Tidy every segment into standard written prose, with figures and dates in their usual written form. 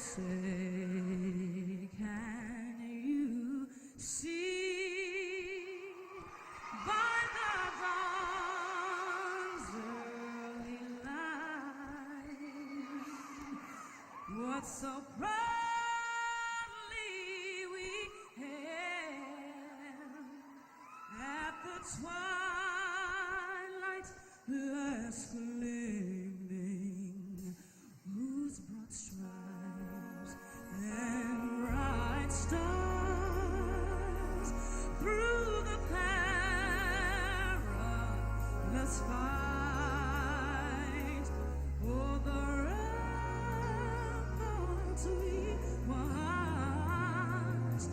Say, can you see by the dawn's early light what so proudly we hailed at the twilight's last gleaming, whose broad stripes and bright stars through the perilous fight o'er the ramparts we watched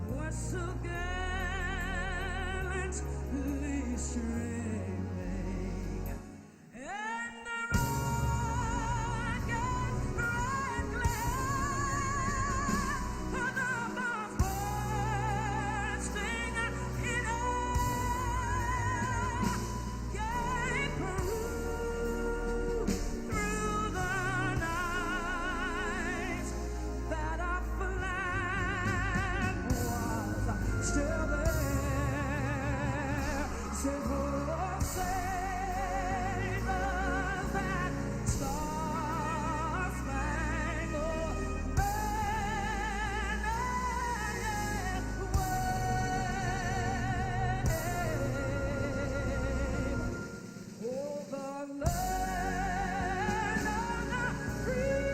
were so gallantly streaming, and the rocket's red glare, the bombs bursting in air, gave proof through the night that our flag was still there. Said, oh, say does that star-spangled banner yet wave o'er the land of the free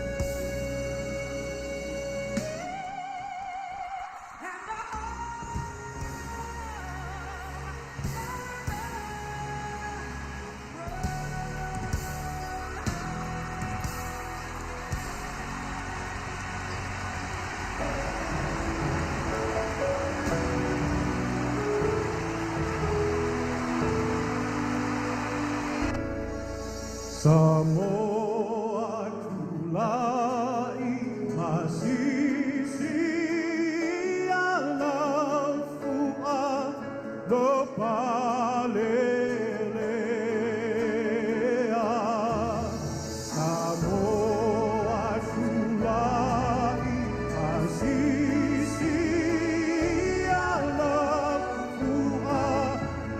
and the home of the Samoa tulai masisi alafua lo palelea. Samoa tulai masisi alafua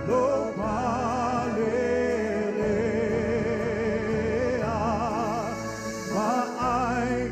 lo palelea. Ma'aina.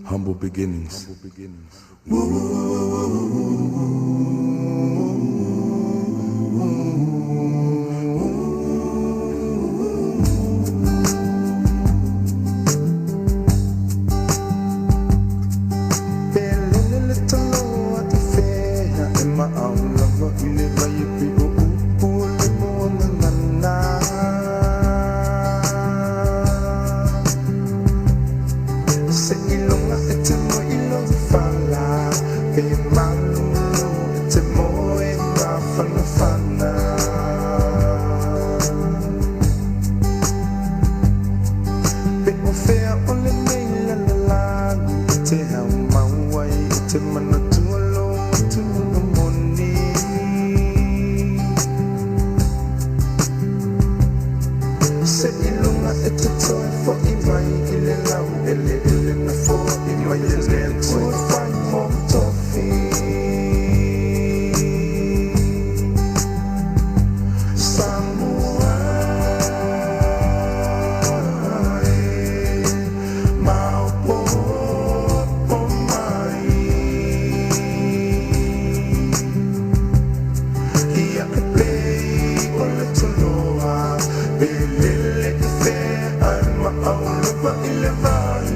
Humble beginnings. Pelele le taloa i fea e maau lava i le vai e pei o upu o le muagagana. Se iloga e te moe i lou fala, pe malulu e te moe mafanafana. Pe o fea o lenei lalolagi e te haumau ai e te manatua lou atunuga moni. Se iloga e te toe fo'i mai i le laueleele na fo'i mai e le Atua e fai mou tofi. Samoa e, maopoopo mai. Ia e pei o le toloa, pe lele i fea ae maau lava i le vai.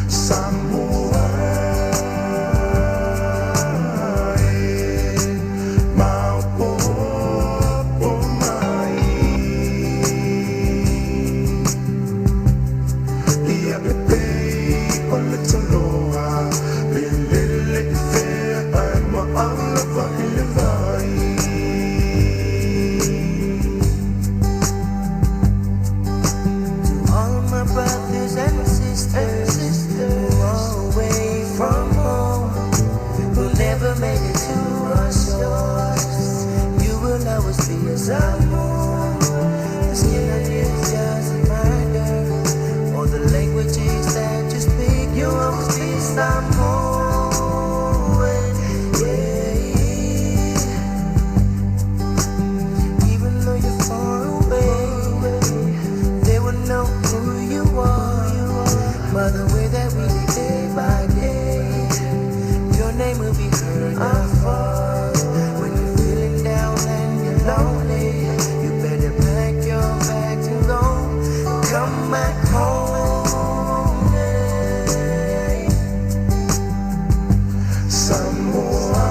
Samoa e, maopoopo mai. Ia e pei o le toloa, pe lele i fea ae maau lava i le vai. To all of my brothers and sisters who are away from home, who never made it to our shores, you will always be a Samoan. The skin on you doesn't matter, or the languages that you speak, you always be Samoan. Yeah. Even though you're far away, they will know who you are by the way that we live day by day. Your name will be heard afar. When you're feeling down and you're lonely, you better pack your bags and go. Come back home. Yeah. Samoa,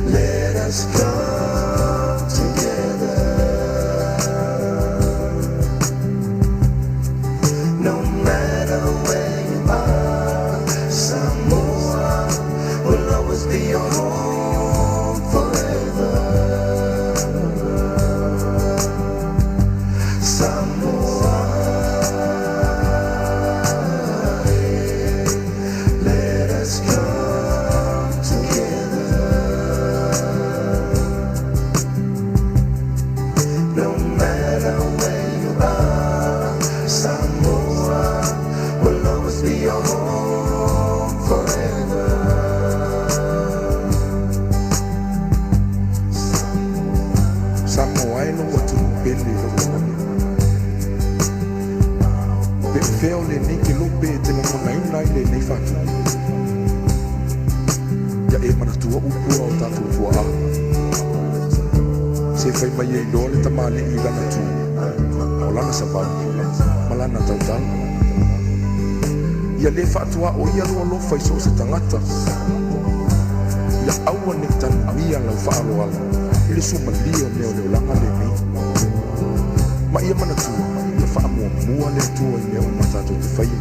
let us come together. No matter where you are, Samoa will always be your home forever. Samoa, let us come together. No matter where you are, Samoa will always be your home forever. Samoa e lou atunuu pele. Pe o fea o lenei kelope e te lagonaina ai lenei faatupu. Ia e manatua upu a o tatou tuaa. Se fai mai e iloa le tamalii i lana tu, o lana savali, ma lana tautala. Ia lē faatuaʻo ia lou alofa i so o se tagata. Ia aua nei tanuia lau faaloalo i le suamalie o mea o le olaga lenei. Ma ia manatua, ia faamuamua le Atua i mea uma tatou te faia.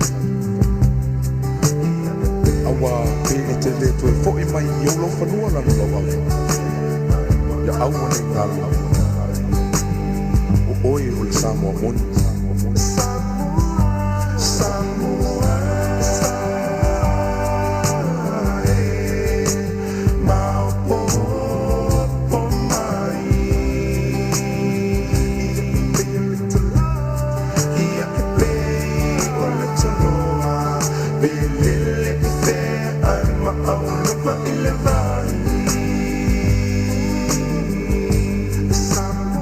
Auā pe e te lē toe foʻi mai i ou laufanua lalolauau. Ia aua nei galo. O oe o le Samoa moni. Samoa, e, maopoopo mai. Ia e pei o le toloa, pe lele i fea ae maau lava i le vai. Samoa.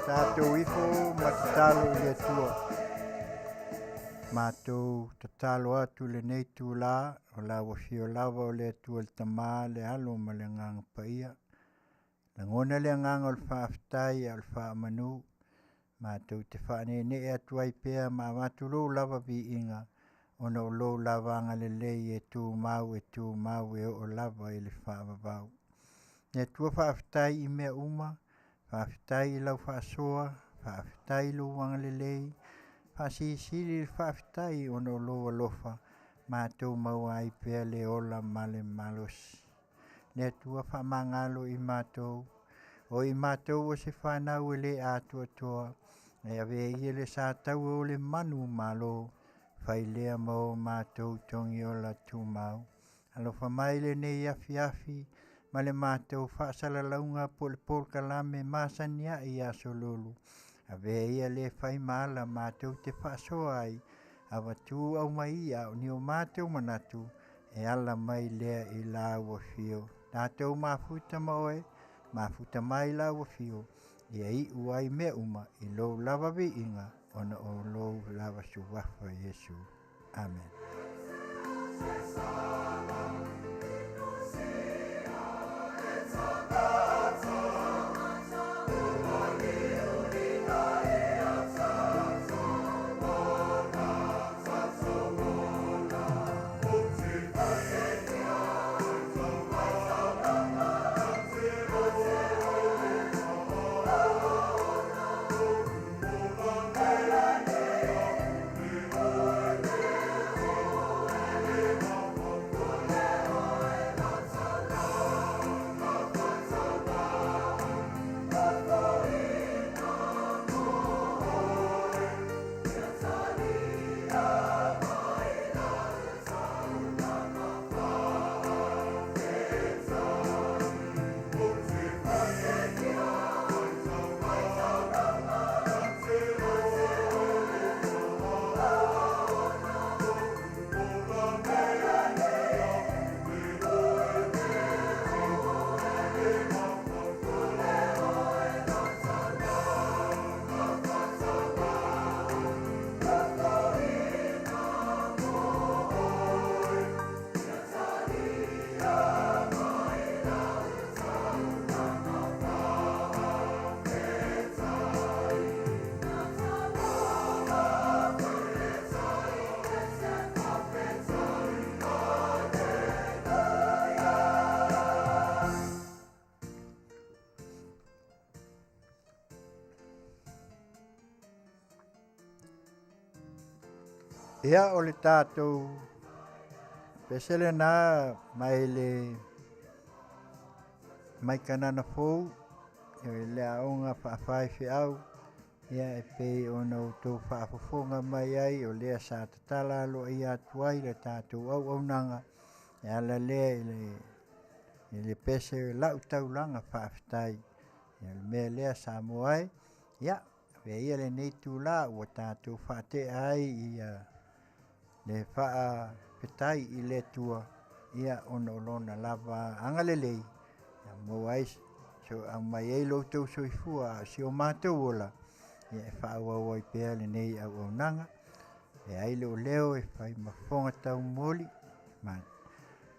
Tatou ifo ma tatalo i le Atua. Matou tatalo atu i lenei itulā o lau Afio lava o le Atua le Tama, le Alo ma le Agaga Paia. Lagona le agaga o le faafetai a o le faamanu, matou te faaneenee atu ai pea ma avatu lou lava viiga ona o lou lava agalelei e tumau e tumau e oo lava i le faavavau. Le Atua faafetai i mea uma, faafetai i lau faasoa, faafetai i lou agalelei, faasilisili le faafetai ona o lou alofa, matou maua ai pea le ola ma le malosi. Le Atua faamagalo i matou, o i matou o se fanau e le atoatoa, ae avea ia le sa taua o le manu malo, fai lea ma o matou togiola tumau. Alofa mai lenei afiafi ma le matou faasalalauga po o le polokalame masani ai i aso Lulu. Avea ia le fai ma ala matou te faasoa ai, avatu aumai ia o ni o matou manatu, e ala mai lea i lau afio. Tatou mafuta ma oe, mafuta mai lau afio, ia iu ai mea uma i lou lava viiga, ona o lou lava suafa Iesu. Amen. Ia o le tatou pese lena mai le mai Kanana Fou i le aoga faafaifeau ia e pei ona outou faafofoga mai ai o lea sa tatala aloaia atu ai le tatou auaunaga e ala lea i le i le pese lau taulaga faafetai. Ia le mea lea Samoa e, ia avea ia lenei itulā ua tatou faatea ai ia le faafetai i le Atua ia ona o lona lava agalelei ia maua ai so aumai ai lo outou soifua a o si o matou ola ia e faaauau ai pea lenei auaunaga. E ai lou leo e fai ma fofoga taumoli ma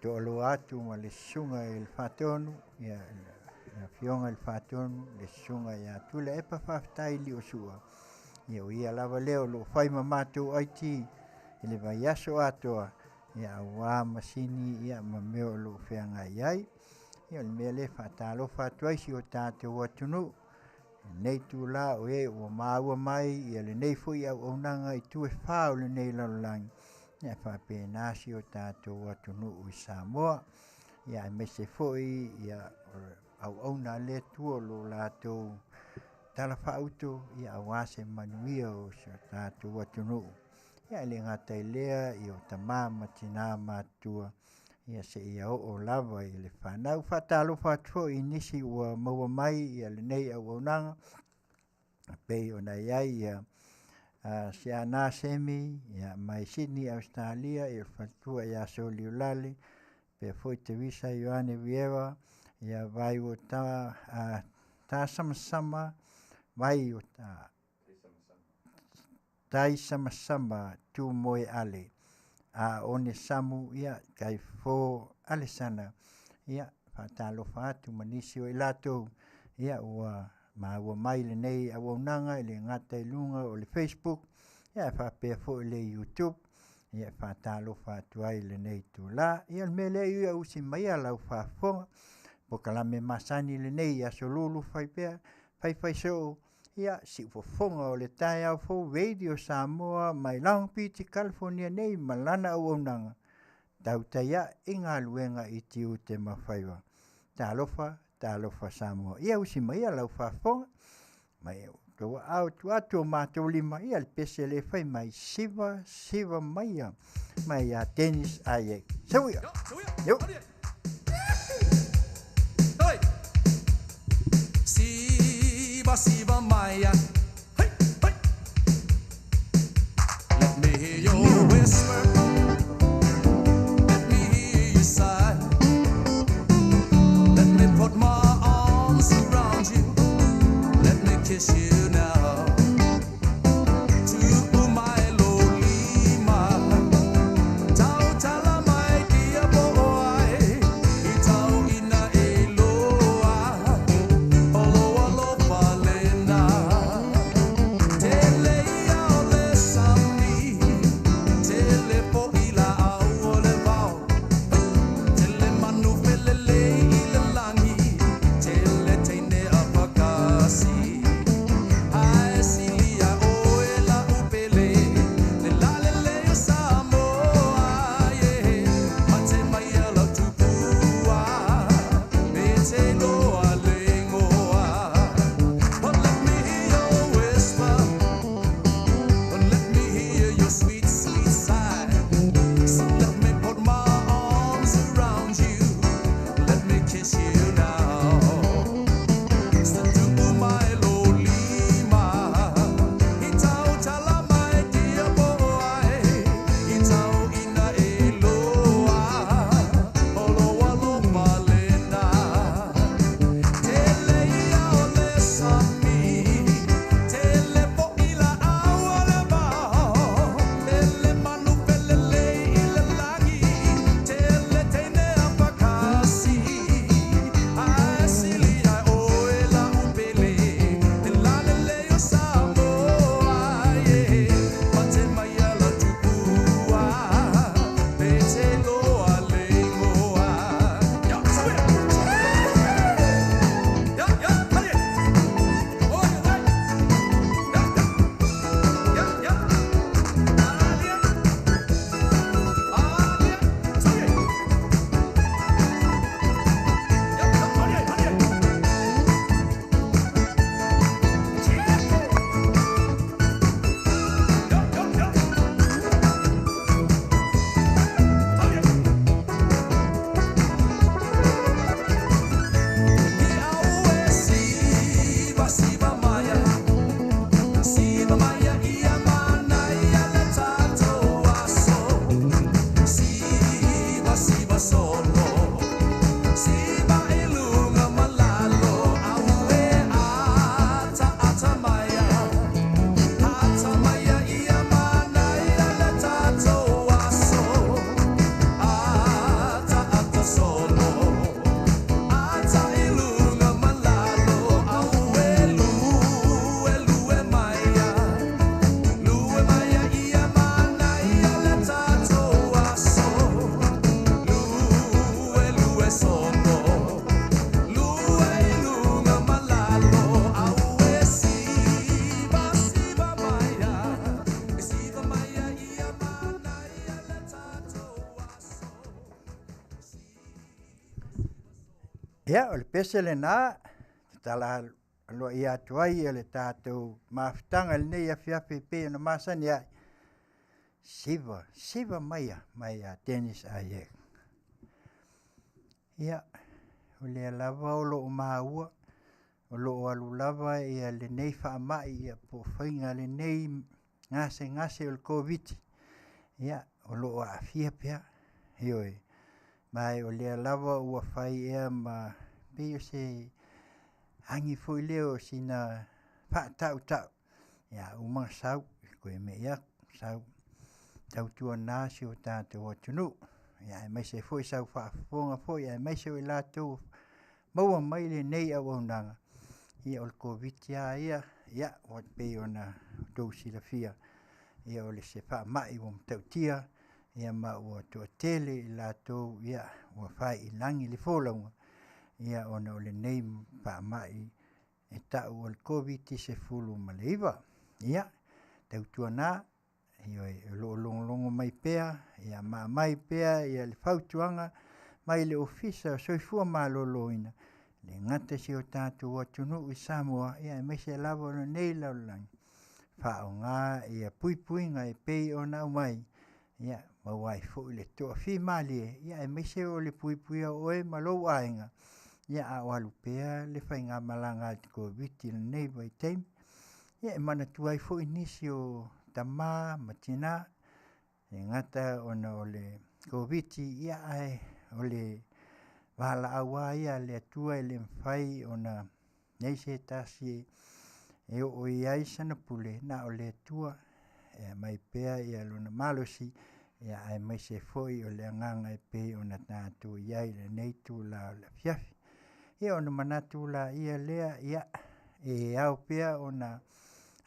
toaloa atu ma le susuga i le Faatonu, ia le Afioga i le Faatonu, le susuga ia Tuilaepa Faafetai Liosua. Ia o ia lava lea o lo o fai ma matou IT i le vaiaso atoa, ia aua masini ia ma mea o lo o feagai ai. Ia o le mea lea e faatalofa atu ai si o tatou atunuu lenei itulā o e ua maua mai ia lenei foi auaunaga i itu e fā o lenei lalolagi, ia faapena si o tatou atunuu i Samoa, ia aemaise foi ia auauna a le Atua o lo o latou talafaauto ia aua se manuia o si o tatou atunuu. Ia e le gata i lea i o tamā ma tinā matutua ia seia oo lava i le fanau. Faatalofa atu foi i nisi ua maua mai ia lenei auaunaga e pei ona i ai ia Siana Semi ia mai Sydney Ausetalia, ia le faletua ia Soliulale, faapea foi Teresa Ioane Vieira, ia Vaiuata Tasamasama. vai o tai samasama tu moe ale a one samu ia tai fo alesana ia faatalofa atu ma nisi o i latou ia ua maua mai lenei auaunaga e le gata i luga o le facebook ia ae faapea foi le youtube ia e faatalofa atu ai i lenei itula. Ia o le mea lea ia usi maia lau faafofoga polokalame masani lenei i aso lulu fai pea faifai soo ia siufofoga o le taeao fou Radio Samoa mai Long Beach California nei ma lana auaunaga tautai ae i galuega i tiute ma faiva. Talofa, talofa Samoa. Ia usi mai ia lau faafofoga mai outou aao tuu atu o matou lima ia le pese le fai mai siva siva maia mai ia Dennis Ayek. Sau ia. Yo. Siva, siva maya. Hey, hey. Let me hear your whisper. Let me hear you sigh. Let me put my arms around you. Let me kiss you now. To my lolima. Tau tala mai dia boy. I tau ina e loa. Olo alo palena. Tele ia o le sami. Tele po ila au o le vao. Tele manu felele i le langi. Tele teine a pakasi. Ae silia oe la upele. Le la le le o Samoa, yeah. Mate mai ala tupua. Me te loa le ingoa. But let me hear your whisper. But let me hear your sweet, sweet sigh. So let me put my arms around you. Let me kiss you now. Ia, o le pese lenā, tatala aloaia atu ai le tatou mafutaga i lenei afiafi e pei ona masani ai. Siva, siva maia mai ia Dennis Ayek. Ia, o lea lava o loo maua, o loo alu lava ia lenei faamai ia po o faiga lenei gasegase o le Koviti, ia o loo aafia pea. Ioe, ma o lea lava ua fai ea ma pei o se agi foi lea o sina Faatautau, ia uma ona sau, toe me'i atu, sau. Tautuana si o tatou atunuu, ia aemaise foi sau faafofoga foi aemaise o i latou maua mai lenei auaunaga, ia o le Koviti lava ia, ia ua pei ona outou silafia, ia o le se faamai ua matautia, ia ma ua toatele i latou ia ua fai i lagi le folauga, ia ona o lenei faamai e tau o le Koviti-19. Ia, tautuana, ioe, o lo o logologo mai pea ia ma aumai pea ia le fautuaga mai le Ofisa o Soifua Maloloina, e le gata i si o tatou atunuu i Samoa, ia aemaise lava o lenei lalolagi, faaaoga ia puipuiga e pei ona aumai, ia maua ai foi le toafimalie, ia aemaise o le puipuia o oe ma lou aiga, ia a o alu pea le faigamalaga a le Koviti i lenei vaitaimi. Ia e manatua ai foi nisi o tama ma tina, e le gata ona o le Koviti, ia ae o le valaau lava ia a le Atua e le mafai ona i ai se tasi e oo i ai sana pule, na o le Atua e aumai pea lona malosi, aemaise foi o le agaga e pei ona tatou i ai i lenei itula o le afiafi. Ia ona manatu laia lea, ia, e ao pea ona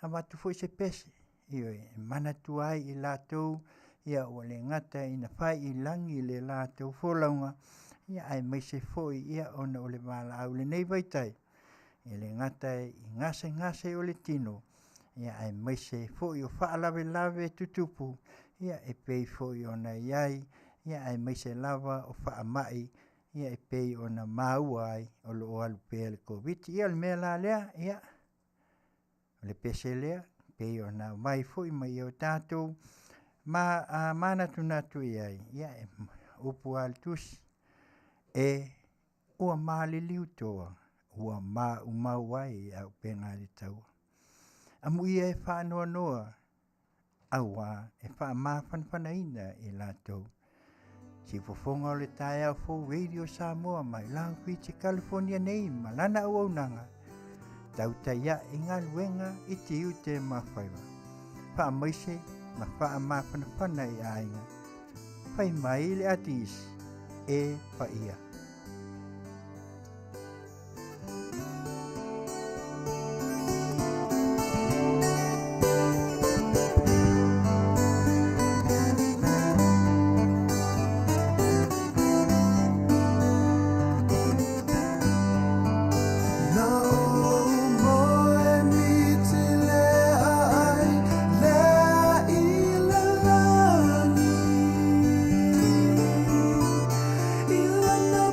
avatu foi se pese, ioe, e manatua ai i latou ia ua le gata ina fai i lagi le latou folauga, aemaise foi ona o le valaau i lenei vaitaimi, e le gata i gasegase o le tino, aemaise foi o faalavelave tutupu e pei foi ona i ai, aemaise lava o faamai e pei ona maua ai o lo o alu pea le Koviti. Ia o le mea la lea, ia, o le pese lea e pei ona aumai foi ma ia o tatou manatunatu i ai, ia o upu lava a le Tusi, e ua maliliu toa, ua maumau ai auupega a le taua. Amuia e faanoanoa auā e faamafanafanaina i latou. Siufofoga o le taeao fou Radio Samoa mai Long Beach, California nei ma lana auaunaga, tautai ae i galuega i tiute ma faiva. Faamaise ma faamafanafana i aiga. Fai mai le atigisi, e paia. Na ou moe miti lea ai lea i le lagi. I lana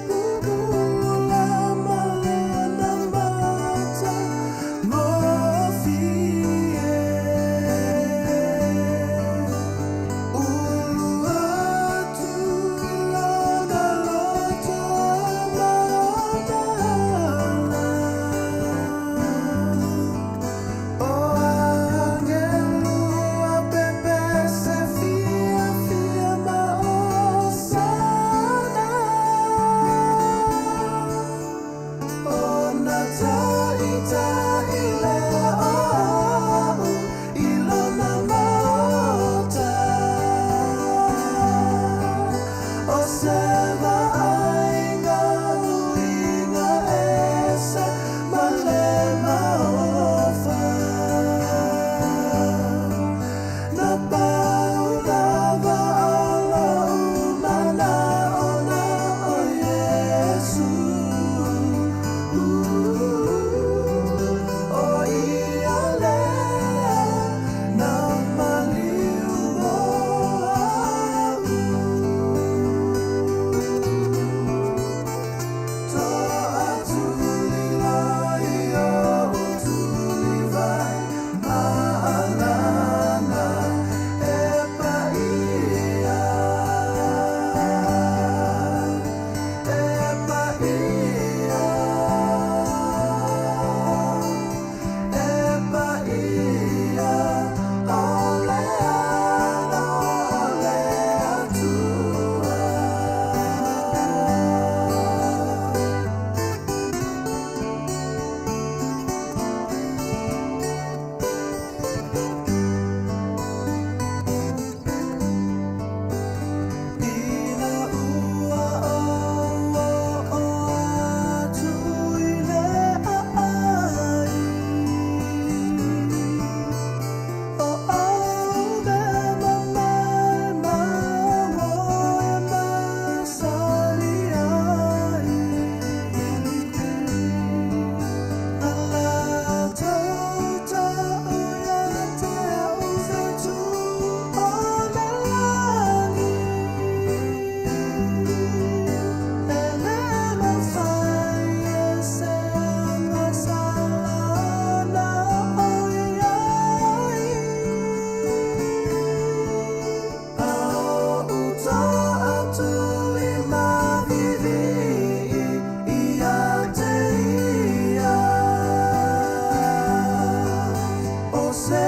se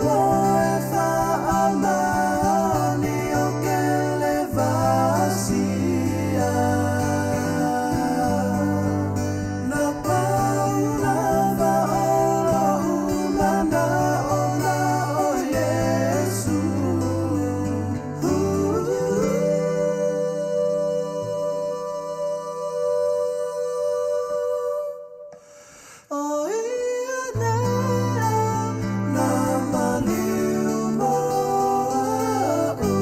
moe faamaoni o ke le vasia. Na pau lava o lo'u mana'o na o Iesu. O ia lea na maliu mo a'u.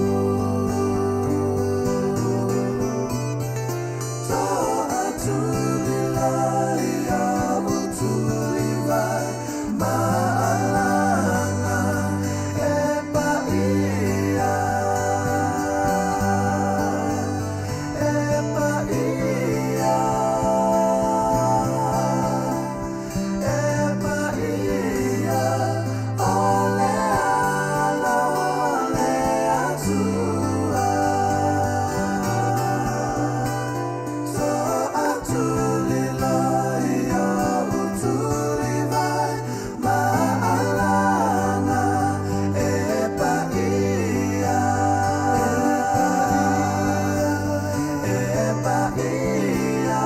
To'atulilai ia utulivai ma'alaga e pa'ia, e pa'ia, e pa'ia, o le alo o le Atua. To'atulilai ia utulivai ma'alaga e pa'ia, e pa'ia,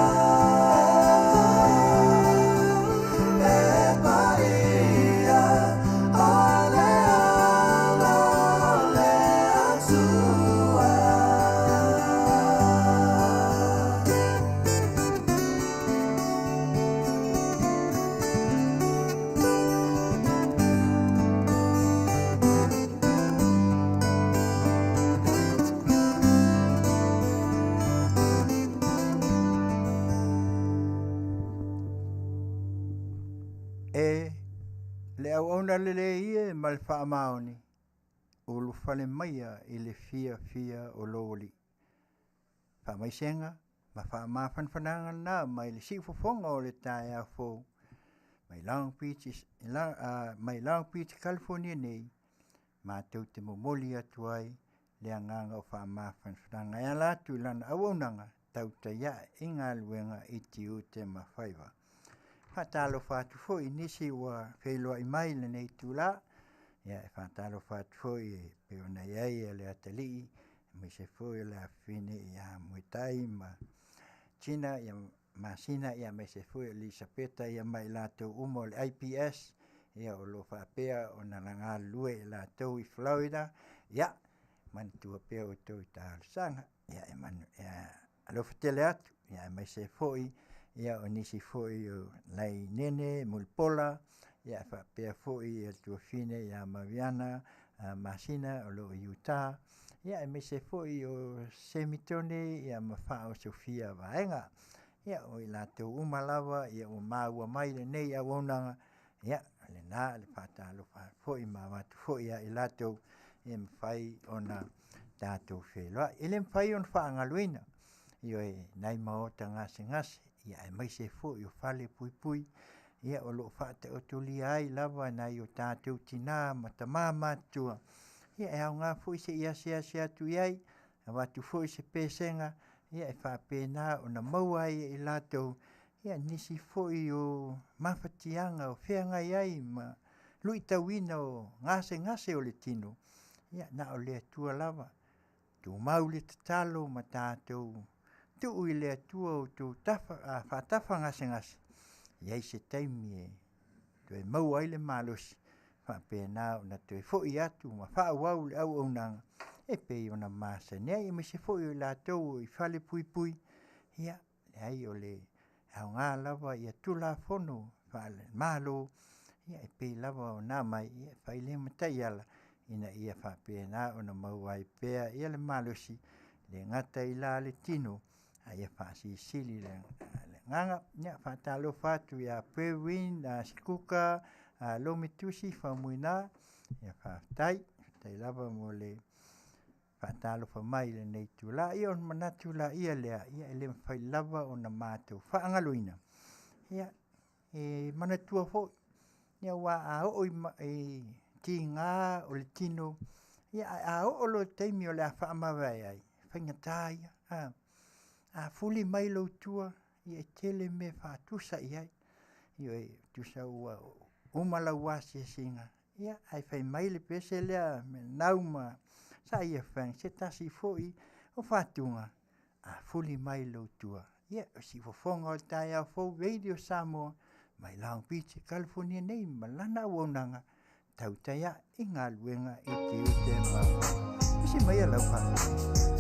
e pa'ia, o le alo o le Atua. E le auauna lelei ia ma le faamaoni, ulufale maia i le fiafia o lou Alii. Faamaisega ma faamafanafanaga lena mai le siufofoga o le taeao fou mai Long Beach, mai Long Beach, California nei, matou te momoli atu ai le agaga o faamafanafanaga e ala atu i lana auaunaga tautai ae i galuega i tiute ma faiva. Faatalofa atu foi i nisi ua feiloai mai i lenei itula, ia e faatalofa atu foi e pei ona i ai le atalii, aemaise foi o le afafine ia Muetai ma Tina ia Masina, ia aemaise foi o Elisapeta ia ma i latou uma o le IPS, ia o lo o faapea ona galulue i latou i Florida. Ia manatua pea outou i talosaga, ia e manu, ia alofa tele atu, ia aemaise foi ia o nisi foi o nai nene Mulipola, ia faapea foi ia tuafine ia Mariana Masina o lo o i Utah, ia aemaise foi o Semitone ia ma Faa o Sofia Vaega. Ia o i latou uma lava ia ua maua mai lenei auaunaga, ia lena le faatalofa foi ma avatu foi ia i latou e mafai ona tatou feiloai. E le mafai ona faagaloina ioe nai maota gasegase, ia aemaise foi o fale puipui, ia o lo o faataotolia ai lava nai o tatou tinā ma tamā matutua, ia e aoga foi se i asiasi atu i ai, avatu foi se pesega, ia e faapena ona maua ai e i latou ia nisi foi o mafatiaga o feagai ai ma luitauina o gasegase o le tino. Ia na o le Atua lava, tumau le tatalo ma tatou tuu i le Atua outou tafa, faatafa gasegase, i ai se taimi e toe maua ai le malosi, faapena ona toe foi atu ma faaauau le auaunaga e pei ona masani ai, aemaise foi o i latou i fale puipui, ia leai o le aoga lava ia Tulafono faale-Malo, ia e pei lava ona aumai, ia e fai lea ma taiala ina ia faapena ona maua ai pea ia le malosi, le gata i la le tino, a ia faasilisili le agaga. Ia faatalofa atu ia Perwin, Sikuka, Lometusi, Faumuina, ia faafetai, faafetai lava mo le faatalofa mai i lenei itula. Ia ona manatu laia lea, ia e le mafai lava ona matou faagaloina, ia e manatua foi, ia aua a oo i tiga o le tino, ia ae a oo loa i le taimi o le a faamavae ai, faigata ia. A fuli mai lou tua, ia e tele mea e faatusa i ai. Ioe, tusa ua uma lau asiasiga, Ia, ae fai mai le pese lea menau ma sa ia fai se tasi foi o fatuga a fuli mai lou tua. Ia, o siufofoga o le taeao fou Radio Samoa mai Long Beach, California nei ma lana auaunaga tautai ae i galuega i tiute ma isi mai lau faafetai.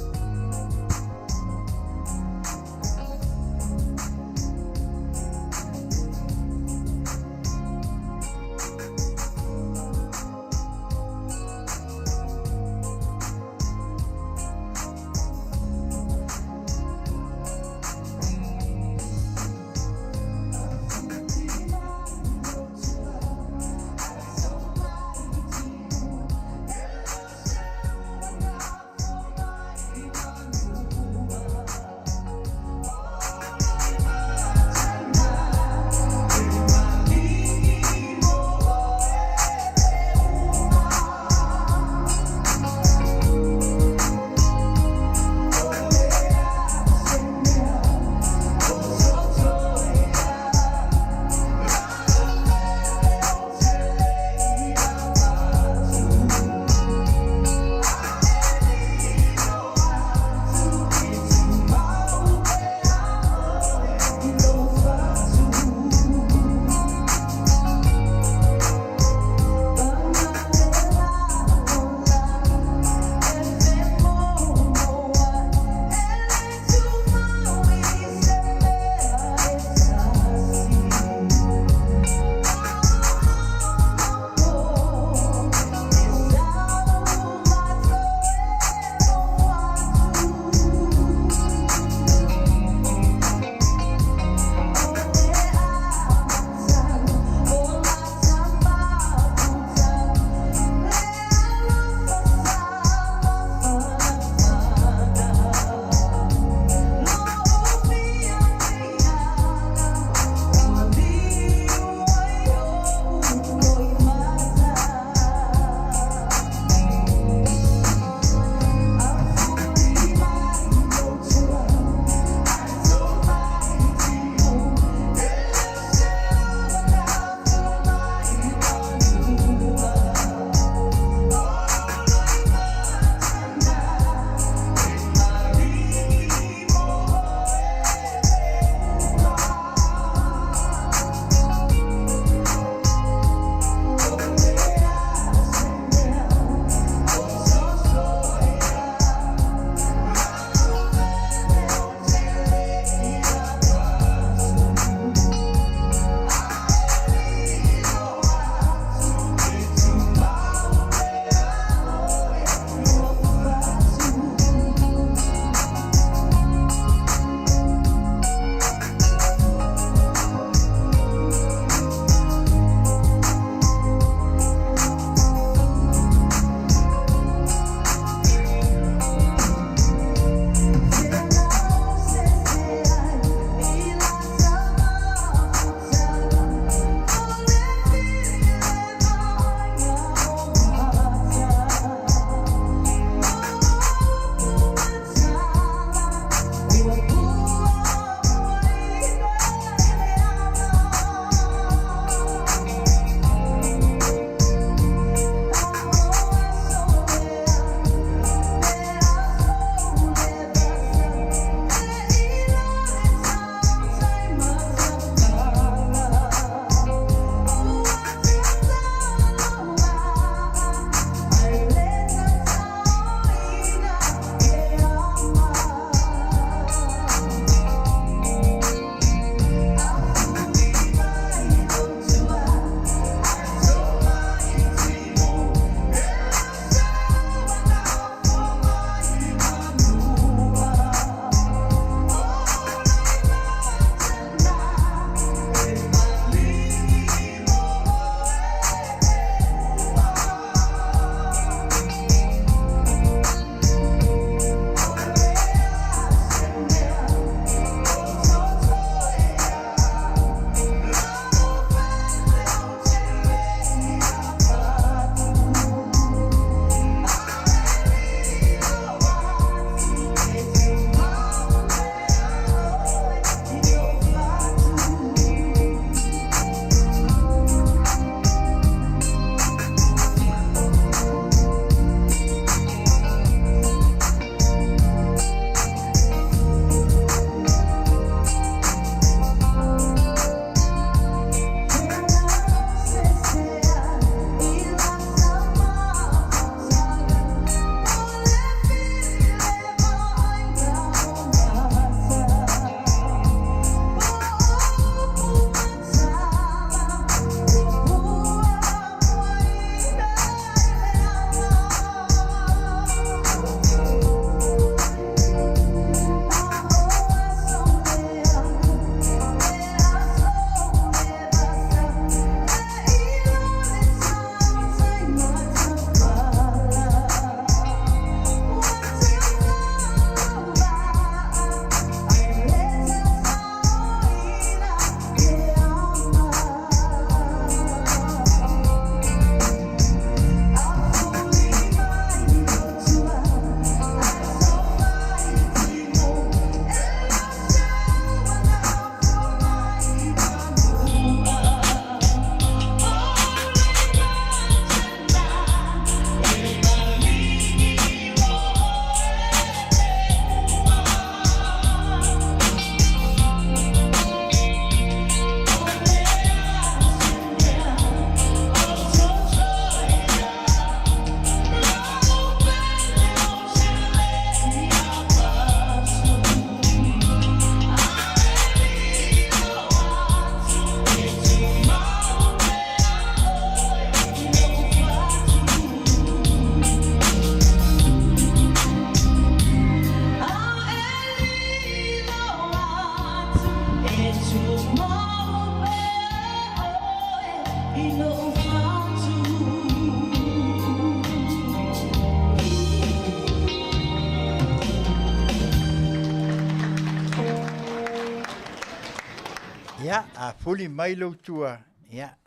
Ia, a fuli mai lou tua, ia,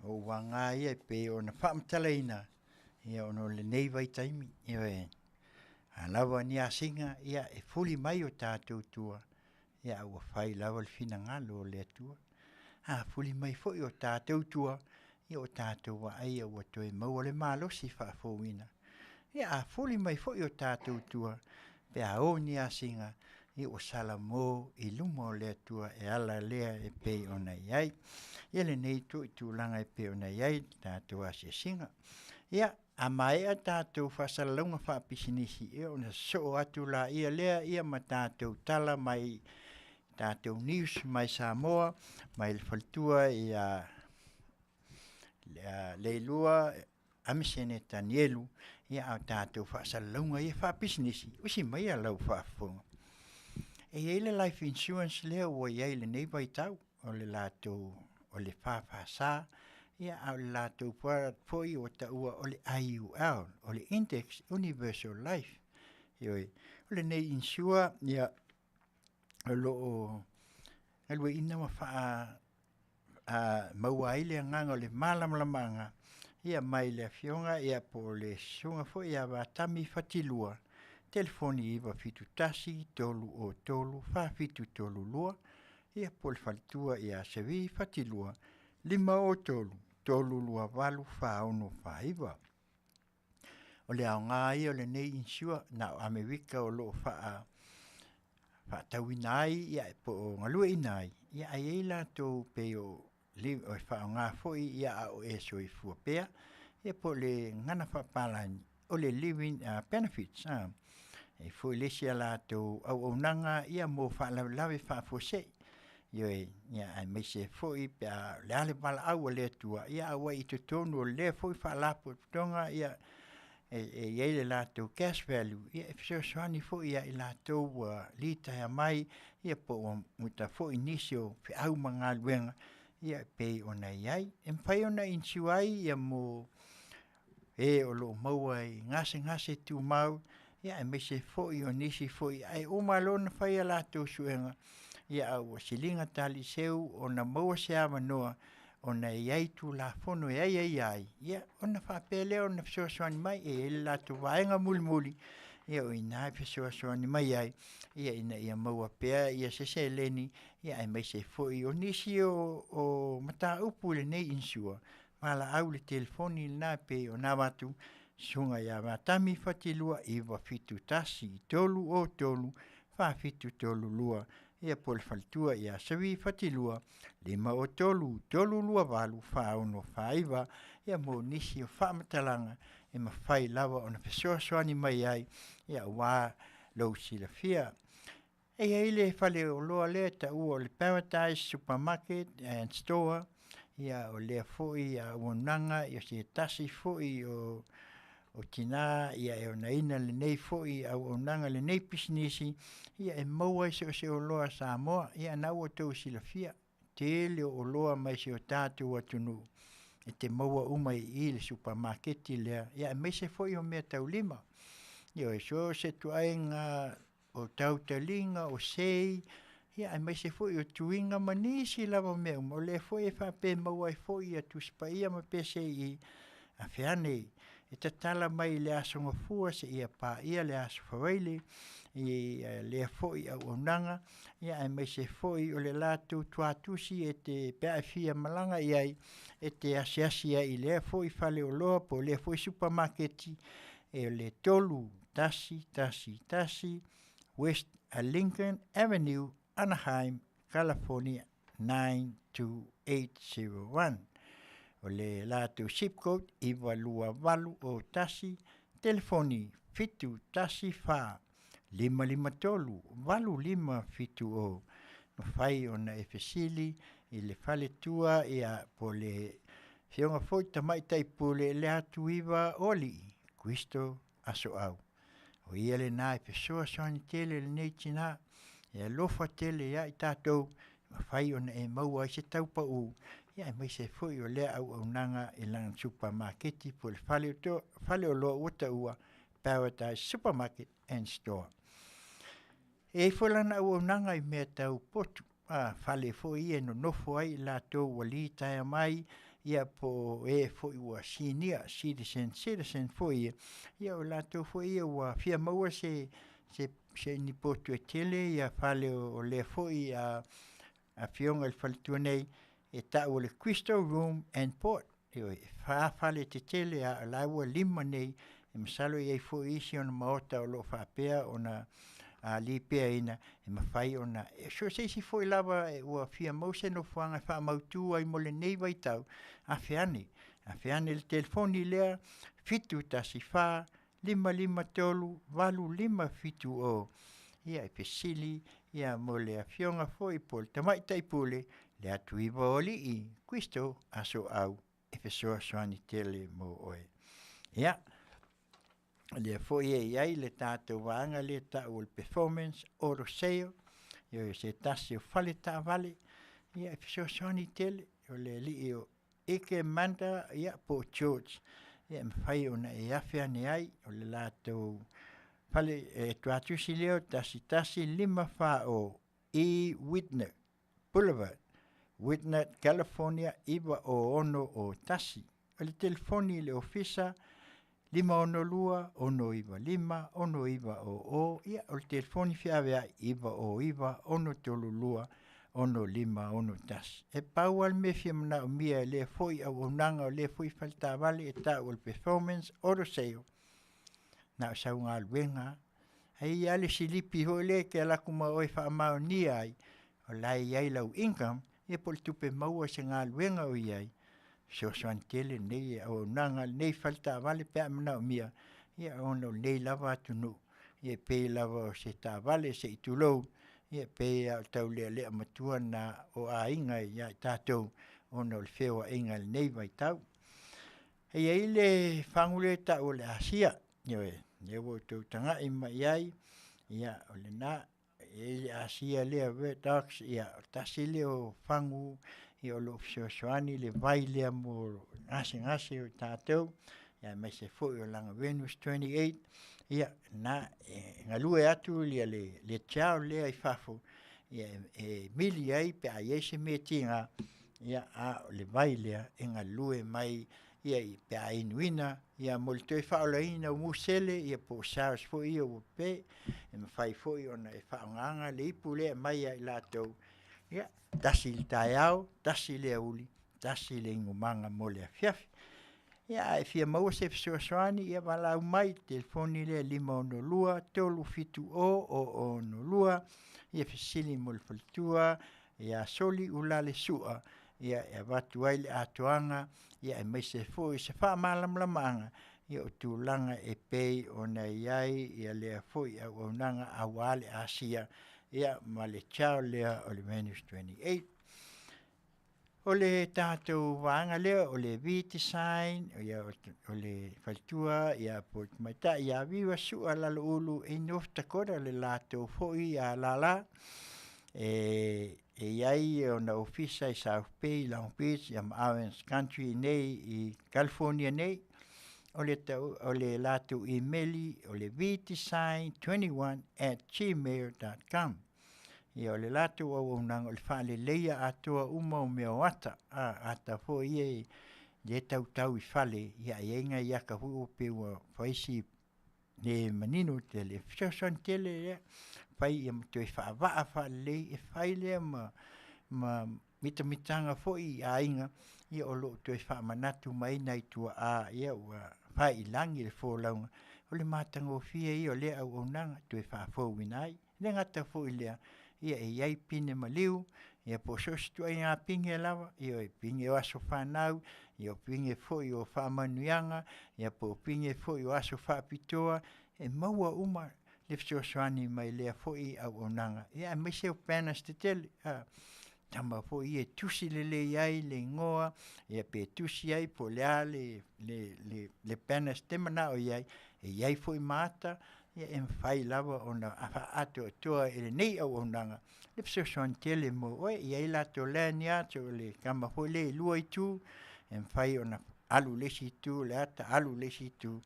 o ou aga ia e pei ona faamatalaina, ia ona o lenei vaitaimi, ioe. A lava ni asiga, ia e fuli mai o tatou tua, ia a ua fai lava le finagalo o le Atua. A fuli mai foi o tatou tua, ia ua tatou vaaia ua toe maua le malosi faafouina. Ia a fuli mai foi o tatou tua pe a o ni asiga, ia ua salamo i luma o le Atua e ala lea e pei ona i ai. Ia lenei foi tulaga e pei ona i ai le tatou asiasiga. Ia, a maea tatou faasalalauga faapisinisi, ia ona sosoo atu laia lea ia ma tatou tala mai tatou news mai Samoa mai le faletua ia Leilua Amisene Tanielu, ia a o tatou faasalalauga ia faapisinisi, usi maia lau faafofoga. E i ai le life insurance lea ua i ai i lenei vaitau, o le latou o le FFS, ia a o le latou product foi ua taua o le IUL, o le Index Universal Life. Ioe, o lenei insure ia o lo o galueaiina ma maua ai le agaga o le malamalamaaga ia mai le afioga ia po o le susuga foi ia Vatami Fatilua, telefoni 971 303 4732, ia po o le faletua ia Sevi Fatilua 503 328 4649. O le aoga ia o lenei insure na o Amerika o lo o faatauina ai ia po o galueaiina ai, ia ae i ai latou pei o e faaaoga foi ia a o e soifua pea, ia po o le gagana faapapalagi o le living benefits. E i ai foi le isi a latou auaunaga ia mo faalavelave faafuasei. Ioe, ia aemaise ai foi pe a o le a le valaau a le Atua, ia a ua i totonu o lea foi faalapotopotoga ia e i ai le latou cash value, ia e fesoasoani foi ia i latou ua litaea mai, ia po ua muta foi nisi o feau ma galuega ia e pei ona i ai. E mafai ona insure ai ia mo e o lo o maua i gasegase tumau, ia aemaise foi o nisi foi ae uma loa ona fai a latou suega, ia a ua siliga taliseu ona maua se avanoa ona e i ai Tulafono e aiaia ai, ia ona faapea lea ona fesoasoani mai. E i ai le latou vaega mulimuli, ia o i ina e fesoasoani mai ai, ia ina ia maua pea ia se seleni, ia aemaise foi o nisi o mataupu i lenei insure, valaau i le telefoni lena e pei ona avatu, Susuga ia Vatami Fatilua 971 303 4732, ia po o le faletua ia Sevi Fatilua 503 328 4649, ia mo nisi o faamatalaga e mafai lava ona fesoasoani mai ai, ia aua lou silafia. E i ai le faleoloa lea e taua o le Paradise Supermarket and Store, ia o lea foi auaunaga o se tasi foi o tina ia e onaina lenei foi auaunaga lenei pisinisi, ia e maua ai so o se oloa a Samoa. Ia o lena ua outou silafia, tele o oloa mai si o tatou atunuu e te maua uma i i i le supamaketi lea, ia aemaise foi o meataulima. Ioe, so o se ituaiga o tautaliga, o sei, ia aemaise foi o tuiga ma nisi lava o mea uma, o lea foi e faapea e maua ai foi ia Tusi Paia ma pese i afe ane e tatala mai i le Aso Gafua seia paia le Aso Faraile i lea foi auaunaga, ia aemaise foi o le latou tuatusi e te pe a e fia malaga i ai, e te asiasi ai i lea foi faleoloa po o lea foi supamaketi e o le 3111 West Lincoln Avenue, Anaheim, California 92801. O le latou zip code 92801, telefoni 714 553 8570. Mafai ona e fesili i le faletua ia po o le afioga foi Tamaitai Pule Leatuiva o Alii Kristo Asoau. O ia lena e fesoasoani tele i lenei tina, e alofa tele ia i tatou, e mafai ona e maua ai se tau pau, ia aemaise ai foi o lea auaunaga i lana supamaketi po o le faleoloa ua taua Paradise Supermarket and Store. E i ai foi lana auaunaga i mea tau potu. fale foi ia e nonofo ai i latou ua litaea mai, ia po o e foi ua sinia citizen, citizen foi ia, ia o latou foi ia ua fia maua se ni potu e tele fale o lea foi afioga i le faletua nei e tau o le Crystal Room and Port. Ioe, e fa fale tetele a o la ua 5 nei, e masalo e i ai foi isi ona maota o lo o faapea ona lipeaina e mafai ona… So o se isi foi lava ua fia maua se nofoaga e faamautu ai mo lenei vaitau, afe ane, afe ane i le telefoni lea 714 553 8570 e fesili mo le afioga foi po o le Tamaitai Pule Leatuivaoalii Crystal Asoau e fesoasoani tele mo oe. Ia, o lea foi e i ai le tatou vaega lea e tau o le Performance Auto Sale, o se tasi o fale taavale e fesoasoani tele, o le alii o Ike Manda po o George, e mafai ona e afe ane ai, o le latou fale tuatusi lea o 11540 E Whitner Boulevard, Whitner, California 90601. O le telefoni i le ofisa 562 695 6900, ia o le telefoni feaveai 909 632 6561. E pau lava le mea e fia manaomia e lea foi auaunaga o lea foi faletaavale e tau o le Performance Auto Sale, na o sau galuega lava. Ae i ai lava le silipi foi lea e te alu atu ma oe e faamaonia ai, o la e i ai lau income, ia po o le tupe maua i se galuega o i ai, e fesoasoani tele lenei auaunaga a lenei faletaavale pe a e manaomia, ona o lenei lava atunuu, ia e pei lava o se taavale se i tulou, e pei lava o le taulealea matua lena o aiga ia i tatou ona o le feoaiga i lenei vaitau. E i ai le fagu lea e tau o le Asia, ioe, lea ua outou tagai mai i ai, ia o lena. E i ai le Asia lea Red Dogs, ia tasi lea o fagu o lo o fesoasoani le vai lea mo gasegase o tatou, aemaise foi o lana Venus 28, ia lena e galue atu le gel lea i fafo e mili ai pe a i ai se mea tiga, a o le vai lea e galue mai pe a inuina mo le toe faaolaina o musele po o cells foi ia ua pepe, e mafai foi ona e faaaogaina le ipu lea e aumai ia i latou, ia, tasi i le taeao, tasi i le aoauli, tasi le inumaga mo le afiafi. Ia, a e fia maua se fesoasoani, ia valaau mai i le telefoni lea 562 370 062, ia fesili mo le faletua ia Soli Uelale Sua e avatu ai le atoaga aemaise foi o se faamalamalamaga o tulaga e pei ona i ai lea foi auaunaga aua le Asia ma le child lea o le Venus 28. O le tatou vaega lea o le V-Design, o le faletua po o le tamaitai ia Viva Sua Laloulu i North Dakota le latou foi lala. E i ai ona ofisa i South Bay, Long Beach ma Orange Country nei i California nei. O le latou imeli o le vdesign21@gmail.com. Ia o le latou auaunaga o le faaleleia atoa uma o mea o ata, ata foi ia lea e tautau i fale, ia e i ai nai ata foi ua pei ua fai si le manino tele, e fesoasoani tele lea, fai ia ma toe faavaa faalelei, e fai lea ma mitamitaga foi i aiga o lo o toe faamanatu mai nai tuaa ua fai i lagi le folauga, o le matagofie ia o lea auaunaga e toe faafouina ai. E le gata foi i lea, e i ai pine maliu, po o so o se ituaiga pine lava, ioe, pine o aso fanau, o pine foi o faamanuiaga, po o pine foi o aso faapitoa, e maua uma le fesoasoani mai lea foi auaunaga, aemaise o banners tetele, tama foi ia e tusi lelei ai le igoa, pe tusi ai po o le a le banners e te manao i ai, e i ai foi ma ata e mafai lava ona faaatoatoa e lenei auaunaga le fesoasoani tele mo oe. E i ai latou lanyards, o le tama foi lea e 2 itu, e mafai ona alu i le isi itu le ata, alu i le isi itu,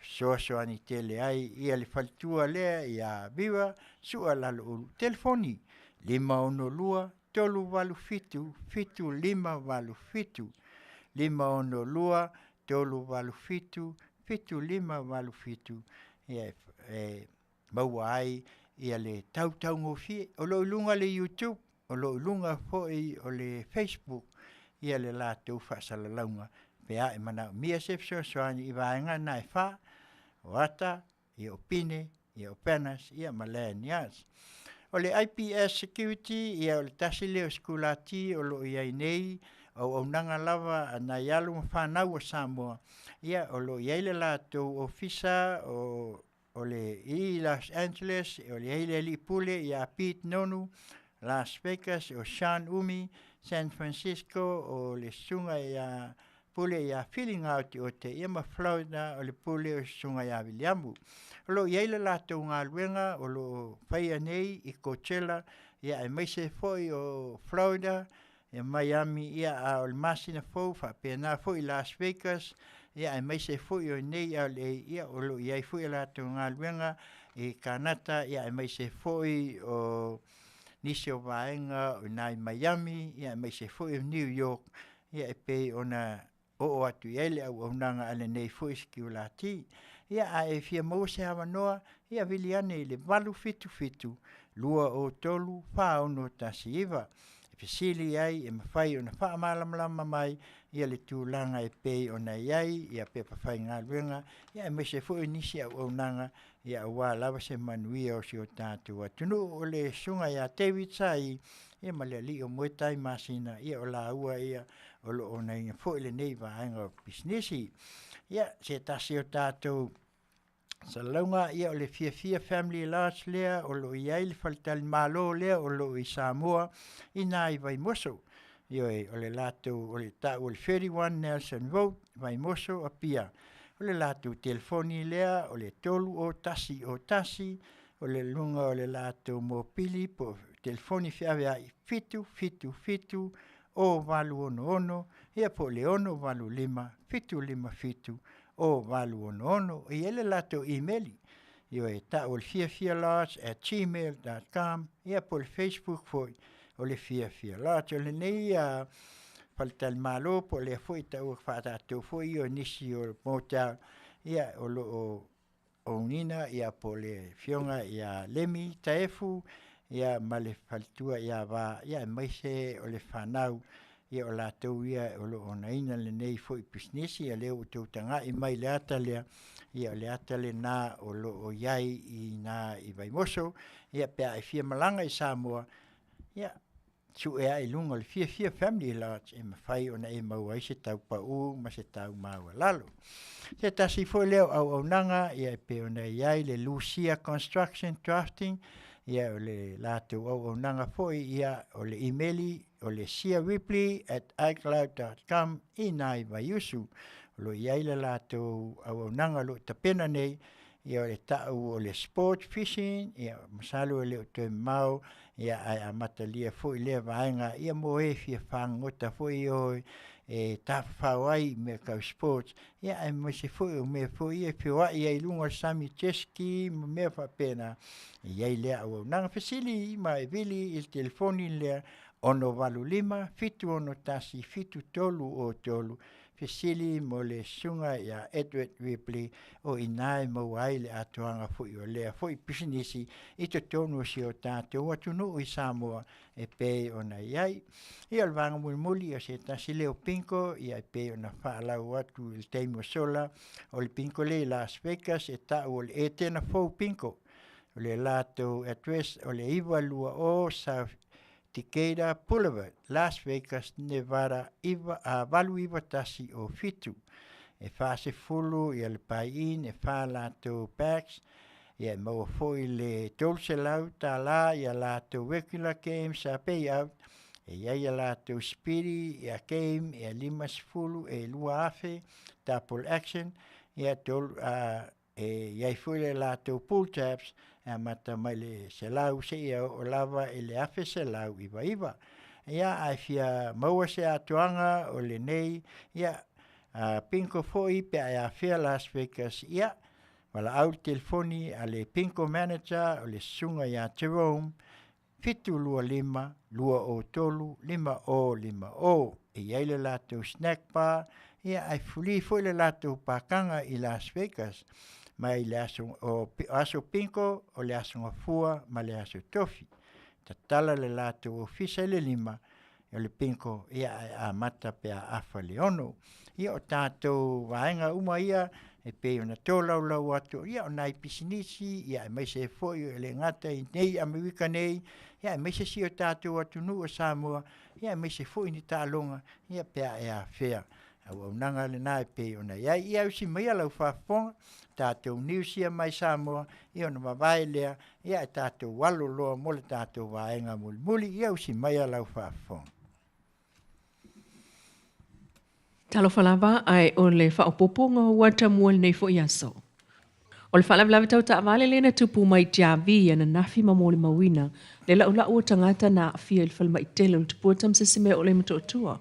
fesoasoani tele ai le faletua lea ia Viva Sua Laloulu. Telefoni 562 562 387 7587 562 387 7587 ia e maua ai ia le tautaugofie. O lo o i luga le YouTube, o lo o i luga foi o le Facebook ia le latou faasalalauga pe a e manaomia se fesoasoani i vaega na e fa, o ata, ia o pine, ia o banners, ia ma lanyards. O le IPS Security, ia o le tasi lea o sikulati o lo o i ai nei auaunaga lava a nai alo ma fanau a Samoa, ia o lo o i ai le latou ofisa o le i Los Angeles, o i ai le alii pule ia Pete Nonu, Las Vegas o Sean Umi, San Francisco o le susuga ia Pule ia Fili Gaoteote, ia ma Florida o le pule o le susuga ia Viliamu. O lo o i ai le latou galuega o lo o faia nei i Coachella, ia aemaise foi o Florida, ia Miami, ia a o le masina fou faapena foi Las Vegas, ia aemaise foi o inei LA, ia o lo o i ai foi a latou galuega i Kanata, ia aemaise foi o nisi o vaega o i ina i Miami, ia aemaise foi o New York, ia e pei ona oo atu i ai le auaunaga a lenei foi sikulati. Ia a e fia maua se avanoa, ia vili ane i le 877 203 4619 e fesili ai e mafai ona faamalamalama mai ia le tulaga e pei ona i ai ia pepa faigaluega, ia aemaise foi o nisi auaunaga ia aua lava se manuia o si o tatou atunuu. O le susuga ia David Sai ia ma le alii o Moetai Masina, ia o laua ia o lo o onaina foi lenei vaega o pisinisi. Ia, se tasi o tatou salalauga, ia o le Fiafia Family Lodge lea o lo o i ai le faletalimalo lea o lo o i Samoa i ina i Vaimoso. Ioe, o le latou, o le taua o le 31 Nelson Road, Vaimoso, Apia. O le latou telefoni lea o le 30101, o le luga o le latou mopili po o telefoni feaveai 777 0866, ia po o le 685 757 0866. E i ai le latou imeli, ioe, tau o le fiafialodge@gmail.com, ia po o le Facebook foi o le Fiafia Lodge. O lenei faletalimalo po o lea foi taua faatatou foi ia o nisi o motel, ia o lo o ounina ia po o le afioga ia Lemi Taefu ia ma le faletua ia Va, ia aemaise o le fanau, ia o latou ia o lo o onaina lenei foi pisinisi. Ia lea ua outou tagai mai i le ata lea, ia o le ata lena o lo o i ai i ina i Vaimoso. Ia pe a e fia malaga i Samoa, ia sue ae i luga o le Fiafia Family Lodge e mafai ona e maua ai se tau pau ma se tau maualalo. Se tasi foi lea o auaunaga ia e pei ona i ai le Lucia Construction Drafting, ia o le latou auaunaga foi ia o le imeli o le siaripley@icloud.com i ina i Vaiusu. O lo o i ai le latou auaunaga o lo o tapena nei, ia o le tau o le sport fishing, ia masalo e le o toe mamao, ia ae amatalia foi lea vaega ia mo e fia fagogota foi o e tafafao ai i mea tau sports, ia aemaise foi o mea foi ia e feoai ai i luga o le sami, jet ski ma mea faapena, e i ai lea auaunaga. Fesili ma e vili i le telefoni lea 685 761 7303, fesili mo le susuga ia Edward Ripley o i ina e maua ai le atoaga foi o lea foi pisinisi i totonu o si o tatou atunuu i Samoa e pei ona i ai. Ia o le vaega mulimuli o se tasi lea o bingo, ia e pei ona faalau atu i le taimi ua sola, o le bingo lea i Las Vegas e tau o le Etena Fou Bingo. O le latou address o le 920 South Decatur Boulevard, Las Vegas, Nevada 89107. E 40 ia le buy-in, e 4 latou bags, ia e maua foi le $300 ia latou regular games a payout, e i ai ia latou speedy ia game ia 50 e 2,000 double action, ia tolu, e i ai foi le latou pull tabs e amata mai le 100 seia oo lava i le 1199. Ia, a e fia maua se atoaga o lenei, ia, bingo foi pe a e afea Las Vegas, ia, valaau le telefoni a le bingo manager o le susuga ia Jerome. 725 203 5050. E i ai le latou snack bar, ia ae fuli foi le latou pakaga i Las Vegas mai le aso o aso Pinko, o le aso Gafua ma le aso Tofi. Tatala le latou ofisa i le 5 o le pinko, ia ae amata pe a afa i le 6. Ia o tatou vaega uma ia e pei ona tolaulau atu, ia o nai pisinisi, ia aemaise ai foi e le gata i nei Amerika nei, ia aemaise si o tatou atunuu o Samoa, ia aemaise foi ni taaloga, ia pe a e afea auaunaga lena e pei ona i ai. Ia usi maia lau faafofoga, tatou news ia mai Samoa, ia ona vavae lea, ia e tatou alo loa mo le tatou vaega mulimuli. Ia usi maia lau faafofoga. Talofa lava ae o le faaopoopoga ua tamua lenei foi aso. O le faalavelave tau taavale lea na tupu mai Tiavi ananafi ma molimauina le laulau o tagata na aafia i le falemai tele o le Tupua Tamasese o le Motootua.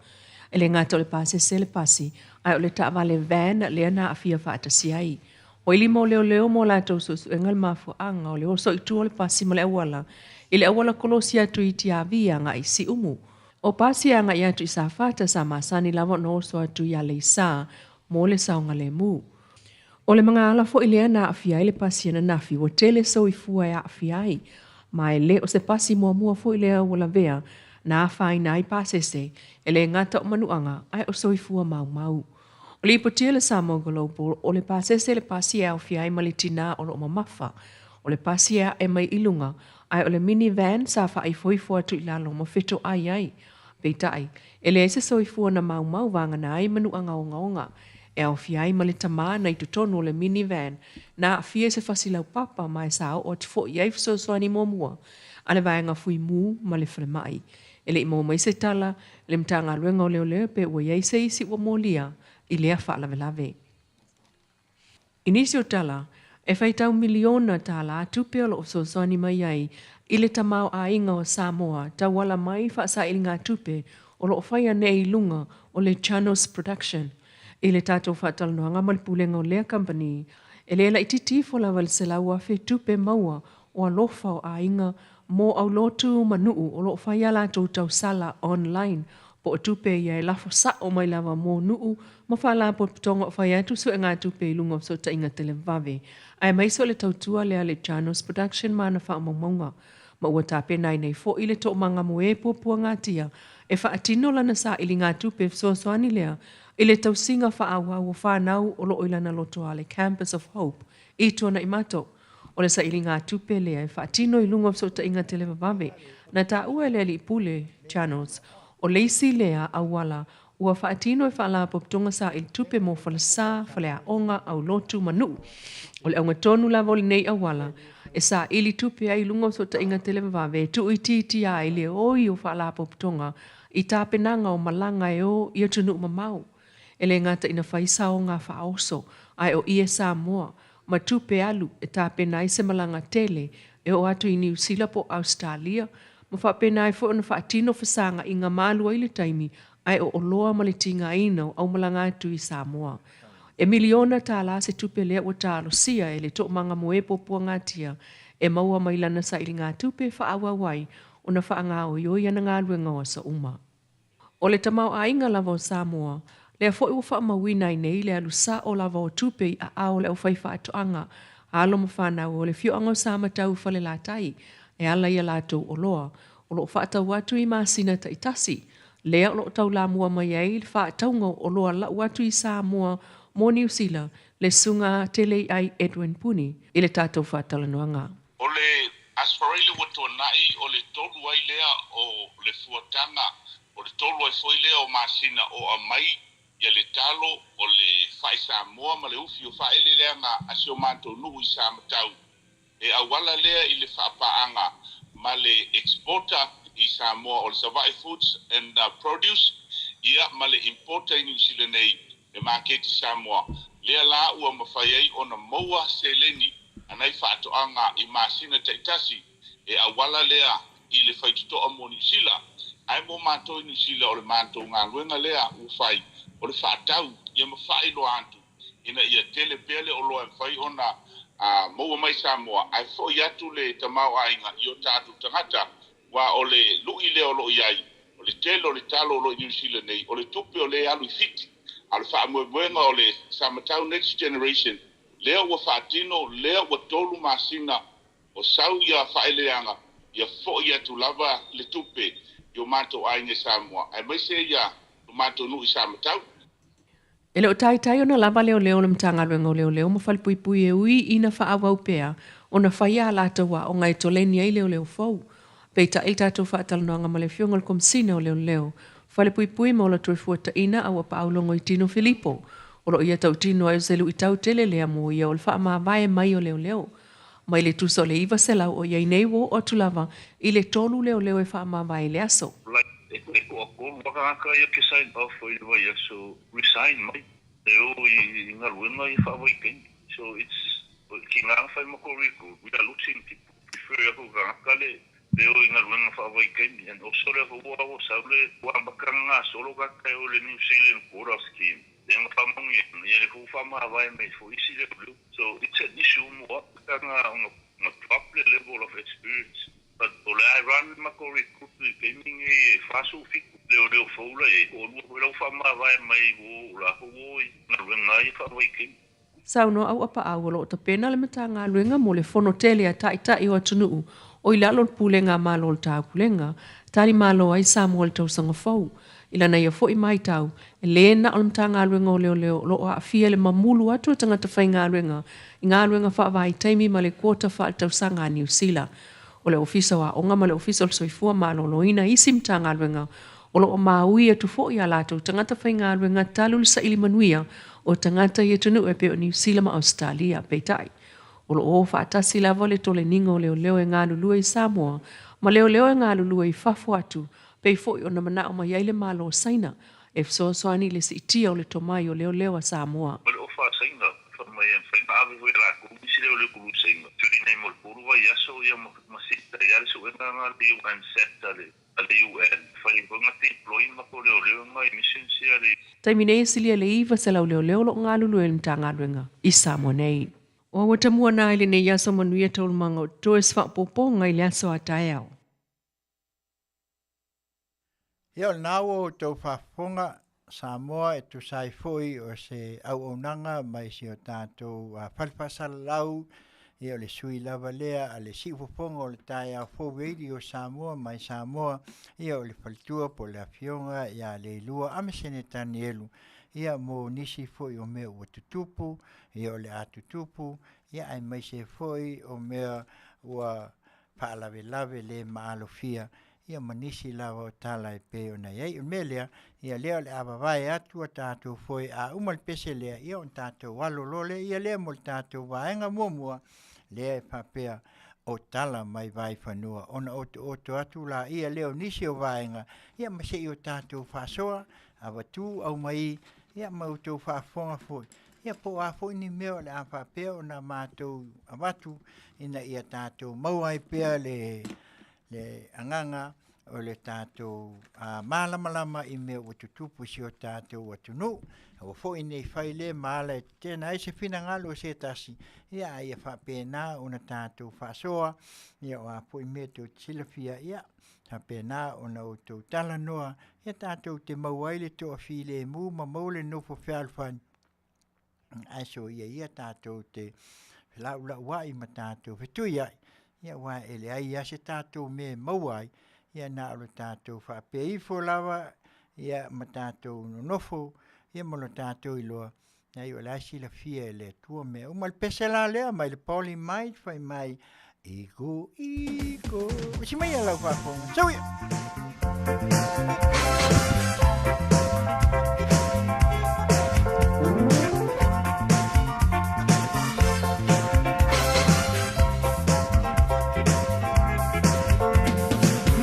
E le gata o le pasese le pasi, ae o le taavale van lea na aafia faatasi ai. Ua ili mo leoleo mo latou suesuega le mafuaaga o le oso i tua o le pasi ma le auala i le auala kolosi atu i Tiavi agai i Siumu. O pasi agai atu i Safata sa masani lava ona oso atu i Aleisa mo le saogalemu. O le magaala foi lea na aafia ai le pasi ananafi ua tele soifua e aafia ai, ma e le o se pasi muamua foi lea ua lavea na afaina ai pasese e le gata o manuaga ae o soifua maumau. O lipotia le Samoa Global o le pasese le pasi e aofia ai ma le tinā o lo o mamafa. O le pasi e ae mai i luga, ae o le minivan sa faaifoifo atu i lalo ma fetoai ai. Peitai, e leai se soifua na maumau vagana ai manuaga ogaoga e aofia ai ma le tamā na i totonu o le minivan na aafia i se fasi laupapa ma e sa oo atu foi i ai fesoasoani muamua a le vaega fuimu ma le falemai. E le i maua mai se tala i le Matagaluega o Leoleo pe ua i ai se isi ua molia i lea faalavelave. I nisi o tala, e faitau miliona tālā tupe o lo o fesoasoani mai ai i le tamaoaiga o Samoa tauala mai faasailigatupe o lo o faia nei i luga o le Chanos Production. I le tatou faatalanoaga ma le pulega o lea kamupani, e le laitiiti ifo lava i le 100,000 tupe maua o alofa o aiga mo aulotu ma nuu o lo o fai a latou tausala online po o tupe ia e lafo sa'o mai lava mo nuu ma faalapotopotoga o fai atu suegatupe i luga o fesootaiga televave aemaise o le tautua lea a le Chanos Production ma ana faamaumauga ma ua tapena ai nei fo'i le toomaga moe puapuagatia e faatino lana saʻiligatupe fesoasoani lea i le tausiga faaauau o fanau o lo o i lana lotoa le Campus of Hope i Tuanaimato. O le saʻiligatupe lea e faatino i luga o fesootaiga televavave na taua e le alii pule Chanos o le isi lea auala ua faatino e faalapotopotoga saʻili tupe mo falesā, faleaoga, aulotu ma nuu. O le augatonu lava o lenei auala e saʻili tupe ai i luga o fesootaiga televavave e tuuitiitia ai le oi o faalapotopotoga i tapenaga o malaga e o i atunuu mamao. E le gata ina fai saoga faaoso ae o ie Samoa ma tupe alu e tapena ai se malaga tele e oo atu i Niu Sila po o Ausetalia ma faapena ai foi ona faatino fesagaʻiga ma alu ai le taimi ae o oloa ma le tigaina o aumalaga atu i Samoa. E miliona tālā se tupe lea ua talosia e le toomaga moe puapuagatia e maua mai lana saʻiligatupe e faaauau ai ona faagaoioi ana galuega o aso uma. O le tamaoaiga lava o Samoa, lea foi ua faamauina ai nei le alu sa'o lava o tupe i aao o le aufaifaatoaga, alo ma fanau o le afioaga o Samatau i Falelatai e ala i a latou oloa o lo o faatau atu i masina taitasi, lea o lo o taulamua mai ai le faatauga o oloa lau atu i Samoa mo Niu Sila, le susuga Teleiai Edwin Puni i le tatou faatalanoaga. O le Aso Faraile ua tuanai, o le tolu ai lea o le fuataga, o le tolu ai foi lea o masina o aumai ia le talo o le fai Samoa ma le ufi o faaeleeleaga a si o matou nuu i Samatau. E auala lea i le faapaaga ma le exporter i Samoa o le Savaii Foods and Produce ia ma le importer i Niu Sila nei le maketi Samoa. Lea la ua mafai ai ona maua seleni a nai faatoaga i masina taitasi e auala lea i le faitotoa mo Niu Sila. Ae mo matou i Niu Sila o le matou galuega lea ua fai o le faatau ia ma faailoa atu ina ia tele pea le oloa e mafai ona maua mai Samoa ae foi atu le tamaoaiga i o tatou tagata. Wa o le lu'i lea o loo i ai, o le tele o le talo o loo i Niu Sila nei, o le tupe o lē alu i Fiti. A o le faamoemoega o le Samatau Next Generation lea ua faatino, lea ua 3 masina o sau ia faaeleeleaga, ia fo'i atu lava le tupe i o matou aiga i Samoa, aemaise ia lo matou nuu i Samatau. E le o taitai ona lava leoleo le Matagaluega o Leoleo ma Falepuipui e ui ina faaauau pea ona faia a latou aoga e toleni ai leoleo fou. Peitai le tatou faatalanoaga ma le Afioga i le Komesina o Leoleo, Falepuipui ma Ola Toefuataina a ua paaulogo i Tino Filipo. O loo ia tautino ai o se luitau tele lea mo ia o le faamavae mai o leoleo. Mai le tusa o le 900 o i ai nei ua oo atu lava i le 3 leoleo e faamavae i le aso. E toatolu lava tagata ia ke sign off i le vaiaso, resign mai e o i galuega ia faavaitaimi. So it's tiga na fai ma kou recruit, we are losing people. Prefer aku tagata le le o i galuega faavaitaimi. And also le ua ua sau le ua amataga gasolo tagata e o le New Zealand quota scheme. Le nga faamanuiaina ia le fou faamavae mai foi isi leoleo. So it's an issue mo ataga ona na drop le level of experience. But o le ai run ma ko recruit i taimi nei e 47 leoleo fou la i ai, toalua foi lau faamavae mai ua o lakou o i galuega ai faavaitaimi. Saunoa au apaau o loo tapena le Matagaluega mo le fono tele a taitai o atunuu o i lalo o le pulega a Malo o le Taupulega, tali malo ai Samoa i le tausaga fou. I lana ia foi matau, e lē na o le Matagaluega o Leoleo o loo aafia i le mamulu atu o tagata faigaluega i galuega faavaitaimi ma le quota faaletausaga a Niu Sila. O le Ofisa o Aoga ma le Ofisa o le Soifua Maloloina isi Matagaluega o loo maui atu foi a latou tagata faigaluega talu le saili manuia o tagata i atunuu e pei o Niu Sila ma Ausetalia. Peitai, o loo o faatasi lava le toleniga o leoleo e galulue i Samoa ma leoleo e galulue i fafo atu, pei foi ona manao mai ai le Malo o Saina e fesoasoani i le siitia o le tomai o leoleo a Samoa. Ma le ofa a Saina, fai mai e mafai ona ave foi e latou nisi leoleo kulu Saina, tuli nei mo le 3 vaiaso ia ma sita i ai le suega a le UN set a le a le UN, fai ai foi ona deploy matou leoleo nga i missions ia le. Taimi nei e silia i le 900 leoleo o loo galulue i le Matagaluega i Samoa nei. O aua tamua na i lenei aso manuia taualumaga o totoe se faaopoopoga i le aso a taeao. Ia o lena ua outou faafofoga Samoa e tusa ai foi o se auaunaga mai si o tatou fale faasalalau, ia o le sui lava lea a le siufofoga o le taeao fou Radio Samoa mai Samoa, ia o le faletua po o le afioga ia Leilua Amesene Tanielu, ia mo nisi foi o mea ua tutupu, ia o le a tutupu, ia aemaise foi o mea ua faalavelave le maalofia, ia ma nisi lava o tala e pei ona i ai. O le mea lea, ia lea o le a vavae atu a tatou foe a uma le pese lea, ia ona tatou alo loa lea, ia lea mo le tatou vaega muamua, lea e faapea o tala mai Vaifanua ona otooto atu laia lea o nisi o vaega, ia ma se i o tatou faasoa, avatu aumai, ia ma outou faafofoga foi, ia po o a foi ni mea o le a faapea ona matou avatu ina ia tatou maua ai pea le le agaga o le tatou malamalama i mea ua tutupu i si o tatou atunuu. Aua foi nei fai le ma ala e tetena ai se finagalo o se tasi, ia a ia faapena ona tatou faasoa, ia o a foi mea tou te silafia, ia faapena ona outou talanoa, ia tatou te maua ai le toafilemu ma maua le nofo fealofani. Ae soia ia tatou te felaulau ai ma tatou fetuiai, ia aua e leai lava se tatou mea e maua ai, ia na o le tatou faapea ifo lava, ia ma tatou nonofo, ia ma lo tatou iloa, leai o la e silafia e le Atua mea uma. O le pese la lea mai le Polly mai fai mai, Iko, iko. Usi mai lau faafofoga. Sau ia!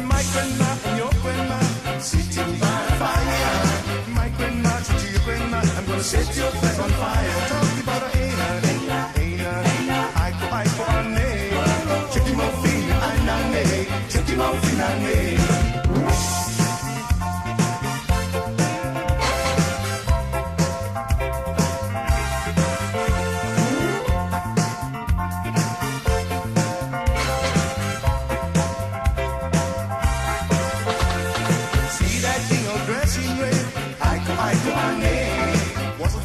My grandma and your grandma sitting by the fire. My grandma to your grandma, I'm gonna set your place on fire. Talk about a aina, aina, aiko aiko ane. Check him out, fina, anane. Check him out, fina, ane.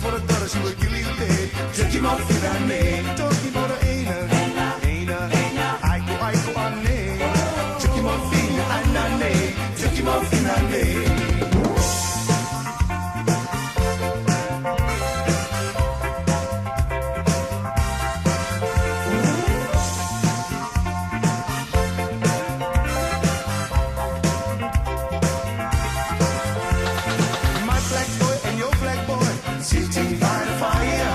For the daughter, she will kill you dead. Check him out, finane. Talking about the ena, ena, aiko, aiko, ane. Check him out, finane. Check him out, finane. My black boy and your black boy sitting by the fire.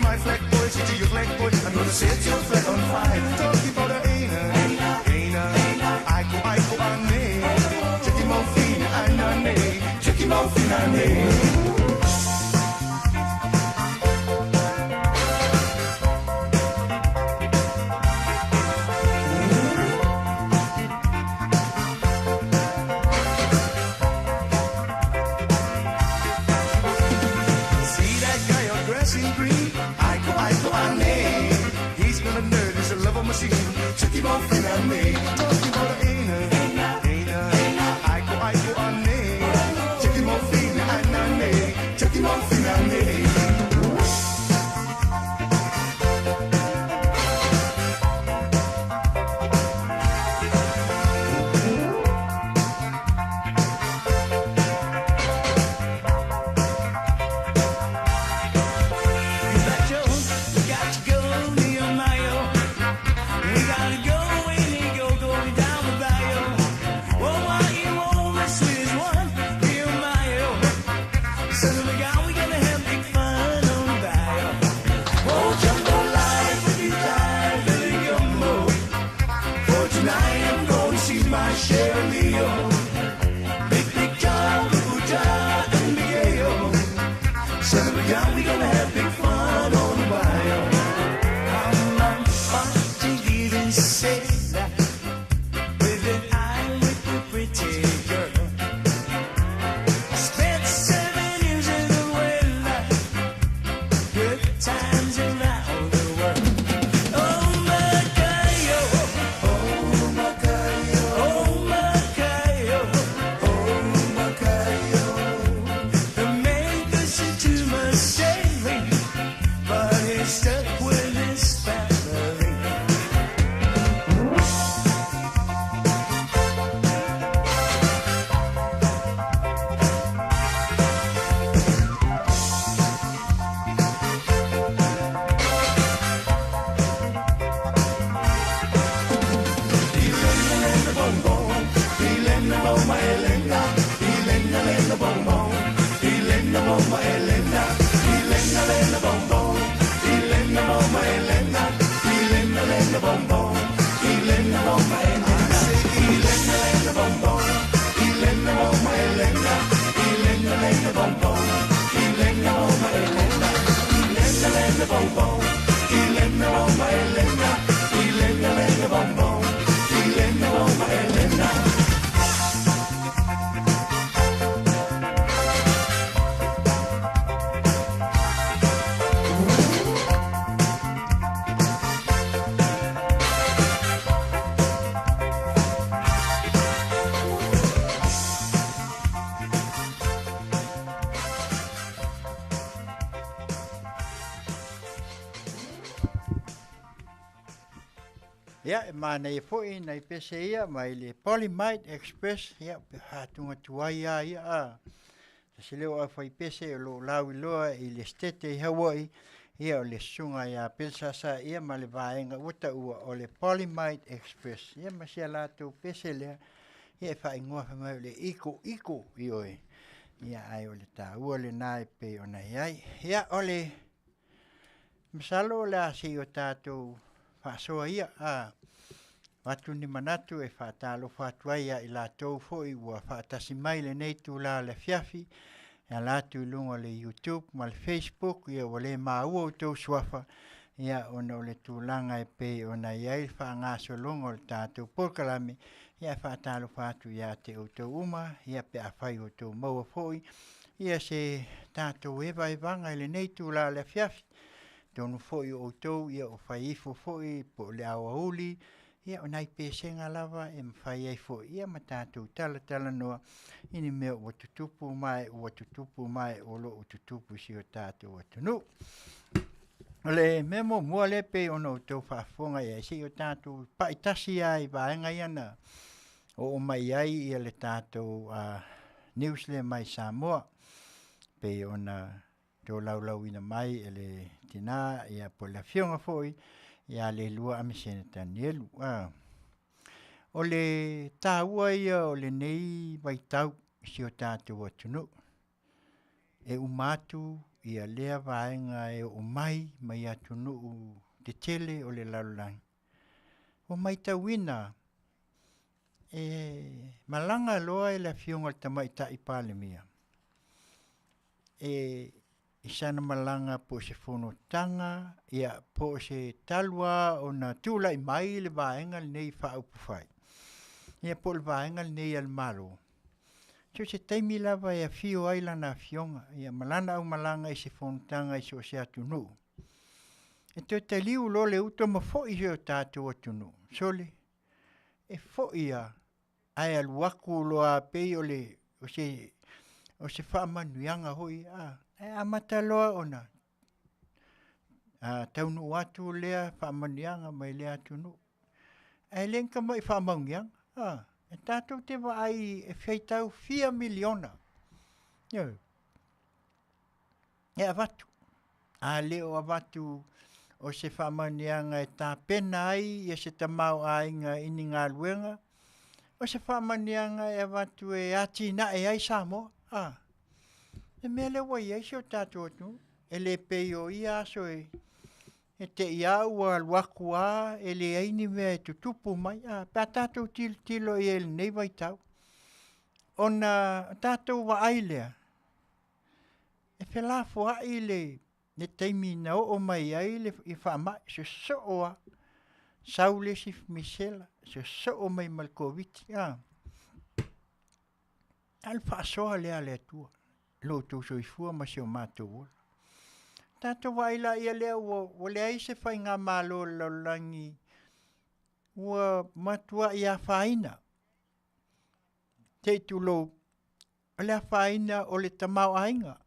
My black boy sitting your black boy. I'm gonna set your flag on fire. Talking about the ena, ena, aiko, aiko, ane. Check him out, fina, ane. Check him out, fina, ane. See that guy all dressed in green? Aiko, aiko, ane. He's not a nerd, he's a lover machine. Check him out, finane. Talking about the ena, ena, aiko, aiko, ane. Check him out, finane. Check him out, finane. You got your, you got your go, Nehemiah. We gotta go and he go going down the bayou. Oh, why you want the sweetest one, Nehemiah? Son of a gun, we gonna have big fun on the bayou. Oh, jambalaya, pretty life, Billy Gumbo. For tonight I'm going to see my Shirley. Big, big John, Little John, and Miguel. Son of a gun, we gonna have big fun on the bayou. I'm on sailor with an eye with the pretty girl. I spent 7 years in the whaler, good times around the world. Oh Macayo, oh Macayo, oh Macayo, oh Macayo. The man doesn't do much sailing, but he's stuck with his family. Ia, e mānei fo'i nai pese ia mai le Polymite Express, ia, pe hātunga tuai a ia a. Se leo a whai pese o lo lau iloa i le stete i Hawaii, ia o le sunga ia Pelsasa, ia ma le vaenga uta ua o le Polymite Express. Ia ma sia lātou pese lea, ia e whaingoa whamau le iko iko i oe. Ia ai o le tāua le nai pe o nai ai. Ia o le masalo o le asi o tātou whaasoa ia a watu ni manatu e whaatalo whaatuai ia i lātou foi ua whaatasi mai le nei tū la le fiafi ia lātou i lunga le YouTube ma le Facebook ia ua le māua o tau suafa ia ona o le tūlanga e pei ona i ai le whaangasologa o le tātou polokalame ia whaatalo whaatu ia te o tau uma ia pe a whai o tau maua foi ia se tātou ewa e vanga i le nei tū la le fiafi tonu foi o tau ia o whaifo foi po le awauli Ia, o nai pesega lava e mafai ai foi ia ma tatou talatalanoa i ni mea ua tutupu ma e ua tutupu ma e o lo o tutupu i si o tatou atunuu. O le mea muamua lea pei ona outou faafofoga i ai, se i o tatou pai tasi lava i vaega ia na oo mai ai ia le tatou news lea mai Samoa, pei ona tolaulauina mai e le tina ia po o le afioga foi ia Leilua Amisene Tanielu. O le taua ia o lenei vaitau i si o tatou atunuu, e uma atu ia lea vaega e oo mai mai atunuu tetele o le lalolagi, ua matauina e malaga loa le afioga i le Tamaitai Palemia e i sana malaga po o se fonotaga ia po o se talu lava ona tulai mai le vaega lenei faaupufai, ia po o le vaega lenei a le Malo, so o se taimi lava e afio ai lana afioga ia ma lana aumalaga i se fonotaga i so o se atunuu, e toe taliu loa le uta ma foi i si o tatou atunuu, sole, e foi lava ae alu atu loa pei o le o se o se faamanuiaga foi a ae amata loa ona taunuu atu lea faamanuiaga mai lea atunuu. Ae le ni tamai faamanuiaga a e tatou te vaai e faitau fia miliona, ioe, e avatu. A le o avatu o se faamanuiaga e tapena ai ia se tamaoaiga i ni galuega, o se faamanuiaga e avatu e atinae ai Samoa. A, le mea lea ua i ai si o tatou atunuu, e le pei o ia aso e te i lava ua alu atu lava e leai ni mea e tutupu mai a, pe a tatou tilotilo i ai i lenei vaitau, ona tatou vaai lea, e felafoai le taimi na oo mai ai le faamai, sosoo lava, sau le isi misela, sosoo mai ma le Koviti a. A o le faasoa lea a le Atua i lo outou soifua ma si o matou ola. Tatou vaai laia lea ua leai se faigamalo a le lalolagi ua matuai afaina, se i tulou, o le afaina o le tamaoaiga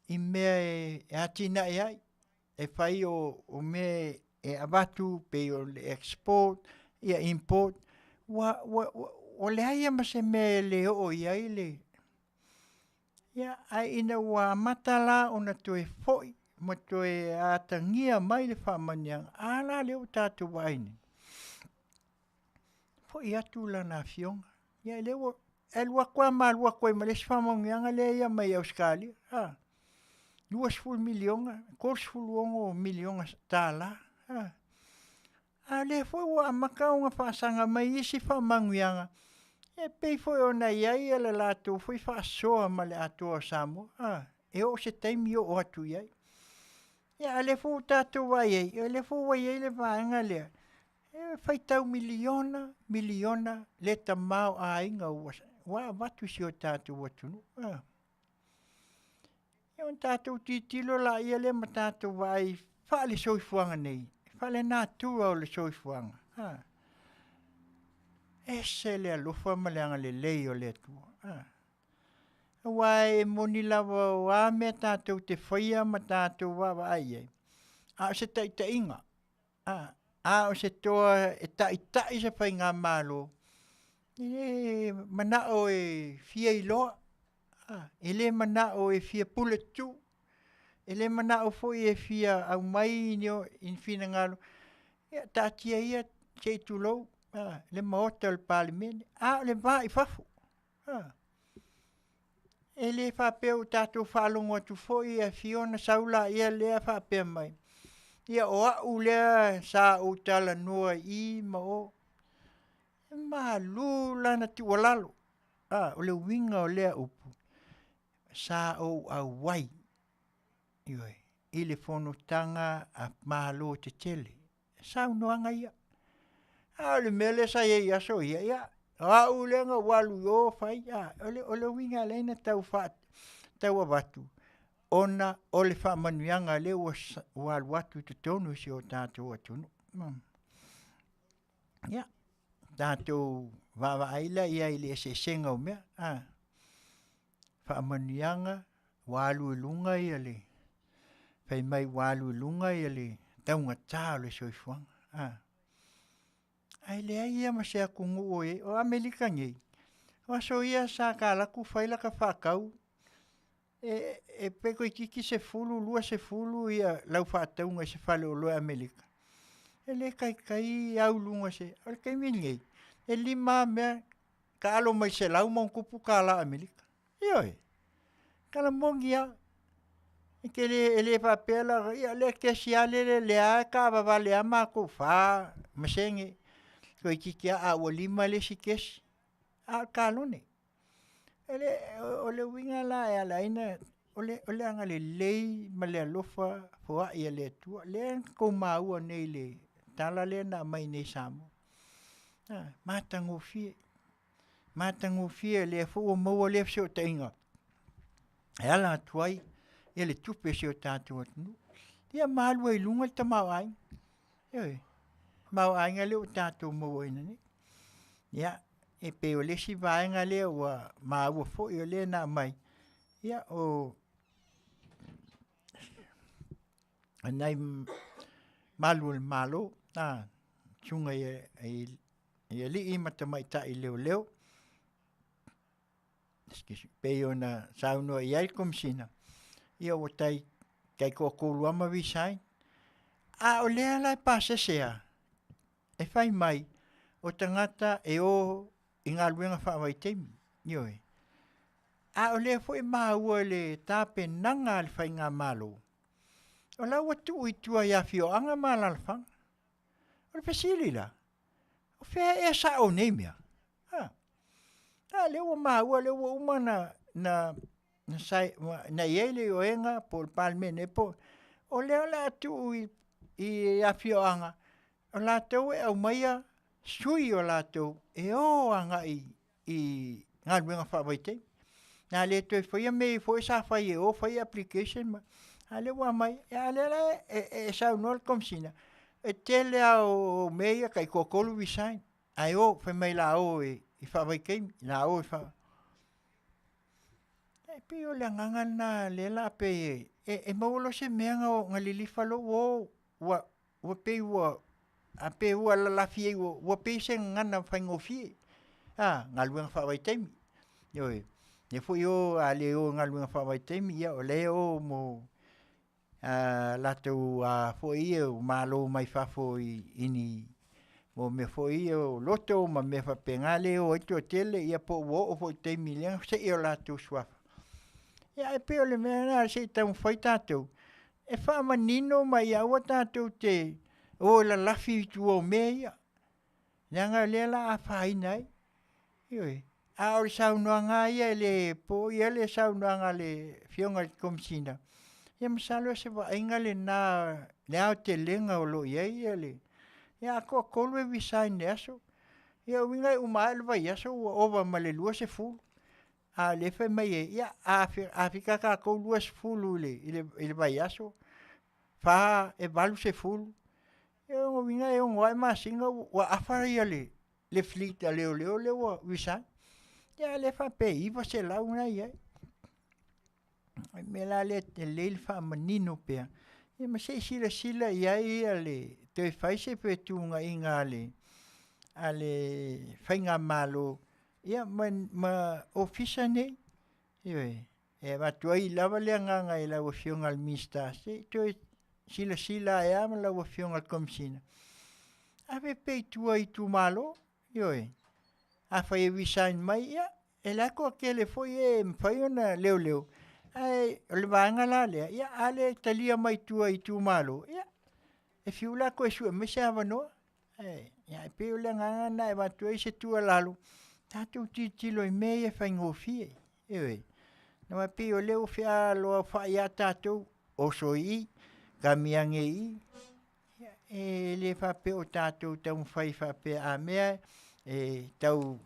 i mea e atinae ai, e fai o mea e avatu pei o le export, ia import, ua leai lava ma se mea e le oo i ai le... Ia, ae ina ua amata la ona toe foi ma toe atagia mai le faamanuiaga, a la lea ua tatou vaai nei, foi atu lana afioga, ia lea ua e alu atu lava ma alu atu ai ma le isi faamanuiaga lea e aumai Ausetalia, a, $20 miliona, $36 miliona tala, a. A o lea foi ua amata ona faasaga mai isi faamanuiaga e pei foi ona i ai le latou foi faasoa ma le Atoa o Samoa, a, e oo i se taimi oo atu i ai. Ia a o lea foi ua tatou vaai i ai, o lea foi ua i ai le vaega lea, e faitau miliona, miliona le tamaoaiga ua avatu i si o tatou atunuu, a. Ia ona tatou tilotilo laia lea ma tatou vaai faale-soifuaga nei, faale-natura o le soifuaga, a, e ese le alofa ma le agalelei o le Atua, a. Aua e moni lava o a mea tatou te faia ma tatou vaavaai i ai, a o se taitaiga, a, a o se toa e taitai se faigamalo, e le manao e fia iloa, a, e le manao e fia puletutu, e le manao foi e fia aumai ni finagalo, ia taatia ia se i tulou le Maota o le Palemene, a o le va i fafo. E le faapea ua tatou faalogo atu foi e afio ona sau laia lea faapea mai, ia o au lea sa ou talanoa i i ma o. E malu lana tuualalo. A, o le uiga o lea upu, sa ou auai, ioe, i le fonotaga a Malo tetele. Saunoaga ia. A o le mea lea sa i ai i aso ia, ia, o au lea na ou alu i o fai, a, o le uiga e ala ai ona tau faa, tau avatu, ona o le faamanuiaga lea ua alu atu i totonu o si o tatou atunuu. Ia, tatou vaavaai la i ai i le eseesega o mea, a, faamanuiaga ua alu i luga ia le fai mai ua alu i luga ia le taugata o le soifuaga, a. Ae leai ia ma se atunuu o i ai, o Amerika nei, o aso ia sa ta alu atu fai lata faatau, e pe toeitiiti 10, 20 ia lau faatauga i se faleoloa i Amerika, e le taitai au i luga o se... O le taimi lenei, e 5 lava mea, taalo mai i le $100+ Amerika. Ioe, tala moni lava. E te le e le faapea la, ia o lea e kesi lava lele o lea e taavavale lava matou 4%, toeitiiti lava a ua 5 le isi kesi, a o le kalone. O le uiga la e ala ai ona o le agalelei ma le alofa foai o le Atua lea na outou maua nei i le tala lea na aumai nei i Samoa. Matagofie, matagofie o lea foi ua maua lea fesootaiga e ala atu ai ia le tupe a si o tatou atunuu. Ia ma alu ai i luga le tamaoaiga. Ioe, tamaoaiga lea ua tatou mauaina nei. Ia, e pei o le isi vaega lea ua maua foi o lea na aumai, ia o nai malu o le Malo, susuga i alii ma tamaitai leoleo, pei ona saunoa i ai le Komesina, ia ua tai toatolu lava ma resign. A o lea la e pasese lava, e fai mai o tagata e o i galuega faavaitaimi, ioe. A o lea foi e maua i le tapenaga a le faigamalo, o la ua tuu i tua i afioaga ma alaalafaga. O le fesili la, o fea ea e sao o nei mea? A, a lea ua maua lea ua uma ona na na i ai le ioega po o le Palemene po o lea o le a tuu i afioaga o latou e aumaia sui o latou e o agai i galuega faavaitaimi. O le a le toe faia mea ia foi sa fai e o fai application ma a o lea ua aumai, a o lea la e saunoa le Komesina, e tele lava o mea ia tai toatolu resign ae o fai mai o le a o e faavaitaimi, o le a o e faa... E pei o le agaga lena lea la pei e e maua loa se mea na lilifa loa ua o ua pei ua a pei ua lalafi ai ua pei se gagana faigofie. A, galuega faavaitaimi. Ioe. O lea foi e o a le o i galuega faavaitaimi, ia o lea e o mo latou foi ia o malo mai fafo i ni mo mea foi ia o loto ma mea faapena lea e o ai le toatele, ia po ua oo foi i le taimi lea na sei o latou suafa. Ia ae pei o le mea lena se i taumafai tatou e faamanino ma ia aua tatou te o e lalafi i tua o mea ia, leaga o lea o le a afaina ai. Ioe. A o le saunoaga lava ia e le po i ai le saunoaga a le Afioga i le Komesina, ia masalo o se vaaiga lena le aotelega o lo o i ai le... Ia a toatolu e resign i le aso, ia lona uiga e uma ae le vaiaso ua ova ma le 20, a o lea e fai mai e, ia a fika tatou 20 i le vaiaso, fa, e 80, ia lona uiga e ono ae masina ua afa le fleet a leoleo lea ua resign. Ia a o lea e faapea e 900 la e i ai. O le mea la lea e lelei le faamanino pea, ia ma se i silasila i ai le toe fai se fetuunaiga a le faigamalo ia ma ofisa nei. Ioe, e avatu ai lava le agaga i lau Afioga i le Minisita, se i toe silasila ane lava ma lau Afioga i le Komesina, ave pea i tua i itumalo, ioe. Afai e resign mai, ia, e la e toatele foi e e mafai ona leoleo, ae o le vaega la lea, ia a le talia mai tua i itumalo, ia, e fiu la e toe sue mai se avanoa. Ae pei o le agaga lena e avatu ai se tuualalo, tatou tilotilo i mea ia e faigofie. Ioe. Aua e pei o lea ua fealoaloai lava tatou, oso i i, kami ane i i. Ia, e le faapea o tatou taumafai faapea a mea e tau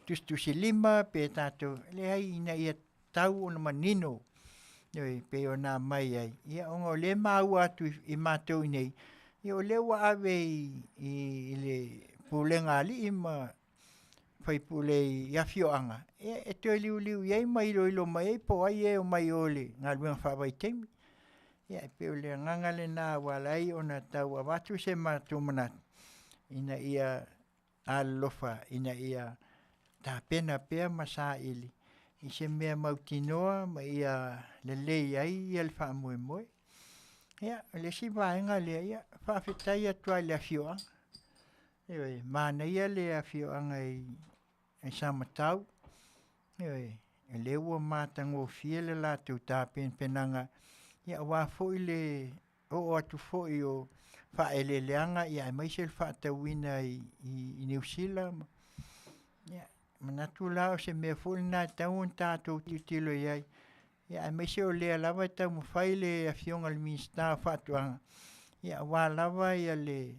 tusitusilima pe tatou, leai ina ia tau ona manino e pei ona aumai ai, ia ona o lea e maua atu i matou i inei, ia o lea ua ave i le pulega a alii ma faipule i afioaga ia e toe liuliu i ai ma iloilo mai ai po o ai e omai i o i le galuega faavaitaimi. Ia e pei o le agaga lena ua ala ai ona tau avatu se matou manatu ina ia alolofa ina ia tapena pea ma saili i se mea mautinoa ma ia lelei ai le faamoemoe. Ia, o le isi vaega lea, ia faafetai atu lava i le afioaga. Ioe, manaia le afioaga i Samatau, ioe, o lea ua matagofie le latou tapenapenaga aua foi le oo atu foi o faaeleeleaga aemaise le faatauina i Niu Sila. Ia, manatu la o se mea foi lena e tatau ona tatou tilotilo i ai, aemaise o lea lava e taumafai le Afioga i le Minisita o Faatoaga aua lava le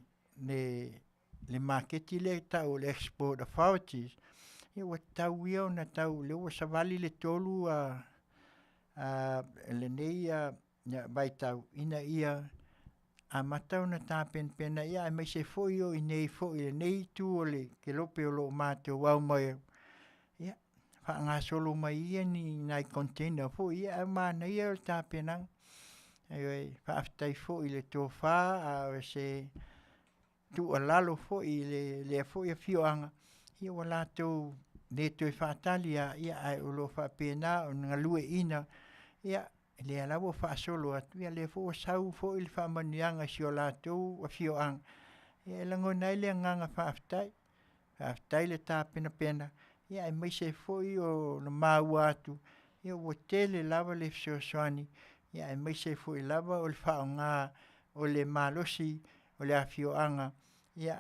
maketi lea e tau o le Export Authorities, ia ua tatau ia ona tau, o lea ua savali le 3 lenei vaitau ina ia amata ona tapenapena, aemaise foi o i inei foi i lenei itu o le kelope o lo o matou ao mai ai, ia faagasolo mai ia ni nai container foi ia, ae manaia le tapenaga. Ioe, faafetai foi i le tofa a o se tuualalo foi i lea foi afioaga, ia ua latou le toe faatali lava, ae o lo o faapena ona galueaiina, ia lea lava ua faasolo atu, ia lea foi ua sau foi le faamanuiaga i si o latou afioaga, e lagona ai le agaga faafetai. Faafetai le tapenapena, aemaise ai foi o le maua atu ua tele lava le fesoasoani, aemaise foi lava o le faaaoga o le malosi o le afioaga,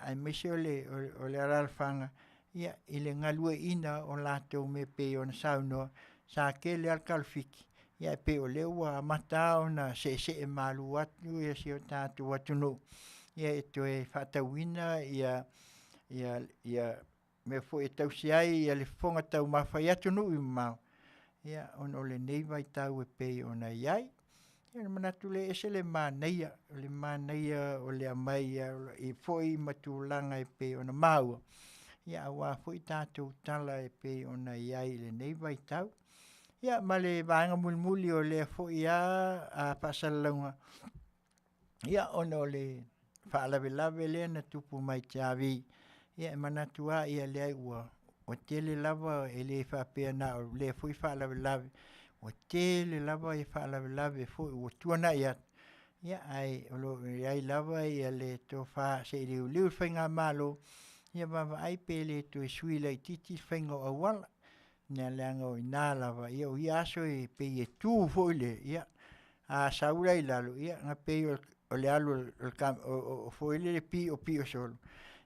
aemaise o le alaalafaga i le galueaiina o latou mea e pei ona saunoa, sa tele lava le talafiki, ae pei o lea ua amata lava ona seesee malu atu si o tatou atunuu e toe faatauina mea foi e tausi ai le fofoga taumafa i atunuu e mamao ona o lenei vaitau e pei ona i ai. Ia ona manatu lea e ese le manaia, o le manaia o le aumai foi ma tulaga e pei ona maua, aua foi tatou tala e pei ona i ai i lenei vaitau. Ia ma le vaega mulimuli o lea foi lava faasalalauga, ia ona o le faalavelave lea na tupu mai Tiavi, ia e manatu lava leai ua tele lava, e le faapea na o lea foi faalavelave, ua tele lava faalavelave foi ua tuanai atu, ae o lo o i ai lava le tofa se i liuliu le faigamalo, ia vaavaai pe le toe sui laitiiti le faiga o auala, leaga o i ina lava, o ia aso e pei e tu foi lea, ia a sau la i lalo, ia ona pei o le alu foi lele e piopio solo,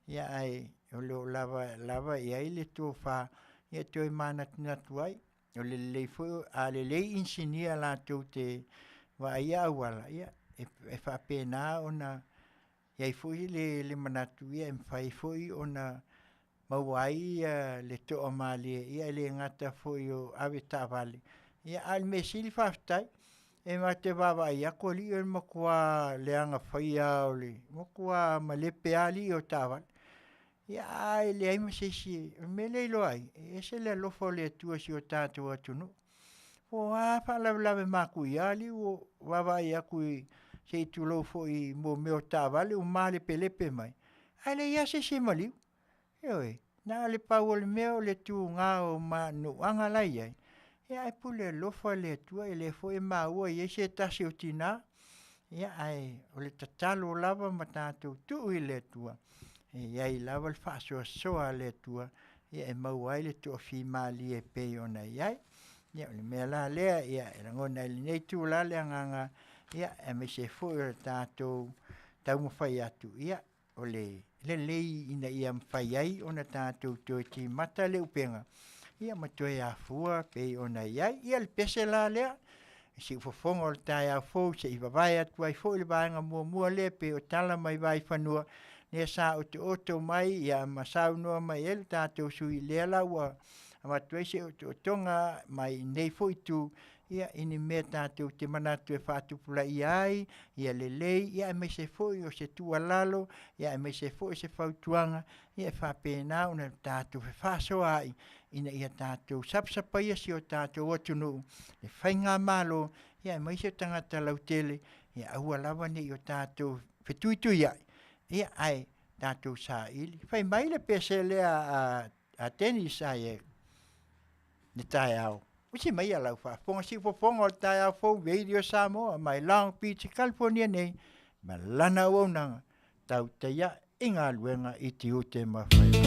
ae o lo o lava i ai le tofa e toe manatunatu ai. O le lelei foi, a lelei inisinia latou te vaaia auala, ia e faapena ona i ai foi le manatu e mafai foi ona maua ai le toamalie, e le gata foi o avetaavale, a o le mea sili faafetai, e matou te vaavaai atu alii o le matua leaga faia lava o le matua malepe lava alii o taavale. Ia ae leai ma se isi, o le mea lea e iloa ai, e ese le alofa o le Atua i si o tatou atunuu. Po o a faalavelave matuia alii ua vaavaai atu i, se i tulou foi i mea o taavale ua malepelepe mai, ae leai lava se isi e maliu. Ioe, na o le pau o le mea o le tuga o manuaga la e i ai, ae pule alofa le Atua, o lea foi e maua e i ai se tasi o tina, ae o le tatalo lava ma tatou tuu i le Atua, e i ai lava le faasoasoa a le Atua e maua ai le toafimalie e pei ona i ai. Ia o le mea la lea e lagona ai i lenei itula le agaga, aemaise foi o le tatou taumafai atu, ia o le lelei ina ia mafai ai ona tatou toe timata le upega ma toe afua pei ona i ai. Ia le pese la lea, i siufofoga o le taeao fou se i vavae atu ai foi le vaega muamua lea pei o tala mai vaifanua, lea sa otooto mai ma saunoa mai ai le tatou sui usufono, lea la ua avatu ai se otootoga mai lenei foi itu. ia, i ni mea tatou te manatu e faatupulaia ai, ia lelei, ia aemaise foi o se tuualalo, ia aemaise foi o se fautuaga, ia e faapena ona tatou fefaasoaai ina ia tatou sapasapaia si o tatou atunuu, le faigamalo, ia aemaise o tagata lautele, ia aua lava ne i o tatou fetuituiai, ia ae tatou saili. Fai mai le pese lea a a Dennis ai e le taeao. Usi mai ia lau faafofoga siufofoga o le taeao fou Radio Samoa mai Long Beach, California nei, ma lana auaunaga tau taia i galuega i tiute ma faiva.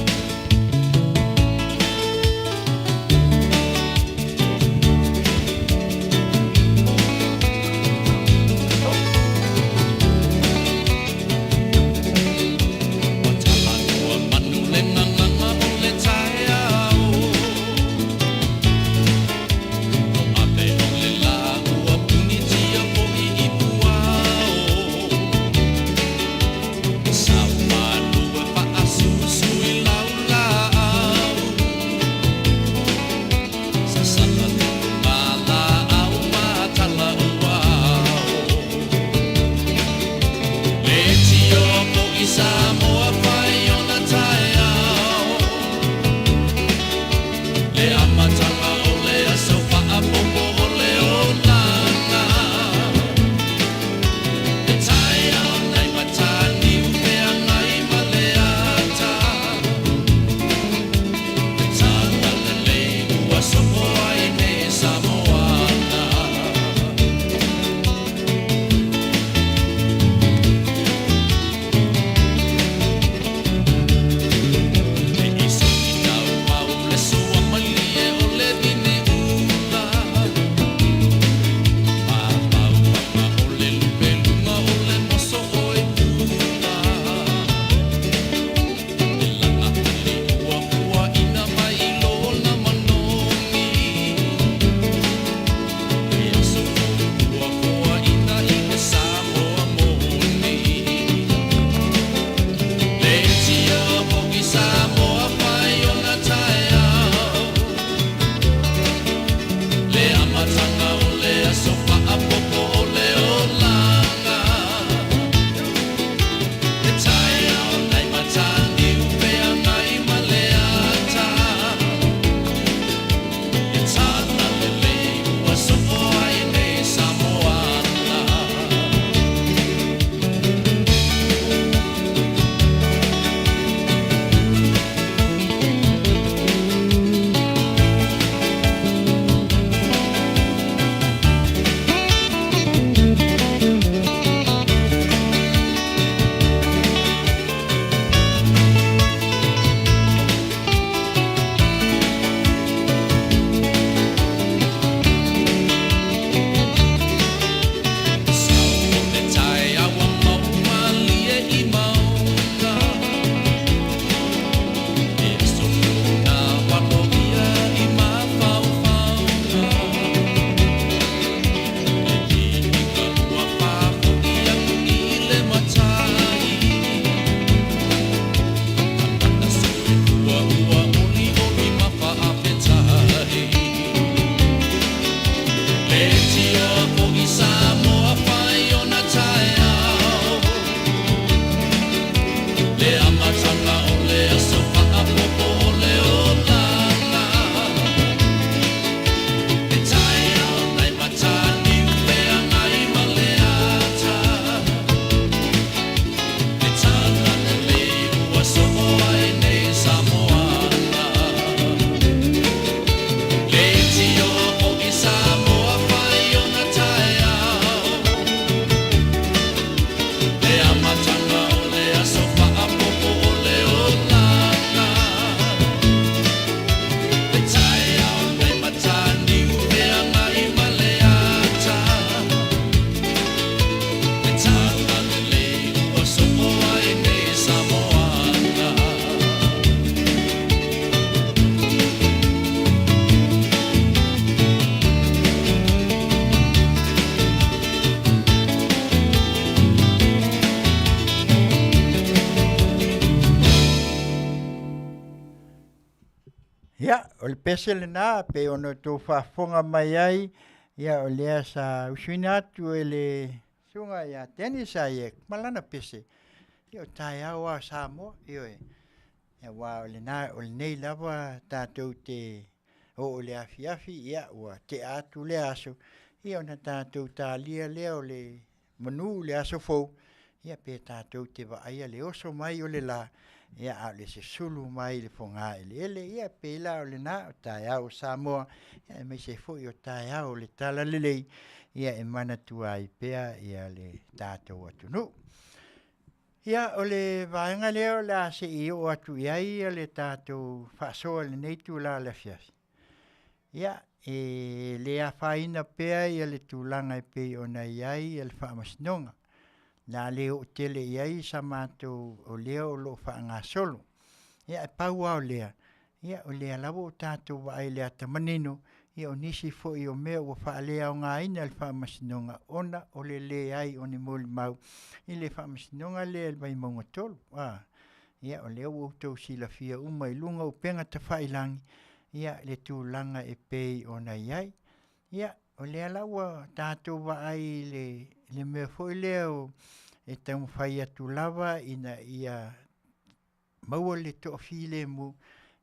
Ia, o le pese lenā pei ona outou faafofoga mai ai, Ia o lea sa usuina atu e le susuga ia Dennis Ayek ma lana pese, ia o taeao lava o Samoa, ioe. Aua o lena o lenei lava tatou te oo i le afiafi, ia ua tea atu lea aso, ia ona tatou talia lea o le manu i le aso fou, ia pe tatou te vaaia le oso mai o le la, ia a o le susulu mai i le fogaeleele. Ia pei la o lena, o taeao o Samoa, aemaise foi o taeao o le Talalelei, ia e manatua ai pea le tatou atunuu. Ia, o le vaega lea o le a se i oo atu i ai le tatou faasoa i lenei itula o le afiafi, ia, e le afaina pea le tulaga e pei ona i ai le Faamasinoga. O le a le oo tele i ai sa matou, o lea o lo o faagasolo. Ia ae pau lava o lea, ia o lea lava ua tatou vaai i le ata manino, ia o nisi foi o mea ua faaleaogaina e le Faamasinoga ona o le leai o ni molimau i le Faamasinoga lea i le Vaimauga 3. Ia o lea ua outou silafia uma i luga o upega tafailagi ia le tulaga e pei ona i ai. Ia o lea la ua tatou vaai i le mea foi lea e taumafai atu lava ina ia maua le toafilemu,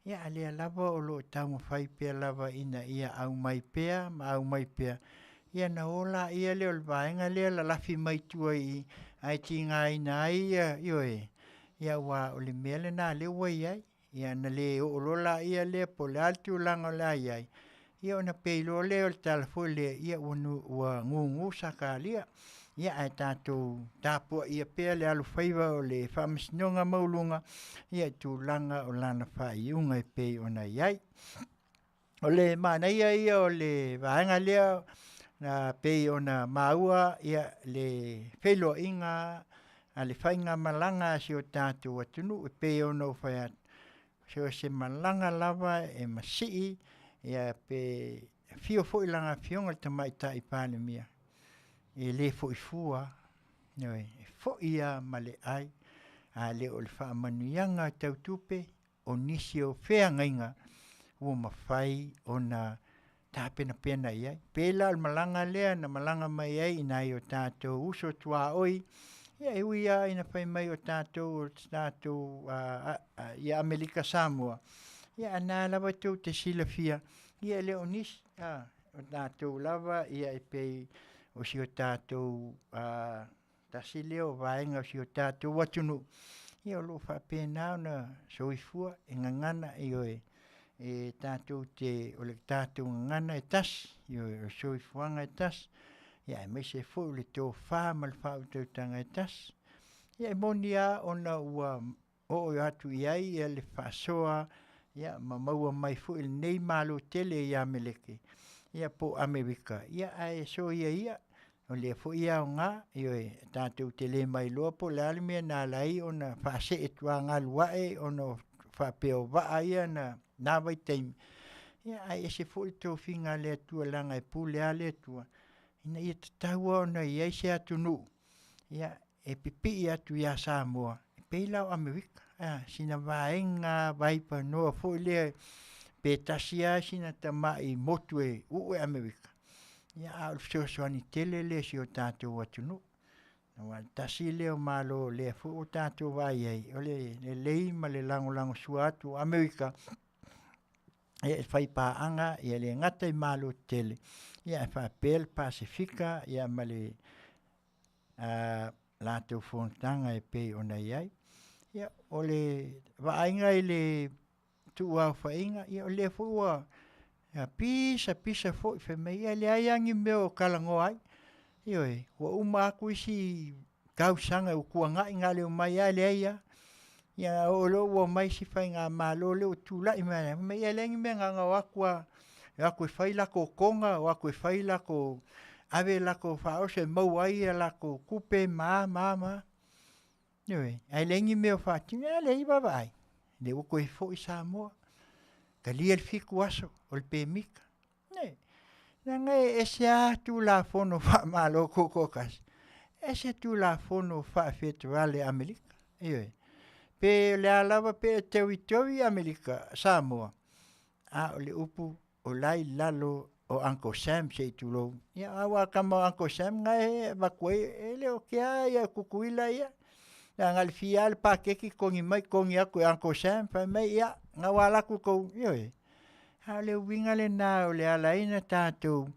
ia a o lea lava o lo o taumafai pea lava ina ia aumai pea ma aumai pea, ia ona o laia lea o le vaega lea e lalafi mai tua i i ae tigaina ai ia, ioe, aua o le mea lena o lea ua i ai. Ia ona le oo loa lea po o le a le tulaga o le a i ai, ia ona pei loa lea o le tala foi lea, ia ua gugu Sakalia. Ia ae tatou tapuaia pea le alofaiva o le Faamasinoga Maualuga i tulaga o lana faaiuga e pei ona i ai. O le manaia ia o le vaega lea na pei ona maua le feiloaiga a le faigamalaga a si o tatou atunuu e pei ona ou fai atu, so o se malaga lava e masii pe afio foi lana Afioga i le Tamaitai Palemia, e le foi fua lava, ioe, e foi lava ma le ai, a le o le faamanuiaga tau tupe, o nisi o feagaiga ua mafai ona tapenapena i ai. Pei la o le malaga lea na malaga mai ai i nai o tatou uso tuaoi, ia e ui lava ina fai mai o tatou o tatou ia Amerika Samoa, ia a o lena lava tou te silafia, ia e le o nisi, o tatou lava e pei o si o tatou tasi lea o vaega o si o tatou atunuu, ia o lo o faapena ona soifua e gagana, ioe, e tatou te, o le tatou gagana e tasi, ioe, o le soifuaga e tasi, aemaise foi o le tofa ma le faautautaga e tasi. Ia e moni lava ona ua oo atu i ai le faasoa ma maua mai foi e lenei Malo tele i Amerika po o Amerika, ae soia ia, o lea foi e aoga, ioe, tatou te le ma iloa po o le a le mea na ala ai ona faasee tuagalu ae ona faapea o vaa ia na na vaitaimi, ae ese foi le tofiga a le Atua leaga e pule lava le Atua, ina ia tatau lava ona i ai se atunuu e pipii atu ia Samoa, e pei la o Amerika, sina vaega vaipanoa foi lea pe tasi lava sina tamai motu e uu e Amerika, a o le fesoasoani tele lea i si o tatou atunuu. Aua o le tasi lea o Malo o lea foi ua tatou vaai i ai, o le lelei ma le lagolagosua atu o Amerika e faipaaga, e le gata i Malo tetele, ae faapea le Pasefika ma le latou fonotaga e pei ona i ai. Ia, o le vaaiga i le tuuaofaiga, ia o lea foi ua pisapisa foi fai mai, ia e leai lava ni mea o talanoa ai. Ioe, ua uma atu isi tausaga ua tuanai na o le omai lava e leai lava. Ia oo loa ua omai isi faigamalo lea ua tulai mai, fai mai e leai ni mea na ona o atu lava e o atu e fai latou toga, o atu e fai latou, ave latou faaoso e maua ai a latou tupe ma a ma a ma a. Ioe, ae leai ni mea o faatino, a lea e vaavaai, o lea ua toe foi Samoa, talia le 7 aso o le pemita. Leaga e ese lava Tulafono faamalo tutoatasi, ese Tulafono faafetuale Amerika. Ioe. Pe o le a lava pe territory Amerika, Samoa, a o le upu o la e i lalo o Uncle Sam se i tulou. Ia aua kama o Uncle Sam ngai e avatu ai e le o kea ia Tutuila ia. Leaga le fia le paketi togi mai togi atu e Uncle Sam fai mai ia na ua alu atu tou ioe. A o le uiga lena o le ala ai na tatou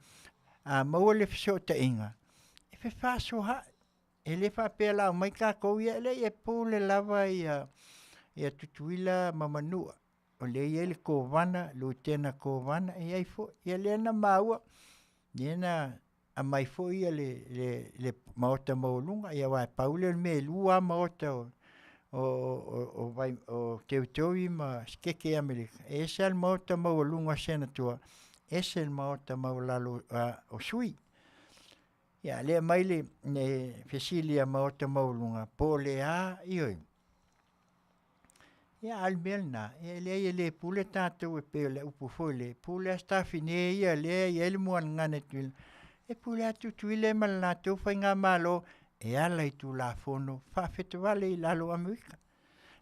a maua le fesootaiga e fefaasoaai. E le faapea la aumai tatou ia, e leai e pule lava ia ia Tutuila ma Manua. O lea e i ai le Kovana, Lutena Kovana, e i ai foi. Ia lea na maua, lea na aumai foi ia le le le maota maualuga, ia aua e pau lea o le mea e lua lava maota o o o o o Territory ma Sikeke i Amerika, e ese lava le maota maualuga o Senatua, ese le maota maualalo o sui. Ia lea aumai le le fesili a maota maualuga po o le a, ioe. Ia a o le mea lena, e leai e le pule tatou e pei o le upu foi lea, e pule lava Sitafine ia lea e i ai le muagagana i Tutuila, e pule lava Tutuila ma le latou faigamalo e ala i Tulafono faafetevale i lalo o Amerika.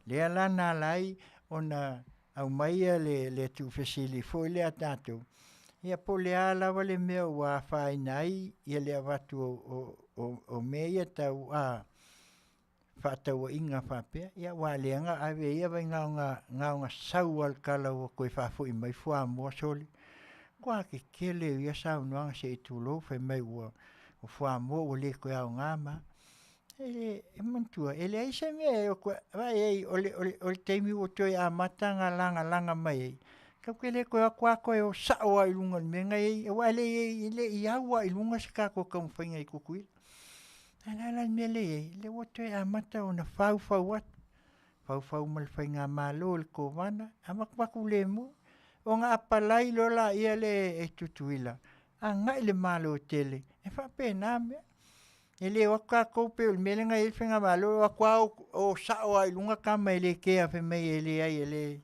Lea la na ala ai ona aumai le le tuufesili foi lea a tatou, ia po o le a lava le mea ua afaina ai ia le avatu o o o o mea ia tau a faatauaiga faapea, ia aua lea na ave ia vai gaoga gaoga sau lava le tala ua toe faafoi mai fuamoa sole. Matua tetele o ia saunoaga se i tulou fai mai ua o fuamoa ua le toe aoga ma a. E le e manatua e leai se mea e toe vaai i ai o le o le taimi ua toe amata ona lagalaga mai ai, tatou te le toe o atu lava toe o sao lava i luga o le mea na i ai aua e le i i ai e le i au lava i luga se tatou taumafaiga i Tutuila. Ae o le a la le mea lea e i ai? Lea ua toe amata ona faufau atu, faufau ma le faigamalo i le Kovana, avatuavatu lemu, ona apalai loa laia lea e Tutuila agai i le Malo tele, e faapena mea. E le o atu tatou pei o le mea lea na i ai le faigamalo, e o atu lava o sao lava i luga tama e le kea fai mai e leai e le...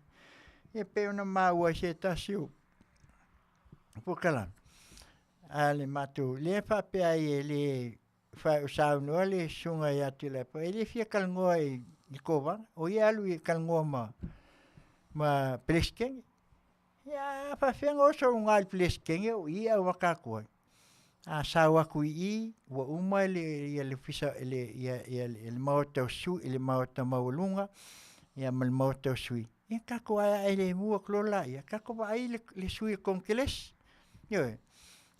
Ia pei ona maua e se tasi o polokalame a le matou, lea e faapea ai e le saunoa le susuga ia Tuilaepa, e le fia talanoa i le Kovana, o ia e alu e talanoa ma ma Peresetene. Ia a faapefea ona oso i luga i le Peresetene o i e auaka atu ai? A sao atu i i ua uma le ia le Ofisa le ia ia le Maota o Sui le Maota Maualuga ia ma le Maota o Sui, ia tatou aeae lemu atu loa laia, tatou vaai le le sui o le Konekelesi. Ioe.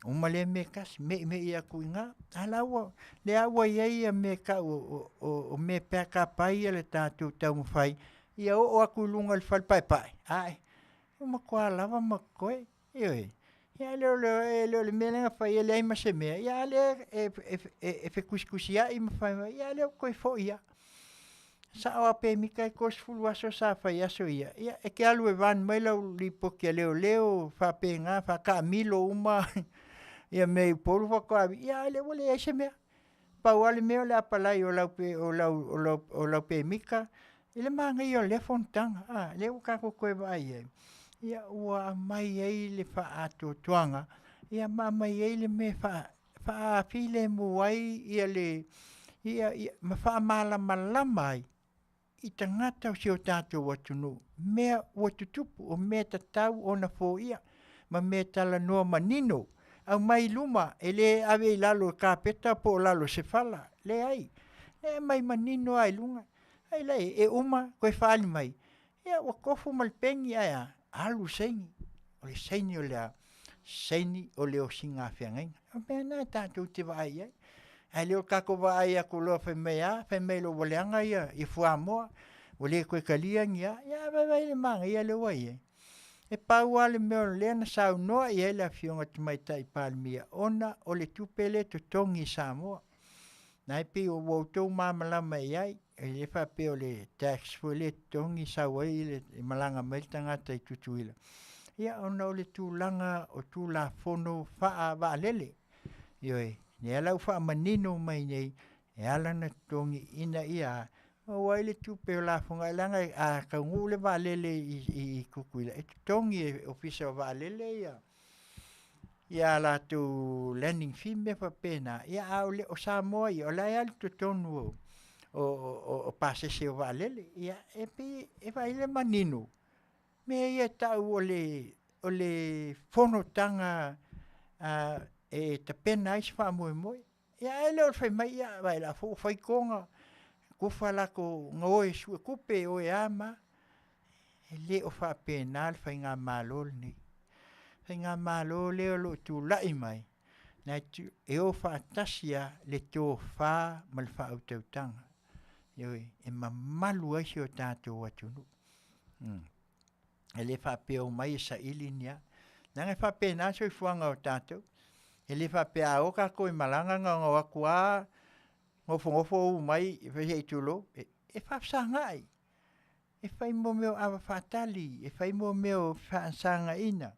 Uma lea mea e tasi, meimei atu i ina, a la ua, lea ua i ai ia mea e tau o, o, o mea pe a tapa ai le tatou taumafai ia oo atu i luga o le fale paepae, ae ua matua lava ma totoe. Ioe. Ia e le o le, e le o le mea lea na fai e leai ma se mea, ia a lea e, e, e, e fetusitusiai ma fai mai, ia a lea ua toe foi lava. Sao lava pe mita e 30 aso sa fai aso ia, ia e te alu e van mai lau lipoti a leoleo faapena, faataamilo uma ia mea i Upolu faatoa ave, ia a lea ua leai se mea. Pau lava le mea o le apalai o lau o lau o lau o lau pemita i le manaia o lea fonotaga, a lea ua tatou toe vaai i ai, ia ua aumai ai le faaatoatoaga, ia ma aumai ai le mea e faafilemu ai ia le ia ia ma faamalamalama ai i tagata o si o tatou atunuu mea ua tutupu, o mea e tatau ona foia ma mea e talanoa manino, aumai i luma, e le ave i lalo o kapeta po o lalo o se fala, leai, e aumai manino lava i luga. Ai la e uma toe faaali mai, ia ua tofu ma le peni ae a, alu le saini. O le saini o le a? Saini o le osiga feagaiga. O mea na tatou te vaai i ai. Ae le o tatou vaai atu loa fai mai a, fai mai loa ua leaga ia, ia fuamoa, ua le toe talia ni a, ia vaai le manaia lea ua i ai. E pau lava le mea o lea na saunoa i ai le Afioga i le Tamaitai Palemia, ona o le tupe lea e totogi i Samoa. Na e pei ua outou malamalama i ai, e le faapea o le tax foi lea e totogi sau ai le malaga mai le tagata i Tutuila. Ia ona o le tulaga o Tulafono faa-vaalele. Ioe, lea la ua faamanino mai nei, e ala ona totogi ina ia maua ai le tupe o lafoga, leaga a taunuu le vaalele i Tutuila, e totogi e Ofisa o Vaalele ia ia latou landing fee ma mea faapena, ia a o le o Samoa ia, o la e alu i totonu o o o pasese o vaalele. Ia e pei e vaai le manino, mea ia e tau o le o le fonotaga. e tapena ai se faamoemoe. Ia ae le o le fai mai, ia vaai o la foi ua fai toga, tufa latou na o e suetupe o e a ma a. E le o faapena le faigamalo lenei. O le faigamalo lea o lo o tulai mai, e o faatasi lava le tofa ma le faautautaga. Ioe, e mamalu ai si o tatou atunuu. E le faapea e omai e saili ni a, leaga e faapena le soifuaga o tatou. E le faapea a o tatou e malaga na ona o atu lava nofonofo umai se i tulou, e faafesagai. E fai mo mea o ava faatali, e fai mo mea o fefaasagaina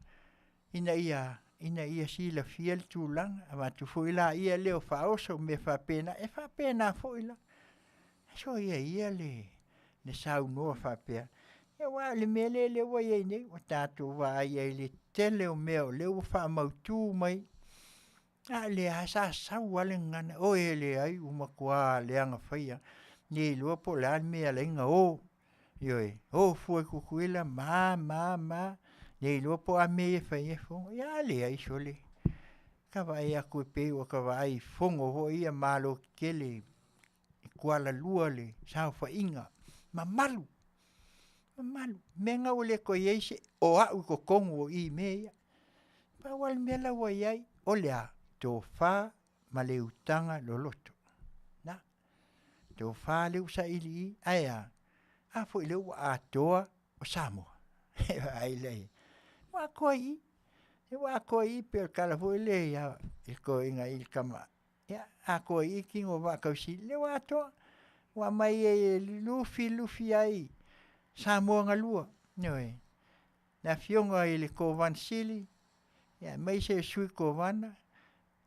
ina ia silafia le tulaga, avatu foi lea o faaoso ma mea faapena, e faapena foi la. Soia ia le saunoa faapea, ia aua o le mea lea ua i ai nei, ua tatou vaai ai i le tele o mea o lea ua faamautu mai, a o lea lava sa sau lava le gagana, oi e leai ua matua leaga faia, e le iloa po o le a le mea e ala ai ona o. Ioe, o fua i Tutuila ma a ma a, le iloa po o a mea ia e fai ai fono. Ia a leai sole, ota vaai atu e pei ua ta vaai i fono foi ia a Malo tetele i Kuala Lua le saofaiga, mamalu, mamalu. O mea na ua le toe i ai se o au i totonu o i i mea ia. Pau lava le mea la ua i ai, o le a? Tofa ma le utaga loloto. O lena. Tofa lea ua saili i i, ae a? A foi o lea ua atoa o Samoa. Vaai la i ai. Ua atoa i i, ua atoa i i pei o le tala foi lea i le toeaina i le tama, ia atoa i i tino o Vaatausili, lea ua atoa. Ua aumai ai e lufilufi ai Samoa na lua, ioe. Le afioga i le Kovana Sili, aemaise le Sui Kovana,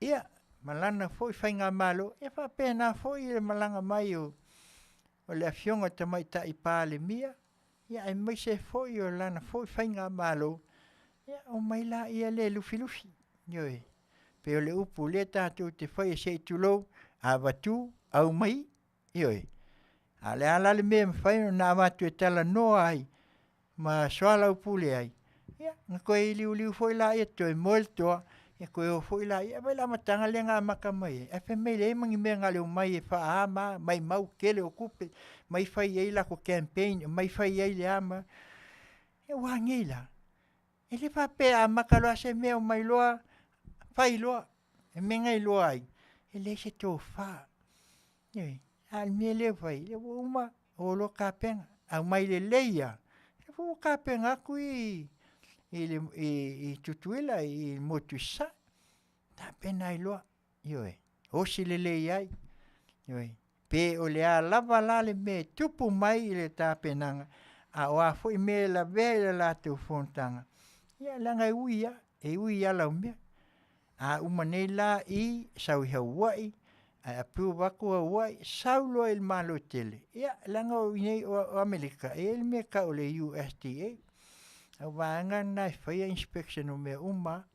ia ma lana foi faigamalo, e faapena foi le malaga mai o le afioga i le Tamaitai Palemia, aemaise foi o lana foi faigamalo, ia omai laia e lufilufi. Ioe. E pei o le upu o lea tatou te faia se i tulou, avatu aumai, ioe. A o le a la le mea e mafai ona avatu e talanoa ai ma soalaupule ai, ia ona toe liuliu foi lea toe moe le toa, ia toe o foi lea. Vaai i le amataga lea na amata mai ai, ae fai mai e leai ma ni mea na o le omai e faa ma a, maumau le tele o tupe, omai fai ai latou campaign, omai fai ai le a ma le a. Ia ua a nei la? E le faapea a amata loa se mea omai loa fai loa. O le mea na iloa ai, e leai se tofa. Ioe, a o le mea lea ua fai, o lea ua uma, o loa tapena, aumai lelei lava, o lea foi ua tapena atu i i Tutuila i le motu i Sasae, tapena ai loa, ioe, osi lelei ai, ioe. Pe o le a lava la le mea e tupu mai i le tapenaga, a o a foi mea e lavea i le latou fonotaga, ia leaga e ui lava, e ui i ala o mea. A uma nei la i, sau i Hawaii, ae approve atu Hawaii, sau loa i le Malo tele, ia leaga o i inei o Amerika, e i ai le mea e tau o le USDA, o vaega na e faia inspection o mea uma lava.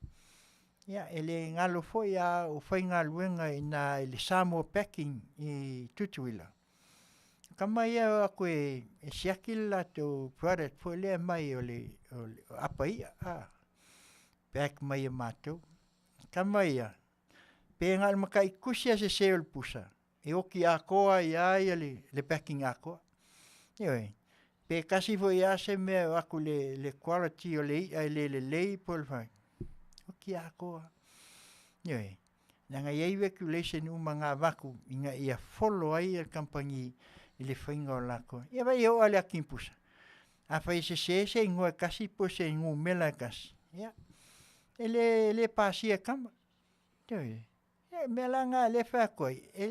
Ia e le galo foi a o faigaluega i ina i le Samoa Packing i Tutuila, o tama ia e o atu e siaki le latou product foi lea e aumai o le apa i'a a, pack mai e matou. O tama ia, pe na o le matai tusi lava sese o le pusa, e oti atoa ai lava le packing atoa. Ioe. Pe tasi foi lava se mea e o atu le quality o le i'a e le lelei po o le fai, oti atoa lava. Ioe. Leaga e i ai regulation uma na avatu ina ia follow ai le kamupani i le faiga o latou. Ia vaai e oo lava i le ati pusa, afai e sese se igoa e tasi po o se numera e tasi, ia e le pasia e tama. Ioe. Ia o le mea la lena o lea e fai atu ai, e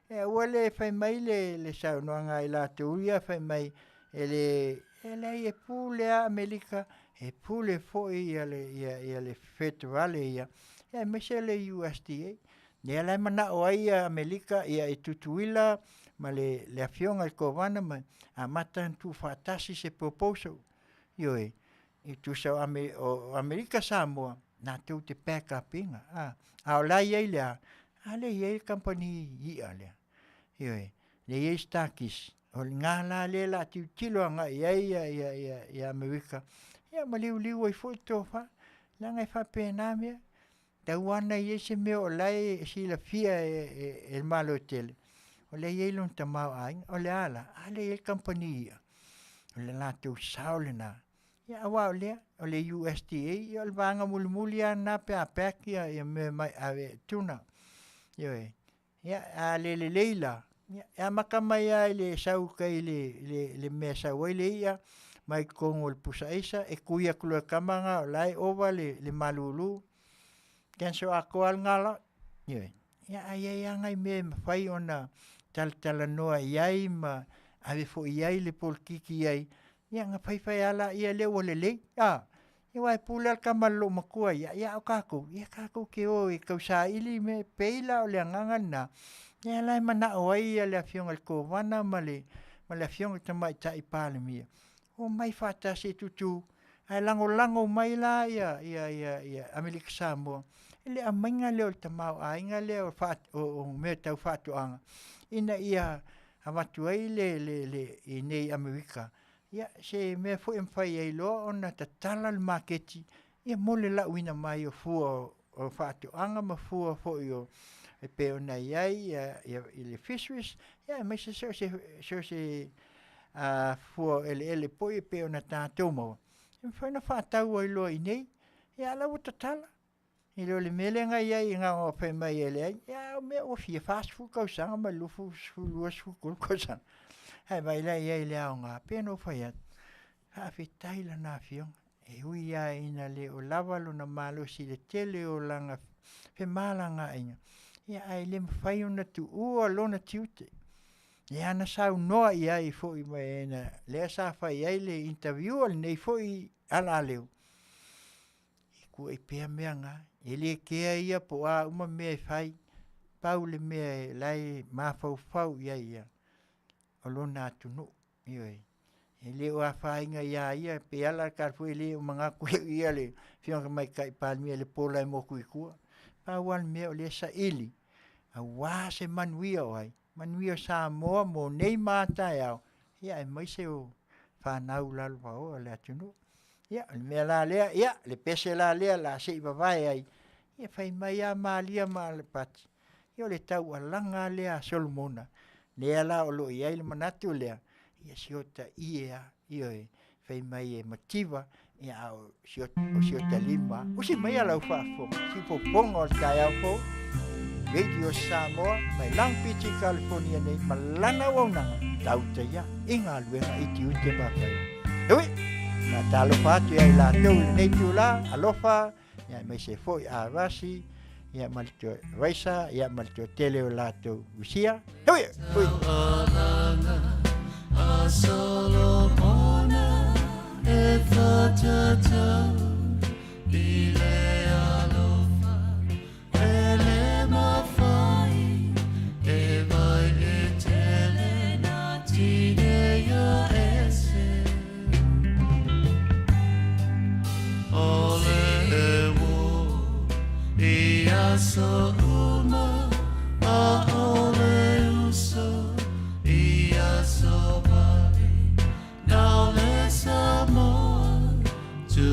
le aua le fai mai le saunoaga a i latou ia fai mai e le, e leai e pule lava Amerika, e pule foi le Feterale ia, aemaise le USDA. Lea la e manao ai Amerika i Tutuila ma le afioga i le Kovana ma amata ona tuufaatasi se proposal. Ioe, e tusa o Amerika Samoa latou te back up ina, a o la e i ai le a? A lea e i ai le kamupani i'a lea, ioe, lea e i ai Star-Kist, o i ina la lea o le a tilotilo agai i ai Amerika, ia ma liuliu ai foi le tofa, leaga e faapena mea. Tau ana i ai se mea o la e silafia e, e, e le Malo tele, o lea e i ai lona tamaoaiga, o le a la? A lea e i ai le kamupani i'a, o le latou sao lena. Ia aua o lea, o le USDA, ia o le vaega mulimuli lava lena pe a pack ia, ia mea mai ave e tuna. Ioe. Ia, a le lelei la, ia, e amata mai lava i le sau i tai i le, le, le mea e sau ai le i'a, mai totonu o le pusa aisa, e tui atu loa e tama na o la e ova le, le malulu, cancel atoa lava lena la. Ioe. Ia ae i ai lava nai mea e mafai ona talatalanoa i ai ma ave foi i ai le polokiki i ai, ia ona fai fai lava lea lea ua lelei, a. Ia aua e pule lava le tama i le loomatua ia, ia a o tatou, ia tatou te o e tausaili mea. E pei la o le agaga lena, lea la e manao ai le afioga i le Kovana ma le afioga i le Tamaitai Palemia, omai faatasi e tutu ae lagolago mai la ia ia ia ia Amerika Samoa i le aumaiga lea o le tamaoaiga lea o o mea tau faatoaga ina ia avatu ai le le le i inei i Amerika ia se mea foi e mafai ai loa ona tatala le maketi ia mo le lauina mai o fua o faatoaga ma fua foi o e pei ona i ai ia, ia, i le fisheries, ia aemaise so o se, so o se fua o eleele foi e pei ona tatou maua, e mafai ona faatau ai loa i inei, ia a o la ua tatala. I lo le mea lea na i ai na ona fai mai e leai, ia o mea ua fia 40 tausaga ma le 20, 23 tausaga. Ae vaai la i ai i le aoga, pei ona ou fai atu, faafetai i lana afioga, e ui lava ina le o lava lona malosi i le tele o lana femalagaaiga, ia ae le mafai ona tuua lona tiute. Lea na saunoa i ai foi ma e na, lea sa fai ai le interview a lenei foi alaleo, e kuai pea mea na, e le kea ia po o a uma mea e fai, pau le mea la e mafaufau i ai ia, o lona atunuu. Ioe. E le o afaina iā ia, pei lava la le tala foi e le o manatu ia le Afioga Tamaitai Palemia i le pola e motu i tua. Pau lava le mea o lea e saili aua se manuia o ai? Manuia o Samoa mo nei ma a taeao, ia aemaise o fanau lalovaoa o le atunuu. Ia, o le mea la lea, ia, le pese la lea o le a se i vavae ai, ia fai mai lava Malia ma Alepati, ia o le taualaga lava lea a Solomona, lea la o lo o i ai le manatu lea, ia si ota ie lava, ioe, fai mai e mativa, ia a o si ota lima lava. Usi maia lau faafofoga, siufofoga o le taeao fou, Radio Samoa, mai Long Beach i California nei, ma lana auaunaga, tau ia i galuega i tiute ma faiva. Ui, faatalofa atu ia i latou i lenei itula, alofa, ia aemaise foi a Rasi, ia ma le toe Raisa, ia ma le toatele o latou usia. Ui, ui. A Solomona e whatatau i le alofa e le mawhai e vai e tele na tineia ese o le wo i aso uma a o le uso i aso vale nau le Samoa tu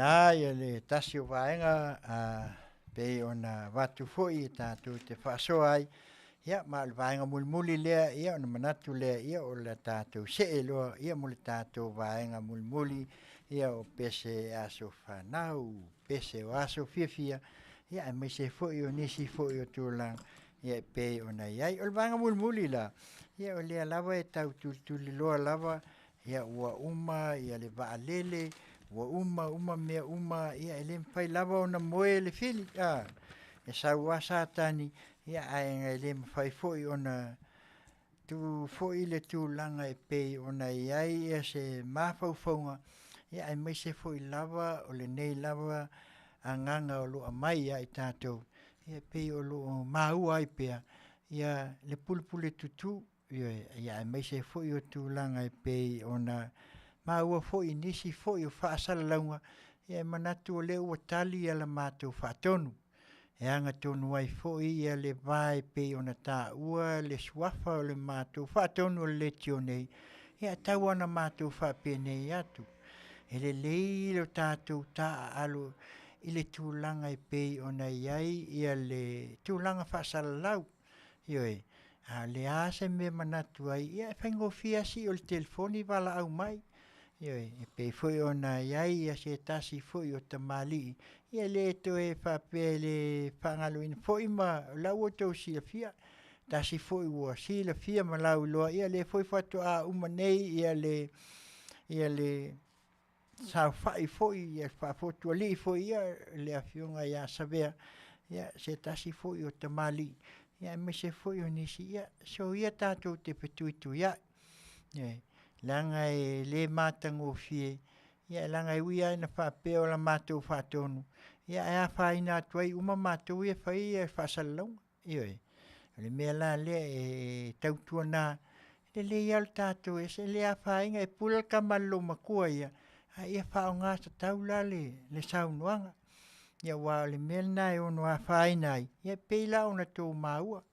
faapena ia le tasi o vaega a pei ona avatu foi e tatou te faasoa ai. Ia ma o le vaega mulimuli lea, ia ona manatu lea, ia o le tatou see loa ia mo le tatou vaega mulimuli, ia o pese aso fanau, pese o aso fiafia, ia aemaise foi o nisi foi o tulaga ia e pei ona i ai. O le vaega mulimuli la, ia o lea lava e tau tulituliloa lava, ia ua uma ia le vaalele, ua uma uma mea uma, ia e le mafai lava ona moe le fili, a, e sau lava Satani, ia ae e le mafai foi ona tu foi le tulaga e pei ona i ai ia se mafaufauga, ia aemaise foi lava o lenei lava agaga o lo o aumai ia i tatou, ia e pei o lo o maua ai pea ia le pulepule tutū. Ioe, ia aemaise foi o tulaga e pei ona maua foi i nisi foi o faasalalauga, ia e manatu o lea ua tali la matou faatonu e aga tonu ai foi ia le va e pei ona taua le suafa o le matou faatonu o le leitio nei, ia e tau lava ona matou faapenei atu. E lelei lo tatou taaalo i le tulaga e pei ona i ai ia le tulaga faasalalau. Ioe, a o le a se mea e manatu ai, ia e faigofie lava sii o le telefoni valaau mai. Ioe, e pei foi ona i ai se tasi foi o tamalii, ia e le toe faapea e le faagaloina foi ma o la ua outou silafia, tasi foi ua silafia ma lauiloa, ia lea foi faatoa uma nei le saofai foi le faafotualii foi ia le afioga ia Savea, ia se tasi foi o tamalii, ia aemaise foi o nisi, ia soia tatou te fetuituiai. Ioe, leaga e le matagofie, ia leaga e ui lava ina faapea o la matou faatonu, ia ae afaina atu ai uma matou ia e fai faasalalauga. Ioe, o le mea la lea e tautuana, lelei lava lo tatou, e le afaina e pule le tama i le loomatua ia, a ia faaaoga tatau la le saunoaga. Ia aua o le mea lena e ono afaina ai, ia e pei la ona outou maua.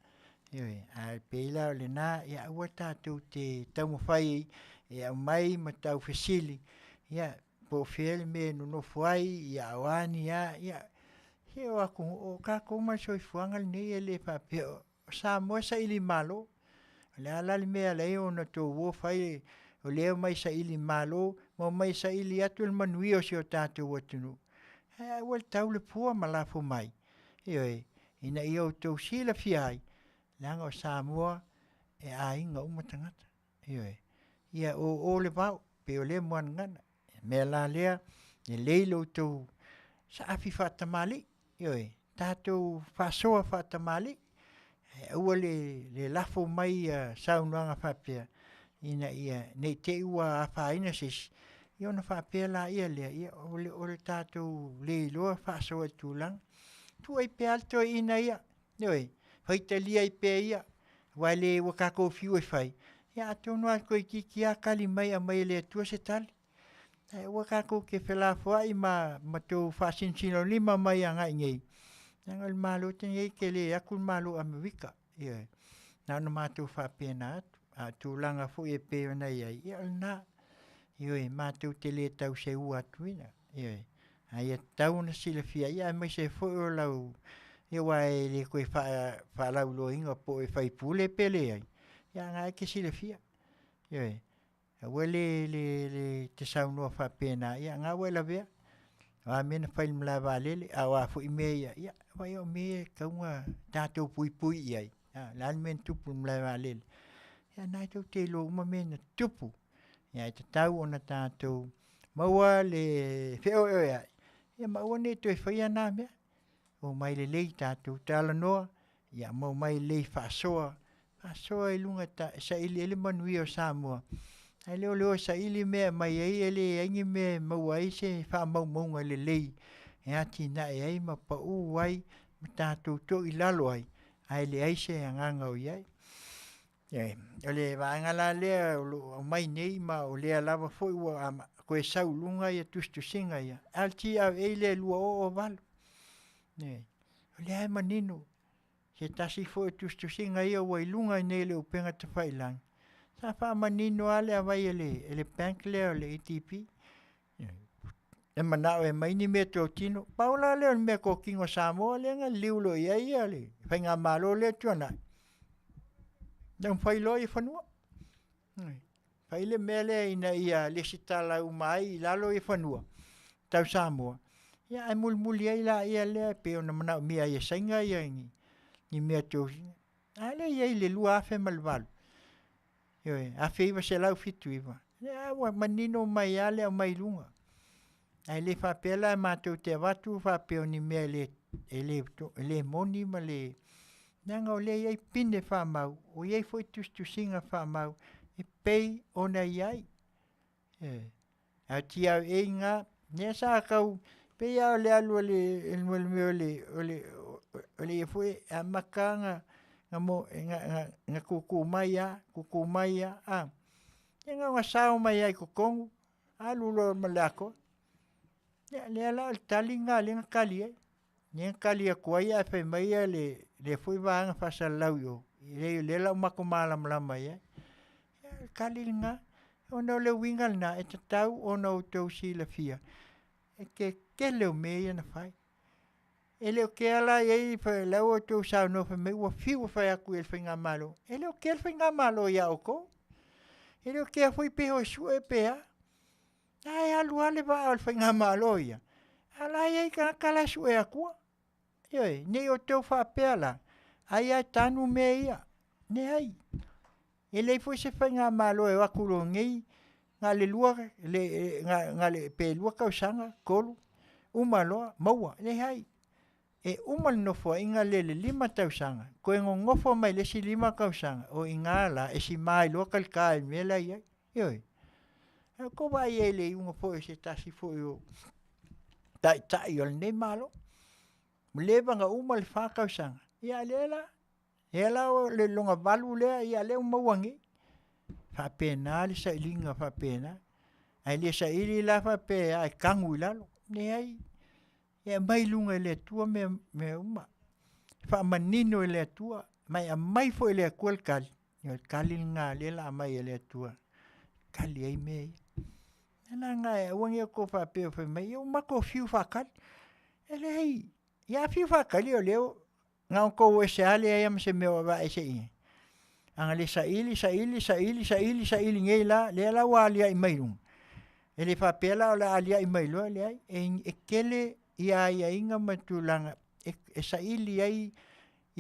Ioe, ae pei la o lena, ia aua tatou te taumafai e aumai ma taufesili, ia po o fea le mea e nonofo ai, a o a ni a, ia se o atunuu, o tatou ma le soifuaga lenei e le faapea o Samoa e sailimalo. O le a la le mea e ala ai ona outou o fai o lea e omai e sailimalo ma omai e saili atu le manuia o si o tatou atunuu, ae aua le tau le pua ma lafo mai, ioe, ina ia outou silafia ai, leaga o Samoa e aiga uma tagata. Ioe, ia o o le vao, pei o lea muagagana. O le mea la lea, lelei lo outou saafi faatamalii, ioe, tatou faasoa faatamalii, ae aua le lafo mai saunoaga faapea ina ia ne i te i ua afaina se isi, ia ona faapea laia lea, ia o le tatou le iloa faasoa i tulaga. Tuu ai pea le toeaina ia, ioe, faitalia ai pea ia, aua le ua tatou fiu e fai, ia atonu lava toeitiiti lava tali mai e aumai e le Atua se tali. Ae aua tatou te felafoai ma tou faasinosinolima mai agai i inei, leaga o le Malo lenei e tele atu le Malo o Amerika. Ioe, na ona matou faapena atu, a o tulaga foi e pei ona i ai, ia o lena. Ioe, matou te le tau seua atuina, ioe, a ia tatau ona silafia, aemaise foi o lau... ia aua e le toe faalauiloaina po o e faipule pe leai, ia a o lena e te silafia. Ioe, aua le te saunoa faapena, ia o lena ua e lavea. O a mea na fai i le malae vaalele, a o a foi mea ia, ia vaai o mea ia e tatau ona tatou puipui i ai. A o le a le mea na tupu i le malae vaalele? Ia o lena tou te iloa uma mea na tutupu. Ae tatau ona tatou maua le feoeoeai, ia ma aua ne i toe faia na mea. Omai lelei tatou talanoa, ia ma omai lelei faasoa, faasoa i luga e saili ai le manuia o Samoa, ae le o le o e saili mea e aumai ai e leai ni mea e maua ai se faamaumauga lelei e atinae ai ma pau ai ma tatou toilalo ai, ae leai se agaga o i ai. O le vaega la lea o lo o aumai nei ma o lea lava foi ua toe sau i luga tusitusiga ia, a o le GRA lea 2008. O lea e manino se tasi foi o tusitusiga ia ua i luga nei o le upega tafailagi, sa faamanino lava le aumai e le bank lea o le ADB. E manao e aumai ni meatotino. Pau la lea o le meatotino a Samoa lea na liliu loa i ai le faigamalo lea ua tuanai, taumafai loa ia fanua. Fai le mea lea ina ia resitala uma ai i lalo fanua tau Samoa, ia ae mulimuli ai laia lea e pei ona manaomia ai e Saina ni meatosina. A lea e i ai i le 2008, ioe, 1979, lea ua manino mai lava le aumai i luga. Ae le faapea la matou te avatu faapea o ni mea e le moni ma le… leaga o lea e i ai pine faamau, ua i ai foi tusitusiga faamau e pei ona i ai. Ioe. A o le TRA lena, lea sa tau, pei lava o le alu a le o le ia foi e amata lava ona tutu mai lava, tutu mai lava, ia na ona sao mai lava i totonu, alu loa ma le atoa. Ia lea la o le tali lena lea na tali ai, lea na tali atu ai ae fai mai lea foi vaega faasalalau i o, leai o lea o le a matou malamalama i ai. Ia o le tali lena, ona o le uiga lena, e tatau ona outou silafia le tetele o mea ia na fai. E le o kea la e i ai o la ua outou saunoa fai mai ua fiu e fai atu i ai i le faigamalo. E le o kea le faigamalo ia outou, e le o kea foi pe o e sue pe a. La e alu lava le vaa o le faigamalo ia, a o la e i ai tagata la e sue atua. Ioe, ne i outou faapea la, ai lava e tanu mea ia. Leai, e leai foi se faigamalo e o atu loa nei na o le pe 2 tausaga, 3 uma loa maua. Leai, e uma le nofoaiga lea i le 5 tausaga, toe nonofo mai le isi 5 tausaga, o i ina la e sima ai loa talita i le mea la e i ai. Ioe. A tou vaai i ai i le iuga foi o se tasi foi o Taitai o lenei Malo, ua leva ona uma le 4 tausaga, ia a o lea la, lea la o le lona 8 lea, a o lea ua maua nei. E faapena le sailiga faapena, ae le saili la faapea e tanu i lalo, leai, e aumai i luga e le Atua mea uma, faamanino e le Atua, ma e aumai foi e le Atua le tali, ia o le tali lena o lea o le a aumai e le Atua e tali ai mea ia. O le mea la lena aua ne i outou faapea fai mai ua matou fiu e faatali. E leai, ia a fiu e faatali o lea ua na ona tou o ese lava leai ma se mea o aveese i ai. A na le saili saili saili saili saili nei la, lea la ua aliae mai i luga, e le faapea la o le a aliae mai loa, leai, e tele aiaiga ma tulaga e saili ai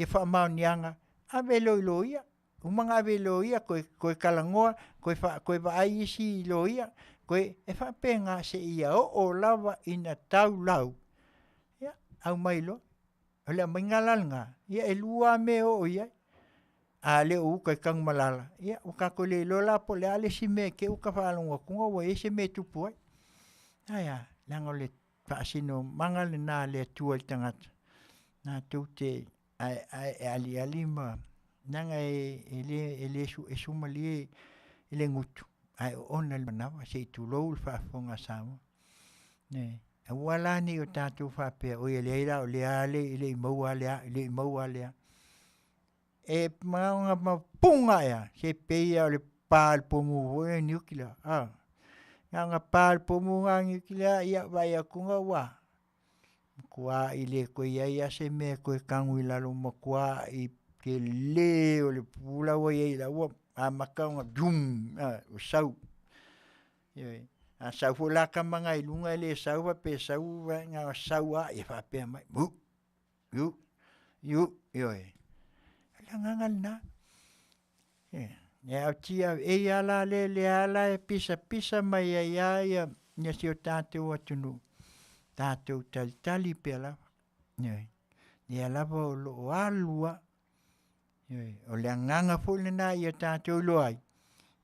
faamaoniaga, ave loa i loia, uma ona ave i loia toe talanoa, toe vaai isi loia, e faapena seia oo lava ina tau lau, ia aumai loa. O le aumaiga la lena, ia e 2 lava mea e oo i ai. A le o uta i Tanumalala, ia ua tatou le iloa la po o le a le isi mea i te i ua ta faalogo atu ua i ai se mea e tupu ai. Ae a? Leaga o le faasinomaga lena a le Atua i le tagata, natou te ae aliali ma leaga e suamalie i le gutu ae oona le manava se i tulou le faafofoga a Samoa. Aua la ne i o tatou faapea, oi e leai la o lea lava e le i maua lava lea, e le i maua lava lea. E puna ae lava, se pei lava o le pa o le pomu foi lea nuclear a, na ona pa lava o le pomu lena nuclear ia vaai atu ua matuai le toe i ai lava se mea e toe tanu i lalo, ua matuai tele o le pu la ua i ai o la ua amata ona zoom ua sau. Ioe. A sau foi la tama na i luga e le sau faapea e sau na ona sau lava ia faapea mai, uu, uu, ioe. O le agaga lena. A o le TRA lava la lea la e pisapisa mai ai lava si o tatou atunuu, tatou talitali pea lava, ioe. O lea lava o lo o alu lava, ioe. O le agaga foi lena ia tatou iloa ai,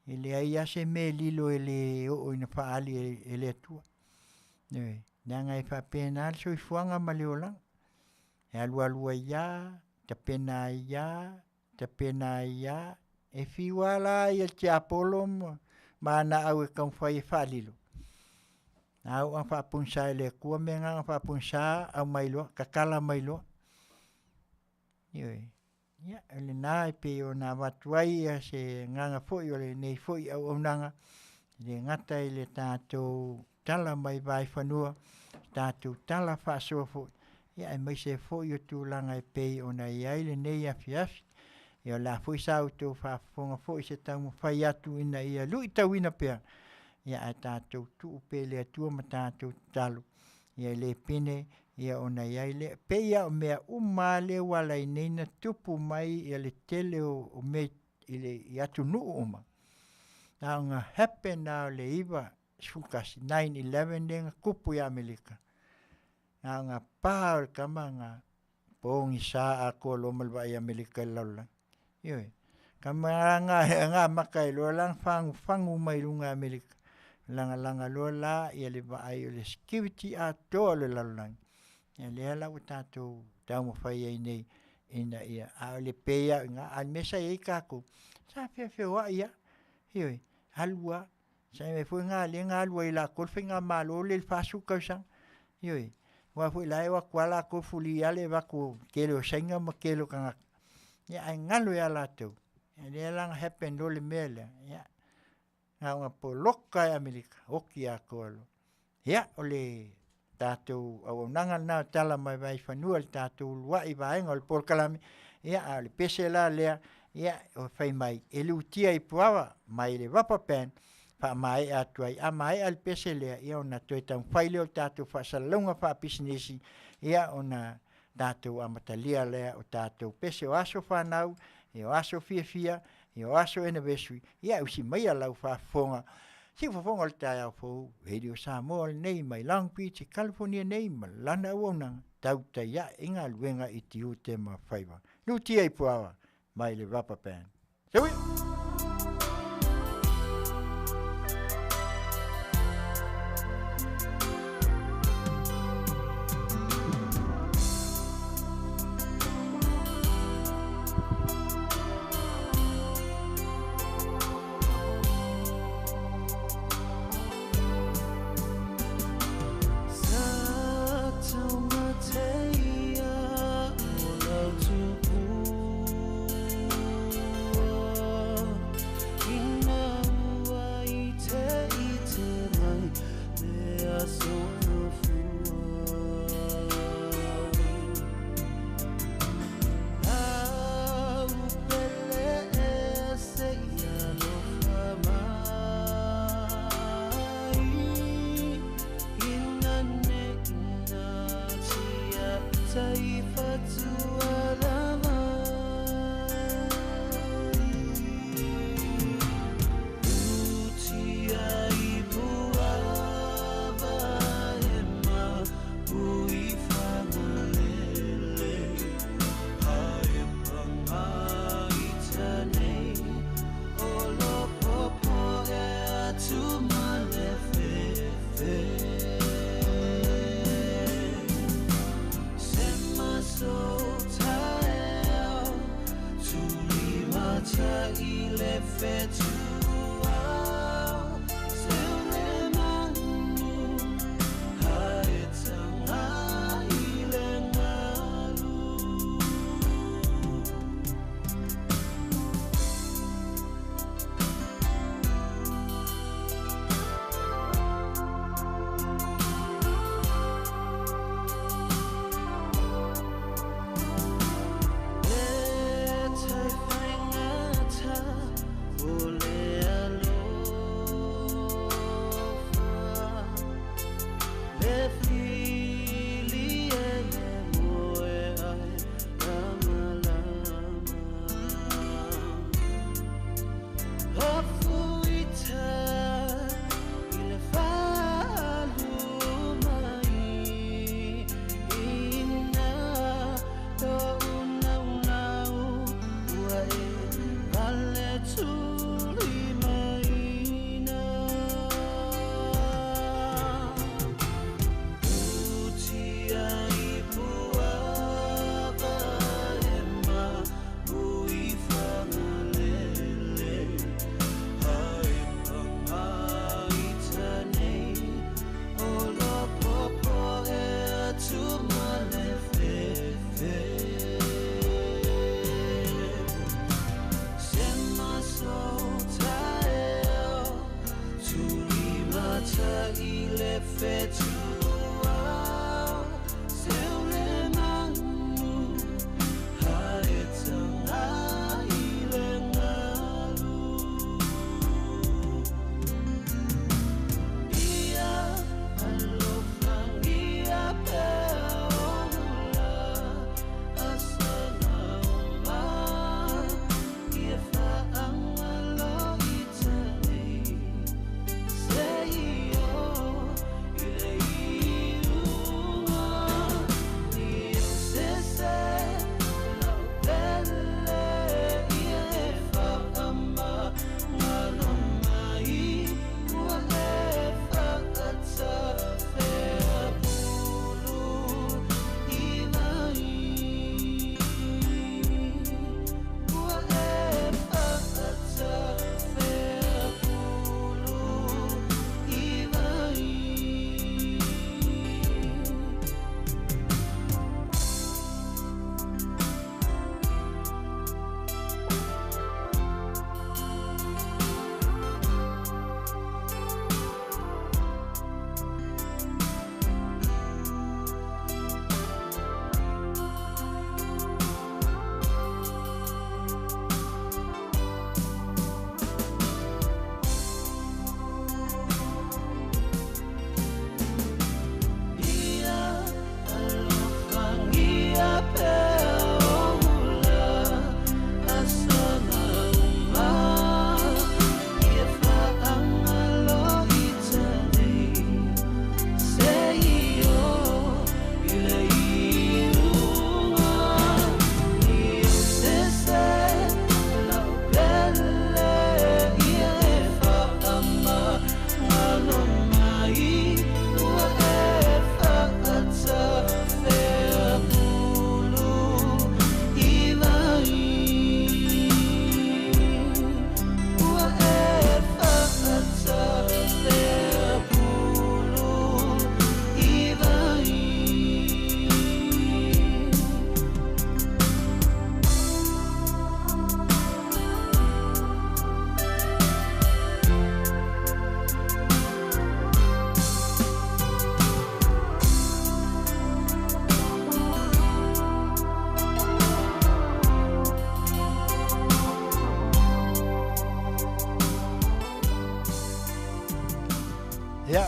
e leai lava se mea e lilo e le oo ina faaali e le Atua. Ioe, leaga e faapena le soifuaga ma le olaga, e alualu ai lava, tapena ai lava, tapena ai lava. E fiu lava la le tiapolo ma ana au e taumafai e faalilo, a oo ina faapogisa e le Atua mea na, faapogisa aumai loa, tatala mai loa. Ioe. Ia o lena e pei ona avatu ai se agaga foi o lenei foi auaunaga, e le gata i le tatou tala mai vaifanua, tatou tala faasoa fo'i, ia aemaise foi o tulaga e pei ona iai lenei afiafi. Ia o le a foi sa outou faafofoga foi se taumafai atu ina ia lu'itauina pea, ia ae tatou tuu pea i le Atua ma tatou tatalo, ia e le pine ia ona i ai lea. E pei lava o mea uma lava lea ua ala ai nei ona tupu mai ia le tele o mea i atunuu uma, na ona happen lava o le 91, 9/11 lea na tupu ia Amerika, na ona pa lava o le tama na pogisa atoa loa ma le vaai Amerika i le lalolagi. Ioe, tama lava na amata ai loa la ona fagufagu mai luga e Amerika, lagalaga loa la le vaai o le security atoa o le lalolagi. Ia lea la ua tatou taumafai ai nei ina ia, a o le pei lava o i ina, a o le mea sa i ai tatou, sa feofeoai lava, ioe, alu lava. Sa i ai foi lea na alu ai e latou le faigamalo lea i le 40 tausaga, ioe, aua foi o la e o atu lava latou fuli lava le avatu o le tele o Saina ma le tele o tagata, ae galo ia latou, lea la na happen loa le mea lea, ia na ona poloka lava e Amerika, oti atoa loa. Ia, o le tatou auaunaga lena o Tala mai Vaifanua i le tatou uluai vaega o le polokalame, ia a o le pese la lea, ia fai mai e lutia i Puava mai le Rubber Band faamaea atu ai. A maea le pese lea, ia ona toe taumafai lea o le tatou faasalalauga faapisinisi, ia ona tatou amatalia lea o tatou pese o aso fanau, o aso fiafia, o aso anniversary, ia usi maia lau faafofoga. Siufofoga o le taeao fou, Radio Samoa lenei mai Long Beach i California nei ma lana auaunaga tautai ae i galuega i tiute ma faiva. Lutia i Puava mai le Rubber Band. Seui! O le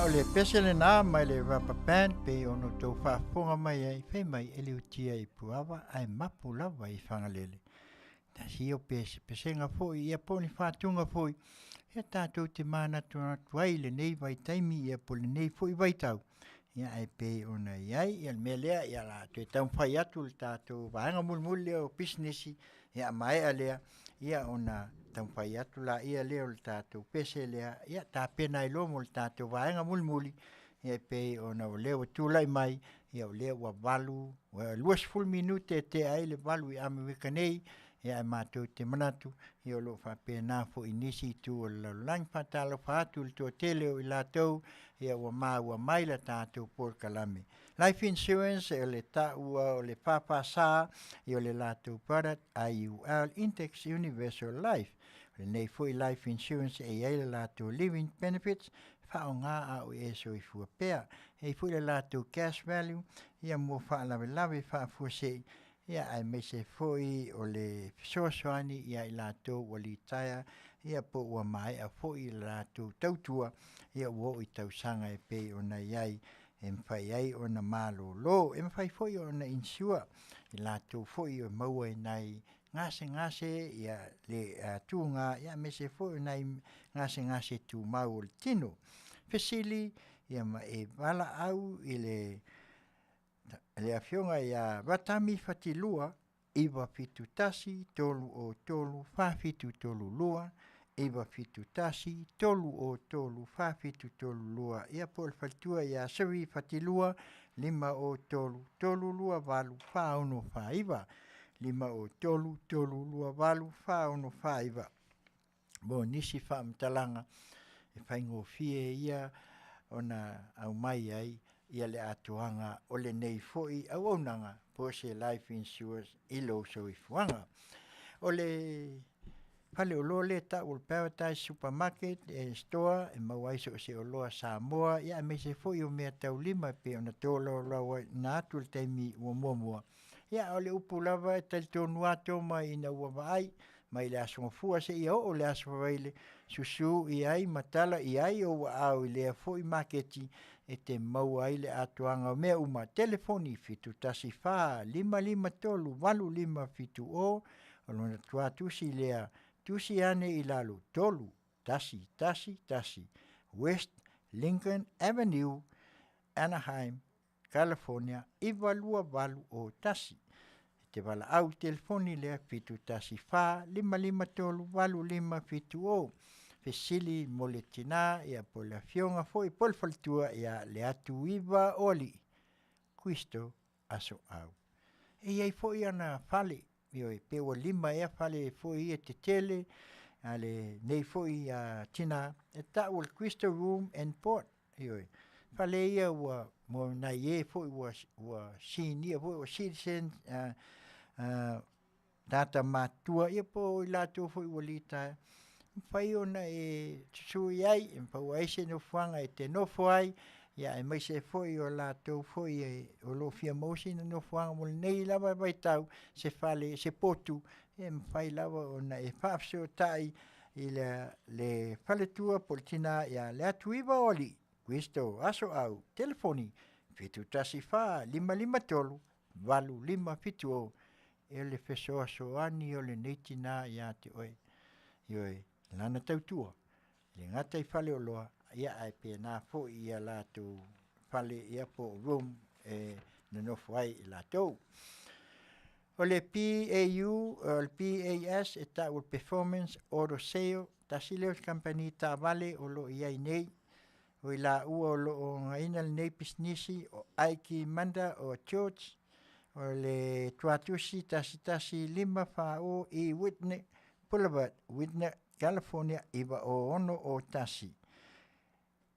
O le pese lenā mai le Rubber Band pei ona outou faafofoga mai ai, fai mai e liutia i Puava ae mapu lava i Fagalele. Tasi ia o pesepesega foi ia po o ni faatuga foi ia tatou te manatunatu ai i lenei vaitaimi ia po o lenei foi vaitau ia ae pei ona i ai ia le mea lea ia o le a toe taumafai atu le tatou vaega mulimuli lea o pisinisi ia a maea lea ia ona taumafai atu laia lea o le tatou pese lea ia tapena ai loa mo le tatou vaega mulimuli ia e pei ona o lea ua tulai mai ia o lea ua 8 ua 20 minute e tea ai le 8 i Amerika nei ia ae matou te manatu ia o lo o faapena foi i nisi itu o le lalolagi. Faatalofa atu i le toatele o i latou ia ua maua mai la tatou polokalame. Life Insurance o le taua o le FFS ia o le latou product IUL Index Universal Life. O lenei foi Life Insurance e i ai le latou Living Benefits faaaoga a o e soifua pea. E i ai foi le latou cash value ia mo faalavelave faafuasei ia aemaise foi o le fesoasoani ia i latou ua litaea ia po ua maea foi le latou tautua ia ua oo i tausaga e pei ona i ai e mafai ai ona malolo. E mafai foi ona insure i latou foi e maua i nai gasegase ia le tuga ia aemaise foi o nai gasegase tumau o le tino. Fesili ia ma e valaau i le le afioga ia Ratami Fatilua 971 303 4732 971 303 4732 ia po o le faletua ia Siri Fatilua 503 328 4649 503 328 4649 mo nisi faamatalaga e faigofie ia ona aumai ai ia le atoaga o lenei foi auaunaga po o se life insurance i lou soifuaga. O le faleoloa lea e tau o le Paradise Supermarket e store e maua ai so o se oloa Samoa ia aemaise foi o meataulima e pei ona tolaulauina atu i le taimi ua muamua. Ia o le upu lava e talitonu lava Toma ina ua vaai mai le Aso Gafua seia oo i le Aso Faraile, susu i ai ma tala i ai ou aao i lea foi maketi e te maua ai le atoaga o mea uma. Telefoni 714 553 8570 o lona tuatusi lea tusi ane i lalo 3 1 1 1 West Lincoln Avenue, Anaheim, California 92801. E te valaau i telefoni lea 714 553 8570. Fesili mo le tinā ia po o le afioga foi po o le faletua ia Leatuiva o Alii, Kristo Asoau. E i ai foi ana fale, ioe, pe ua lima ea fale foi ia tetele a lenei foi tinā, e tau o le Crystal Room and Board. Ioe. Fale ia ua mo nai e foi ua ua sinia foi ua citizen tagata matutua ia po o i latou foi ua litaea, mafai ona e susu i ai e maua ai se nofoaga e te nofo ai, ia aemaise foi o latou foi e o lo o fia maua sina nofoaga mo lenei lava vaitau, se fale, se potu, e mafai lava ona e faafesootai i le le faletua po o le tina ia Leatuiva o Alii, Kristo Asoau, telefoni 714 553 8570 e le fesoasoani o lenei tina ia te oe. Ioe, lana tautua, e le gata i faleoloa, ia ae pena foi ia latou fale ia po o room e nonofo ai i latou. O le PAU, o le PAS e tau o le Performance Auto Sale, tasi lea o kamupani taavale o lo o i ai nei, o i laua o lo o againa lenei pisinisi o Aiki Manda o George, o le tuatusi 11540 E Whitney Boulevard, Whitney, California 90601.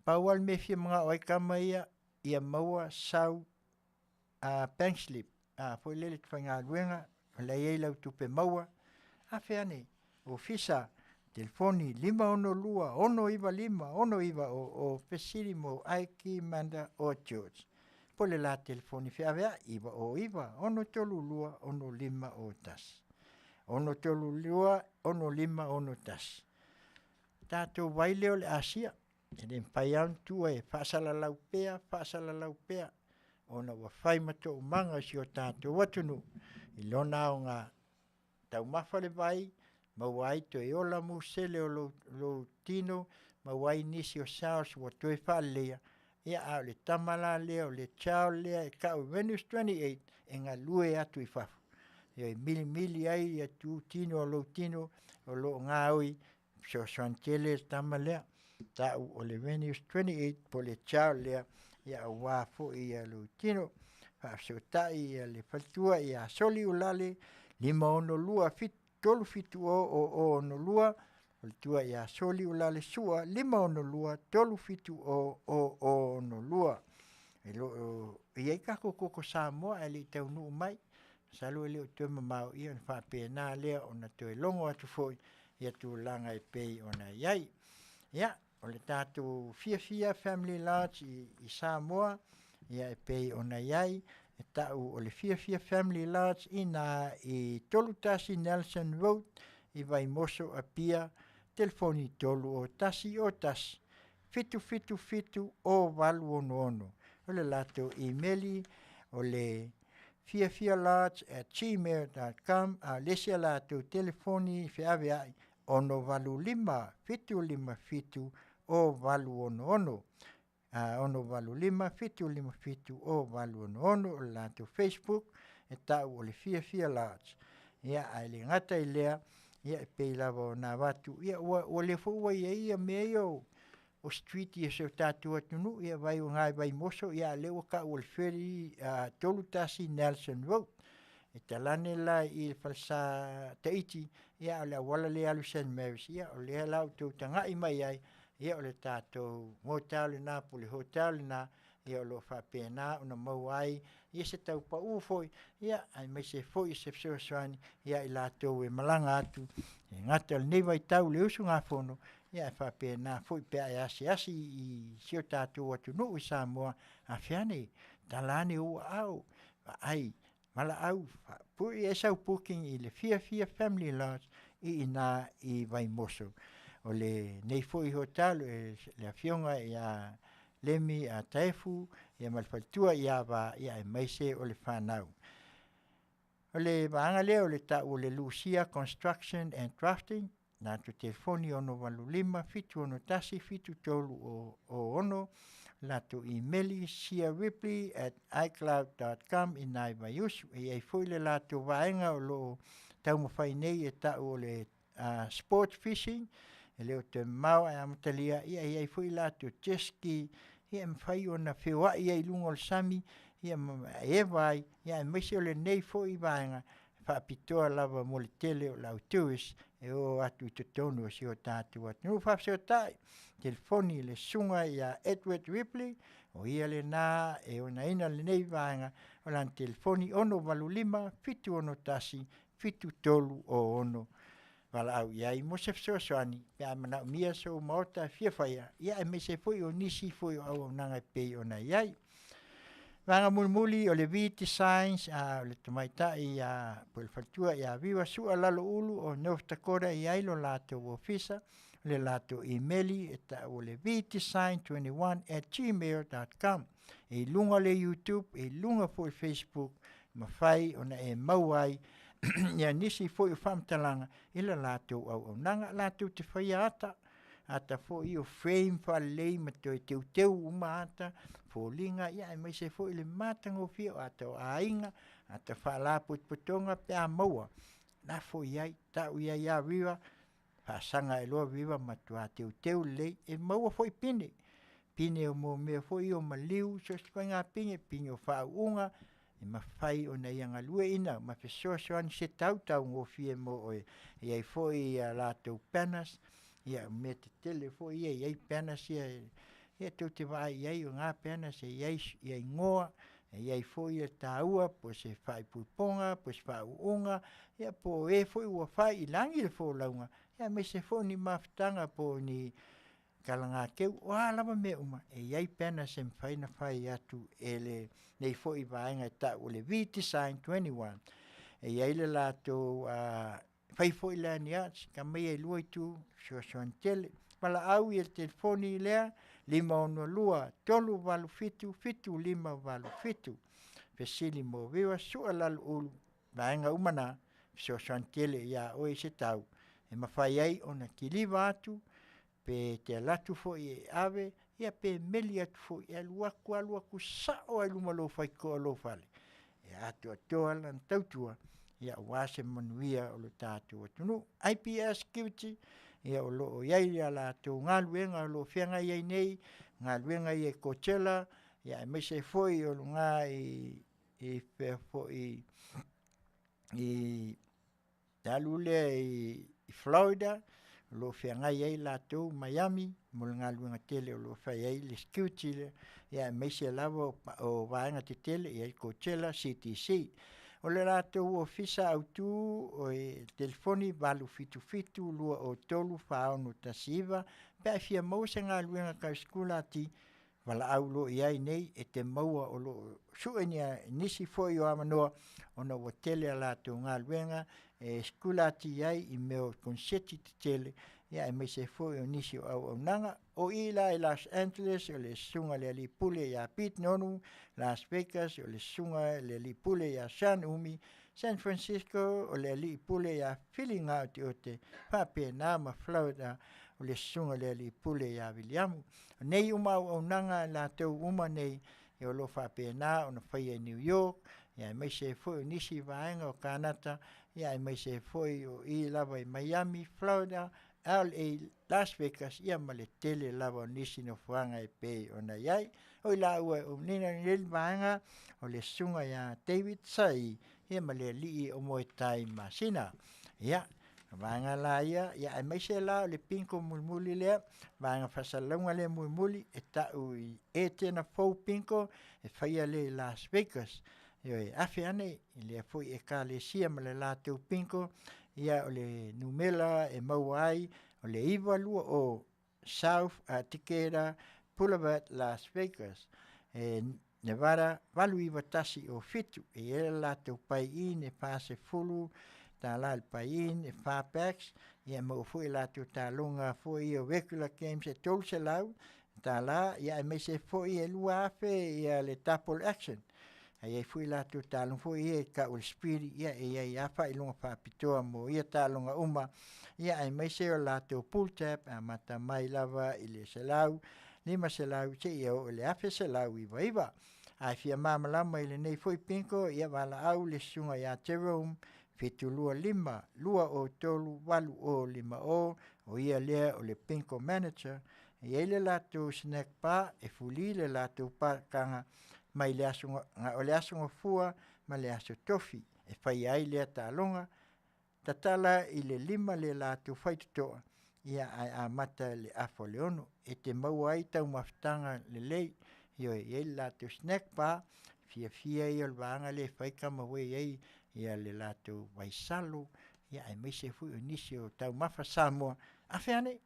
Pau lava le mea e fia manao ai tama ia, ia maua sau a bank slip, a foi lele te faigaluega, o la e i ai lau tupe maua, afe ane ofisa, telefoni 562 695 6900, fesili mo Ike Manda o George. Po o le la telefoni feaveai 909 632 6501. 632 6501. Tatou vai lea o le Asia. E le mafai lava ona tuua e faasalalau pea, faasalalau pea ona ua fai ma toomaga o si o tatou atunuu i lona aoga. Taumafa le vai, maua ai toe ola musele o lou tino, maua ai nisi o cells ua toe faaleleia, ia a o le tama la lea o le child lea e tau Venus 28 e galue atu i fafo. E milimili ai ia tu tino o lou tino o lo o gaoi, fesoasoani tele le tama lea, tau o le Venus 28 po o le child lea, ia aua foi ia lou tino. Faafesootai ia le faletua ia Soliulale 562 370 0062, faletua ia Soliulale Sua 562 370 0062. E lo o i ai tatou koko Samoa ae le i taunuu mai, masalo e le o toe mamao ia ona faapena lea ona toe logo atu foi ia tulaga e pei ona i ai. Ia, o le tatou Fiafia Family Lodge i Samoa, ia e pei ona i ai, e tau o le Fiafia Family Lodge i ina i 31 Nelson Road i Vaimoso, Apia, telefoni 301 01 777 0866. O le latou imeli o le fiafialodge@gmail.com, a o le isi a latou telefoni feaveai 685 757 0866. 685 757 0866. O le latou Facebook e tau o le Fiafia Lodge. Ia, ae le gata i lea, ia e pei lava ona avatu, ia ua lea foi ua i ai ia mea ia o street i si o tatou atunuu, ia vai o nai Vaimoso, ia a o lea ua tau o le 31 Nelson Road. E talane la i le falesa Taiti, ia a o le auala lea e alu i Saint Marys, ia o lea la ua outou tagai mai ai, ia o le tatou motel lena po o le hotel lena, ia o lo o faapena ona maua ai ia se tau pau foi, ia aemaise foi se fesoasoani ia i latou e malaga atu, e gata i lenei vaitau i le usugafono, ia ae faapena foi pe a e asiasi i si o tatou atunuu i Samoa, afe ane, tala ane ou aao, vaai, valaau, pue ai sau booking i le Fiafia Family Lodge i ina i Vaimoso. O lenei foi hotel, le afioga ia Lemi Taefu ia ma le faletua ia Va, ia aemaise o le fanau. O le vaega lea o le tau o le Lucia Construction and Drafting, latou telefoni 685 761 7306, latou imeli siaripley@icloud.com i nai Vaiusu. E i ai foi le latou vaega o lo o taumafai nei e tau o le sport fishing, e le o toe mamao ae amatalia, ia e i ai foi latou jet ski, ia e mafai ona feoai ai i luga o le sami, ia ma eva ai, ia aemaise o lenei foi vaega faapitoa lava mo le tele o le au tourist e o atu i totonu o si o tatou atunuu. Faafesootai telefoni i le susuga ia Edward Ripley, o ia lena e onaina lenei vaega, o lana telefoni 685 761 7306. Valaau i ai mo se fesoasoani pe a manaomia sou maota e fia faia, ia aemaise foi o nisi foi o auaunaga e pei ona i ai. Vaega mulimuli o le V Designs, a o le tamaitai ia po o le faletua ia Viva Sua Laloulu o North Dakota e i ai lo latou ofisa, o le latou imeli e tau o le vdesign21@gmail.com. E i luga o le YouTube, e i luga foi o le Facebook, mafai ona e maua ai ia nisi foi o faamatalaga i le latou auaunaga. Latou te faia ata, ata foi o frame faalelei ma toe teuteu uma ata, foliga, ia aemaise foi le matagofie o ata o aiga, ata faalapotopotoga pe a maua, lafo i ai, tau i ai ia Viva, faasaga ai loa Viva matua teuteu lelei, e maua foi pine, pine o mea foi ia o maliu, so o se ituaiga pine, pine o faauuga, e mafai ona ia galueaiina ma fesoasoani i se tautaugofie mo oe. E i ai foi a latou banners, ia o mea tetele foi ia e i ai banners ia ia tou te vaai i ai o na banners e i ai igoa, e i ai foi le taua po o se faaipoipoga po o se faauuga, ia po o e foi ua fai i lagi le folauga, aemaise foi o ni mafutaga po o ni Kalagakeu, o a lava mea uma, e i ai banners e mafai ona fai atu e lenei foi vaega e tau o le V-Design 21. E i ai le latou fai foi lanyards, ka aumai e lua itu, fesoasoani tele. Valaau i le telefoni lea 562 387 7587. Fesili mo viva sua lalo ulu vaega uma na fesoasoani tele iā oe i se tau e mafai ai ona kiliva atu pe te alu atu foi e ave ia pe meli atu foi e alu atu alu atu sao lava i luma o lou faitotoa o lou fale e atoatoa lana tautua aua se manuia o le tatou atunuu. IPS Security, ia o lo o i ai a latou galuega o lo o feagai ai nei, galuega ia i Coachella, aemaise ai foi o luga i fea foi i le alu lea i Florida o lo o feagai ai latou Miami mo le galuega tele o lo o fai ai le security lea, aemaise lava o vaega tetele e i ai Coachella, CTC. O le latou ofisa autu o le telefoni 877 203 4619 pe a e fia maua se galuega tau sikulati, valaau loa i ai nei e te maua o lo o sue nisi foi o avanoa ona ua tele a latou galuega e sikulati ai i mea o koneseti tetele aemaise ai foi o nisi o auaunaga. O i la i Los Angeles o le susuga i le alii pule ia Pete Nonu, Las Vegas o le susuga i le alii pule ia Sean Umi, San Francisco o le alii pule ia Fili Gaoteote, faapena ma Florida o le susuga i le alii pule ia Viliamu. O nei uma auaunaga a latou uma nei o lo o faapena ona faia i New York, aemaise ai foi o nisi vaega o Kanata, aemaise ai foi o i lava i Miami, Florida, LA, Las Vegas, ia ma le tele lava o nisi nofoaga e pei ona i ai. O i laua e ounina i lenei vaega o le susuga ia David Sai ia ma le alii o Moetai Masina. Ia, vaega la ia, ia aemaise la o le bingo mulimuli lea, vaega faasalalauga lea mulimuli e tau i Etena Fou Bingo e faia lea i Las Vegas. Ioe, afe ane i lea foi ekalesia ma le latou bingo, ia o le numera e maua ai o le 920 South Decatur Boulevard, Las Vegas, e Nevada 89107. E i ai le latou buy-in e $40 le buy-in, e 4 packs, ia e maua foi latou taaloga foi ia regular games e $300, ia aemaise foi e 2,000 ia le double action. E i ai foi latou taaloga foi ia e tau o le speedy, ia e i ai lava faailoga faapitoa mo ia taaloga uma, ia aemaise o latou pull tab e amata mai lava i le 100, 500 seia oo i le 1199. A e fia malamalama i lenei foi bingo, ia valaau le susuga ia Jerome 725 203 8050, o ia lea o le bingo manager. E i ai le latou snack bar e fuli le latou pakaga mai le aso o le aso Gafua ma le aso Tofi e faia ai lea taaloga. Tatala i le 5 le latou faitotoa, ia ae amata i le 5:30 e te maua ai taumafataga lelei. Ioe, e i ai le latou snack bar, fiafia ia o le vaega lea e fai kama ua i ai ia le latou vaisalo, ia aemaise foi o nisi o taumafa Samoa. Afe ane,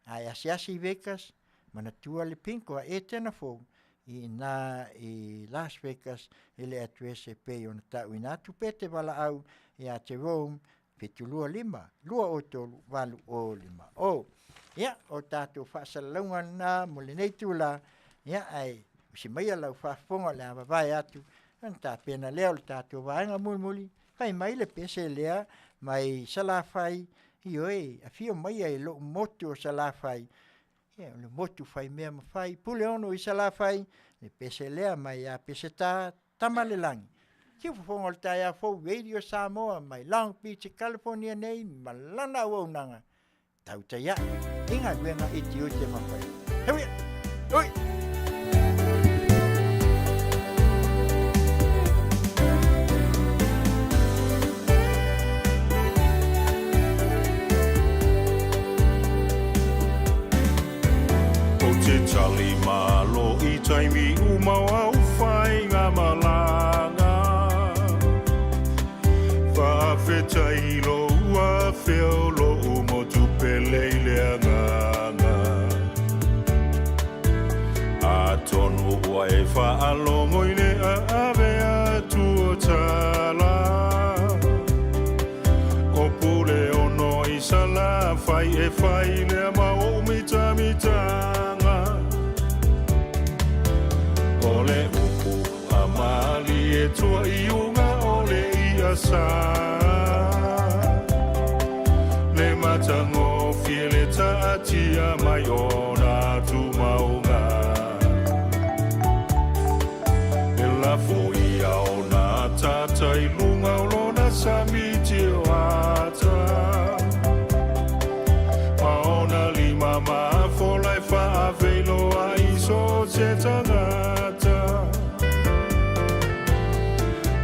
a e asiasi i Vegas, manatua le bingo a Etena Fou i ina i Las Vegas i le address e pei ona tauina atu pe te valaau ia Jerome 725 203 8050. Ia, o tatou faasalalauga lena mo lenei itula, ia ae usi maia lau faafofoga o le a vavae atu ona tapena lea o le tatou vaega mulimuli. Fai mai le pese lea mai Salafai, ioe, afio maia i lou motu o Salafai, ia o le motu fai mea ma fai, Puleono i Salafai, le pese lea mai ia Peseta Tamalelagi. Siufofoga o le taeao fou Radio Samoa mai Long Beach, California nei ma lana auaunaga tautai ae i galuega i tiute ma faiva. Heuia! Ui! Ou te tali malo i taimi uma o au whainga malanga. Whaafetai lou afeo lou motu pele i le agaga. Atonu ua e faalogo i le aave atu o tala. O Puleono i Salafai e. E fai lea ma ou mitamitanga. O le upu a mali e tua i unga o le ia sa. Le matagofie le taatia mai ona tumaunga. E lafo ia ona tata i luga o lona sami tioata. Ma ona lima mafola e faaveiloa i so se tagata.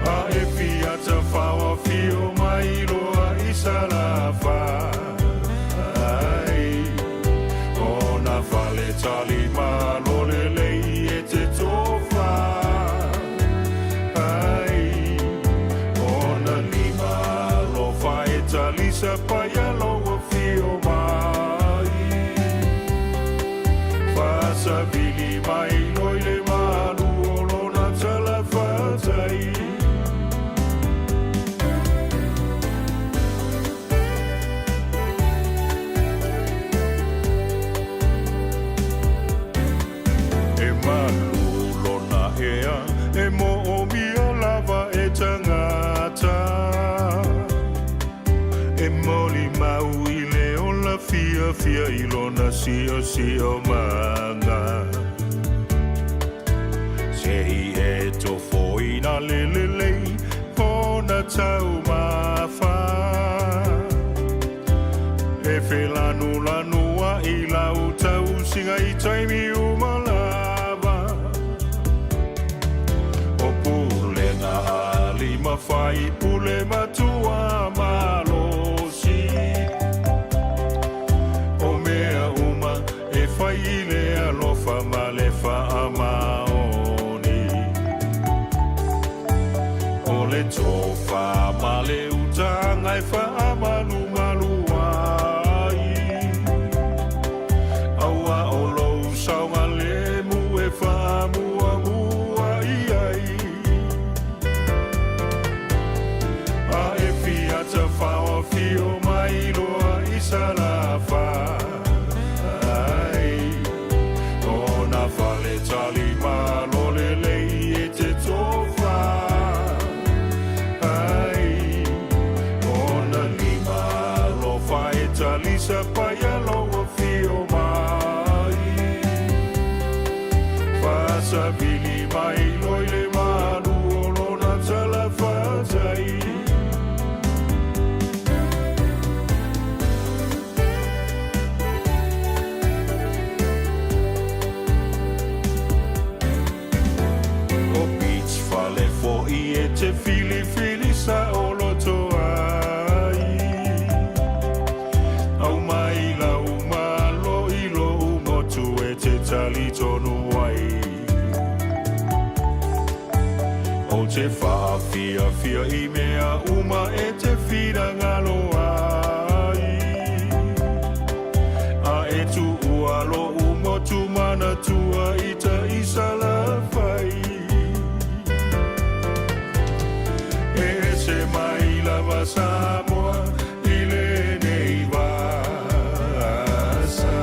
A e fia tafaoafio mai loa i Salafai. Ona fale talimalo lelei e te tofa. Ai, ona lima alofa e talisa paia lou afio mai. Faasavili mai loa i le malu o lona talafatai. E malu lona ea e moomia lava e tagata. E molimau i le ola fiafia i lona siosiomaga. Se i e tofoina le lelei ona taumafa. E felanulanuai lau tausiga i taimi uma lava. O pulega a alii ma faipule matua malosi. O mea uma e fai i le alofa ma le faamaoni. O le tofa ma le utaga e faamalumalu ai. Auā o lou saogalemu e faamuamua i ai. A e fia tafaoafio mai loa i Salafai. Ona fale talimalo lelei e te tofa. Ai, ona lima alofa e talisa paia lou afio mai. Faasavili mai loa i le malu o lona talafatai. O beach fale fo'i e te filifili saoloto ai. Aumai lau malo i lou motu e te talitonu ai. Ou te faafiafia i mea uma e te finagalo ai. A e tuua lou motu manatua i tai Salafai. E ese mai lava Samoa i lenei vasa.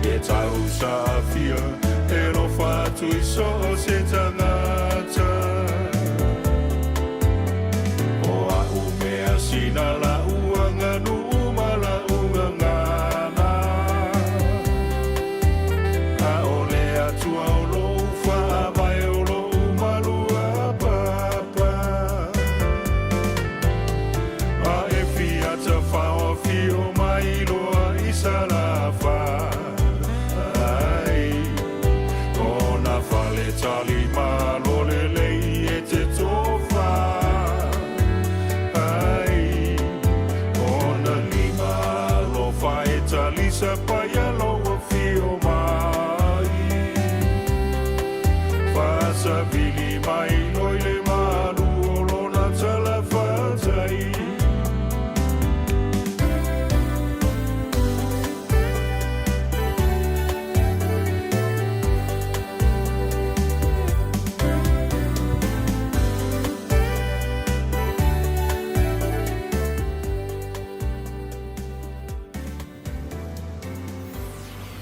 E tausaafia e alofa atu i so o se tagata. O a'u mea sina la'u aganuu ma la'u gagana. A o le Atua o lou faavae o lou maluapapa.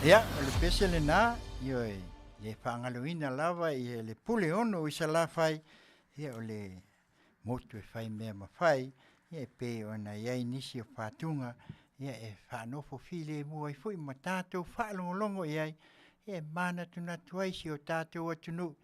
Ia, o le pese lenā, ioe, le faagaloina lava i le pule ono i Salafai, ia o le motu e fai mea ma fai, ia e pei ona i ai nisi o fatuga, ia e faanofo filemu ai foi ma tatou faalogologo i ai, ia e manatunatu ai si o tatou atunuu,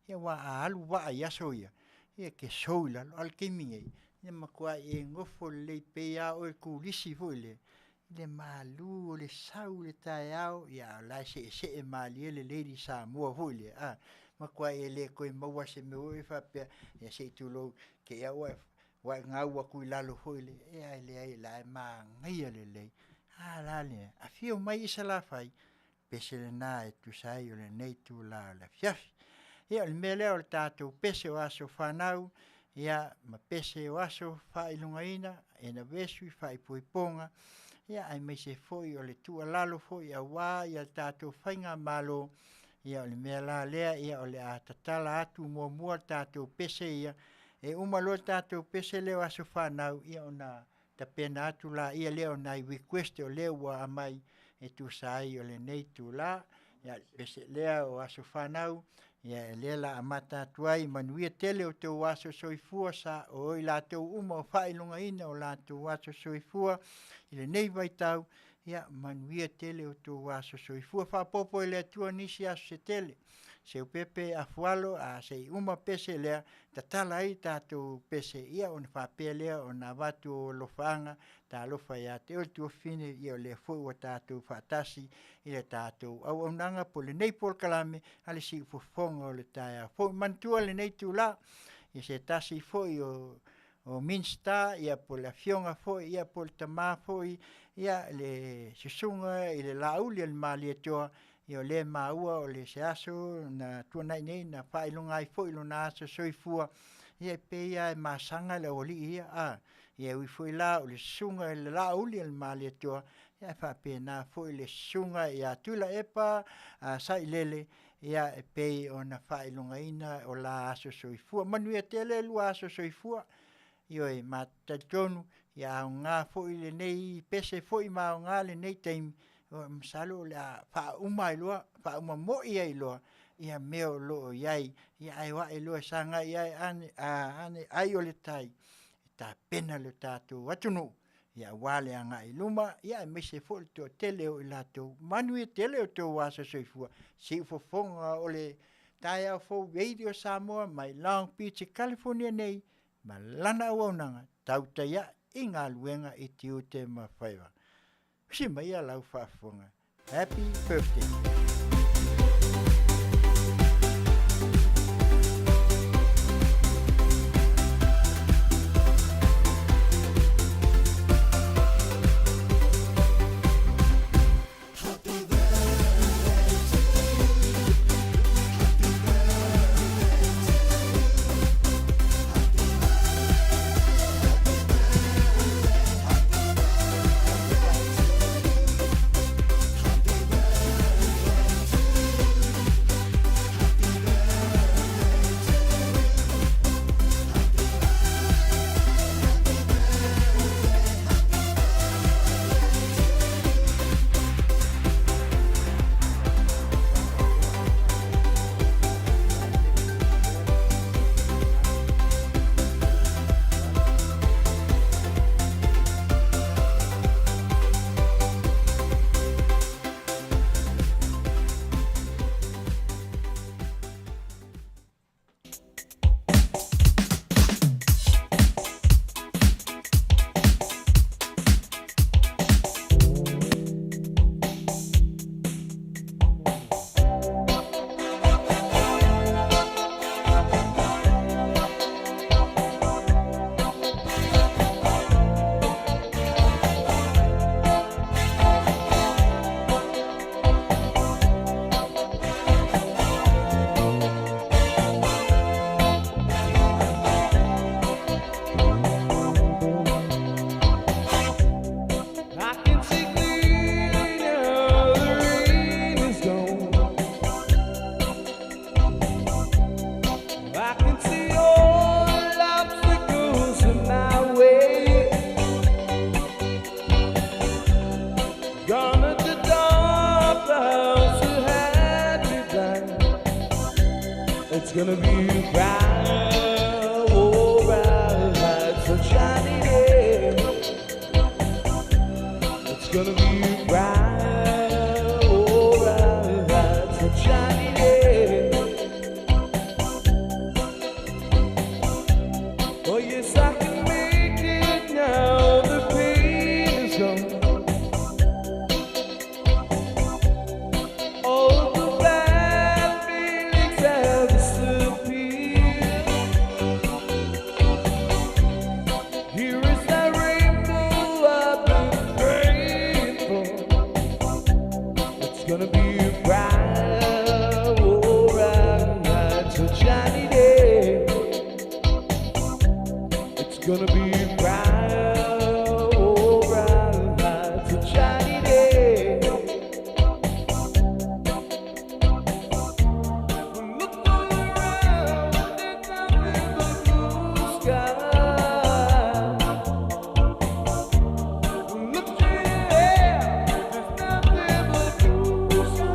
ia aua a alu vaa i aso ia, ia e te sou i lalo, a o le taimi nei, e matua e nofo lelei pei lava o oe o le turisi foi lea, i le malu o le sau i le taeao, ia a o la e seesee malie le Lady Samoa foi lea, a, matua e le toe maua se mea foi lea faapea, ia se i tulou, te i lava ua e gau atu i lalo foi lea, ae leai o la e manaia lelei. A la le afio mai i Salafai, pese lena e tusa ai o lenei itula o le afiafi. Ia o le mea lea o le tatou pese o aso fanau, ia ma pese o aso faailogaina, anniversary, faaipoipoga, ia aemaise foi o le tuualalo foi aua le tatou faigamalo. Ia o le mea la lea, ia o le a tatala atu muamua tatou pese ia, e uma loa le tatou pese lea o aso fanau, ia ona tapena atu laia lea o nai request o lea ua aumai e tusa ai o lenei itula. Ia o le pese lea o aso fanau, ia o lea o le a amata atu ai, manuia tele o outou aso soifua sa o i latou uma o faailogaina o latou aso soifua i lenei vaitau, ia manuia tele o outou aso soifua. Faaopoopo e le Atua nisi aso se tele. Seupepe Afualo, a se i uma pese lea, tatala ai tatou pese, ia ona faapea lea ona avatu o alofaaga, talofa ia te oe le tuafafine, ia o lea foi ua tatou faatasi i le tatou auaunaga po o lenei polokalame a le siufofoga o le taeao fou. Manatua lenei itula i se tasi foi o Minisita ia po o le afioga foi ia po o le tama foi ia le susuga i le Laauli a le Malietoa, ia o lea e maua o le se aso na tuanai nei na faailoga ai foi lona aso soifua, ia e pei lava e masaga le aualii ia, a. Ia e ui foi la o le susuga i le Laauli a le Malietoa, ae faapena foi le susuga ia Tuilaepa Sailele, ia e pei ona faailogaina o la aso soifua. Manuia tele lua aso soifua. Ioe, ma te talitonu ia aoga foi lenei pese foi ma aoga lenei taimi, masalo o le a faauma ai loa, faauma moi ai loa ia mea o lo o i ai, ae o ae loa e sagai ane ai o le tai e tapena lo tatou atunuu aua le agai i luma, aemaise foi le toatele o i latou. Manuia tele o outou aso soifua. Siufofoga o le taeao fou Radio Samoa mai Long Beach i California nei ma lana auaunaga tautai ae i galuega i tiute ma faiva. Usi maia lau faafofoga. Happy birthday. gonna be bright, oh, bright, sunshiny day. It's gonna be bright, oh, bright, sunshiny day. Oh, yes, I can make it now. The pain is gone. All the bad feelings have disappeared. Here is that rainbow I've been praying for. It's gonna be bright, oh, bright, sunshiny day. It's gonna be bright, oh, bright, sunshiny day. Look all around, there's nothing but blue sky. Look to your hair, there's nothing but blue sky.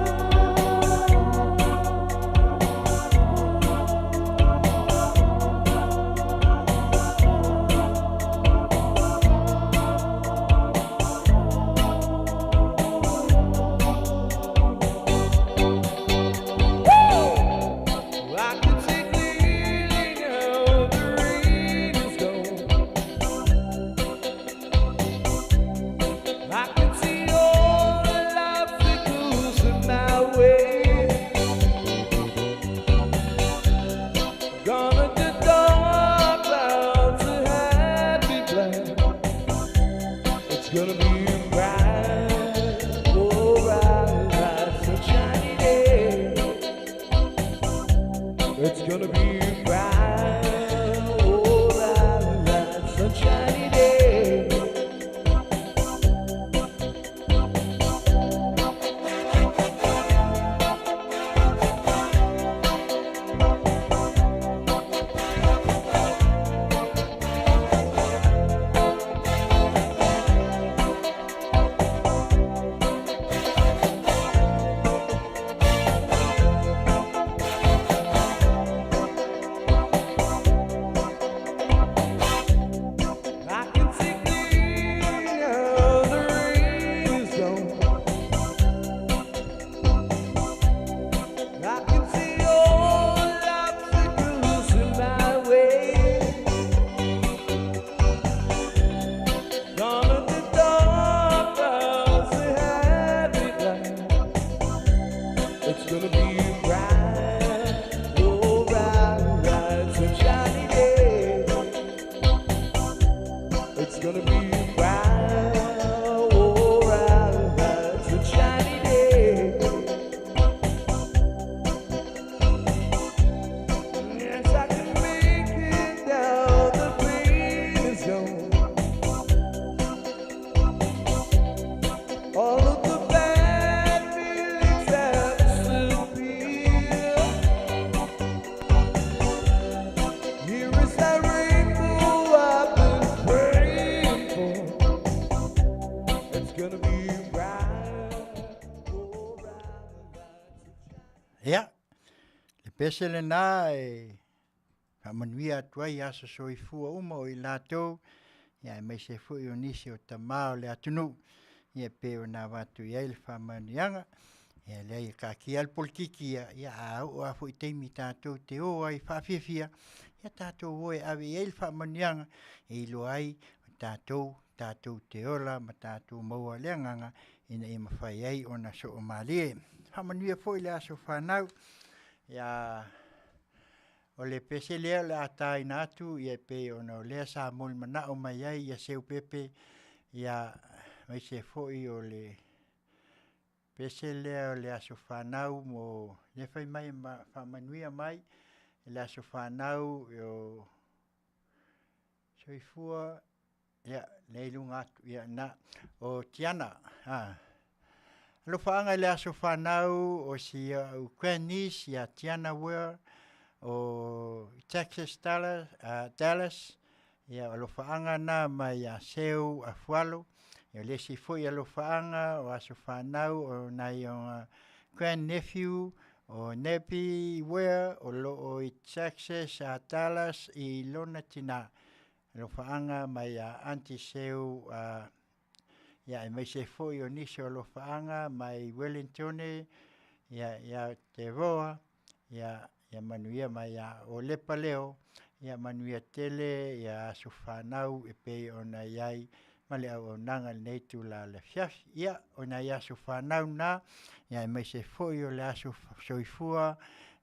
I can see clearly now the rain is gone. I can see all the obstacles in my way. Gone are the dark clouds that had me blind. It's gonna be bright, oh, bright, sunshiny day. It's gonna be bright, oh, bright, sunshiny day. I can see clearly now the rain is gone. I can see all the obstacles in my way. Gone are the dark clouds that had me blind. It's gonna be bright, oh, bright, bright, sunshiny day. It's gonna be bright, oh, bright, bright, sunshiny day. Yes, I can make it now. The pain is gone. All of the bad feelings have disappeared. Here is that rainbow I've been praying for. It's gonna be bright, oh, bright, Ia, le pese lenā e faamanuia atu ai aso soifua uma o i latou, ia aemaise foi o nisi o tamā o le atunuu, ia pei ona avatu i ai le faamanuiaga. Ia leai e kaakia le polokiki ia, ia a oo lava foi i taimi tatou te o ai faafiafia, ia tatou o e ave i ai le faamanuiaga e iloa ai o tatou tatou te ola ma tatou maua le agaga ina ia mafai ai ona soo malie. Faamanuia foi le aso fanau. Ia o le pese lea o le a taina atu ia e pei ona o lea sa molimanaʻo mai ai ia seu pepe ia aemaise foi o le pese lea o le aso fanau mo le fai mai ma faamanuia mai le aso fanau o soifua ia lea i luga atu ia na o Tiana a alofaaga i le aso fanau o si au grandniece ia Tiana Weir o Texas Dallas, Dallas ia alofaaga na mai ia Seu Afualo. Ia le isi foi alofaaga o aso fanau o nai ona grand nephew. O Nepi Ware o loo i Texas a Dallas i lona tina. Alofaaga mai ia Aunty Seu ia aemaise foi o nisi o alofaaga mai Wellingtone ia ia Te Roa ia ia manuia mai ia o Lepa Leo ia manuia tele ia aso fanau e pei ona i ai ma le auaunaga i lenei itula o le afiafi. Ia, o nai aso fanau na, ia aemaise foi o le aso soifua,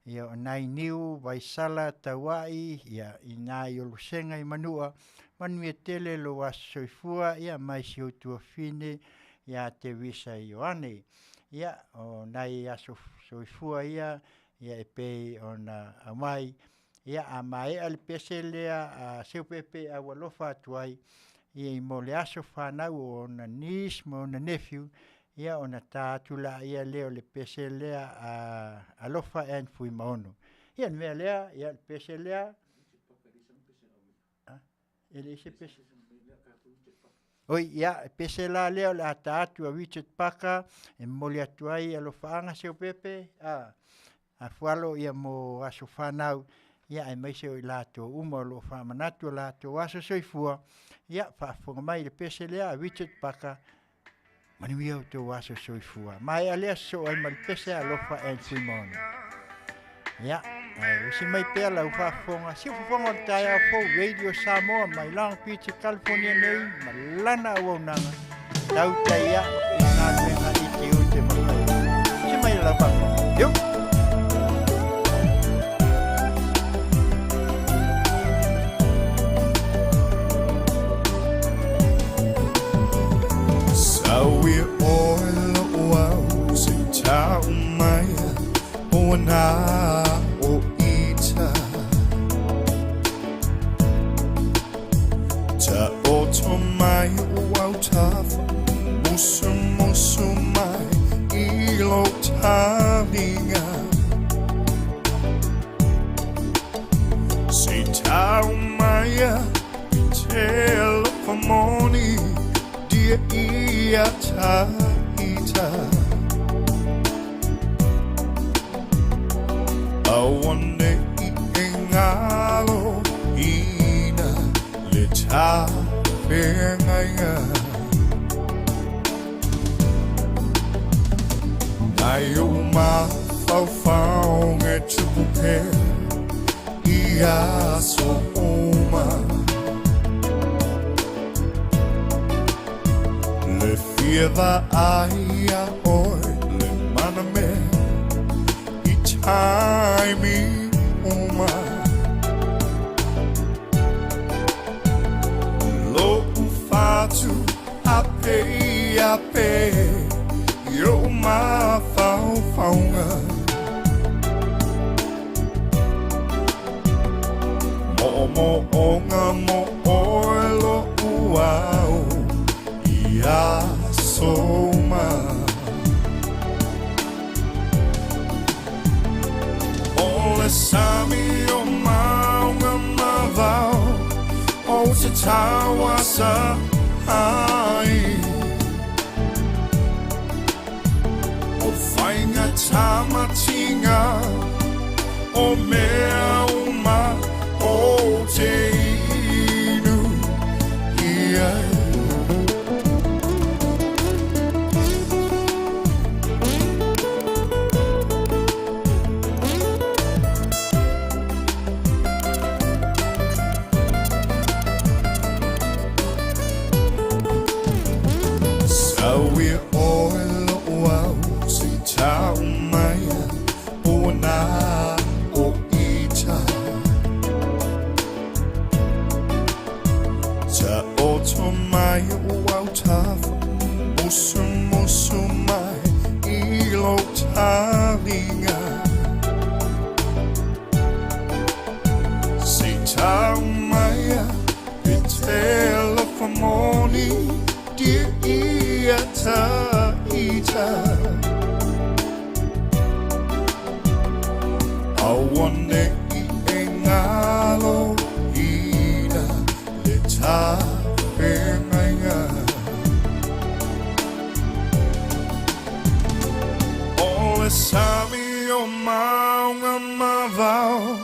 ia o nai niu, Vaisala, Tauai, ia i ina i Olosega i Manua, manuia tele lou aso soifua, ia mai si ou tuafafine ia Teresa Ioane. Ia, o nai aso soifua ia, ia e pei ona aumai, ia a maea le pese lea a Seupepe a ua alofa atu ai, ia mo le aso fanau o ona niece ma ona nephew, ia ona ta atu laia lea o le pese lea a Alofa Ann Fuimaono. Ia o le mea lea, ia le pese lea, e leai se pese. Oi, ia, e pese la lea o le a ta atu a Richard Parker e momoli atu ai alofaaga Seupepe, a, a Fualo ia mo aso fanau, ia aemaise o i latou uma o lo o faamanatu o latou aso soifua, ia faafofoga mai i le pese lea a Richard Parker, manuia outou aso soifua. Maea lea sosoo ai ma le pese Alofa and Fuimaono. Ia, ae usi mai pea lau faafofoga, siufofoga o le taeao fou Radio Samoa mai Long Beach, California nei, ma lana auaunaga, tautai ai i galuega i te ute ma faiva. Usi mai lau faafofoga. Iu! Saui oe lo'u au se i tau mai o ana o ita Ta oto mai o au tafa Musu musu mai i lo talinga Se i tau mai i te alofa moni Dia ia ta ita Aua ne i e ngalo ina le tafeagaiga. Nai ou mafaufauga e tupu pea i aso uma. Le fia vaai iā oe le manamea i taimi uma. Lo'u fatu ape ape i ou mafaufauga. Moomooga mo oe lo'u au i aso uma. O le sami o mauga ma vao ou te tauasa ai. O faiga tamatiga o mea uma ou te inu i ai. Saui oe lo'u au se i tau mai o ana o ita. Taoto mai o au tafa, musumusu mai i lou taliga. Se i tau mai e te alofa moni dia ia ta ita. Aua ne i e ngalo ina le tafeagaiga. O le sami o maunga mavao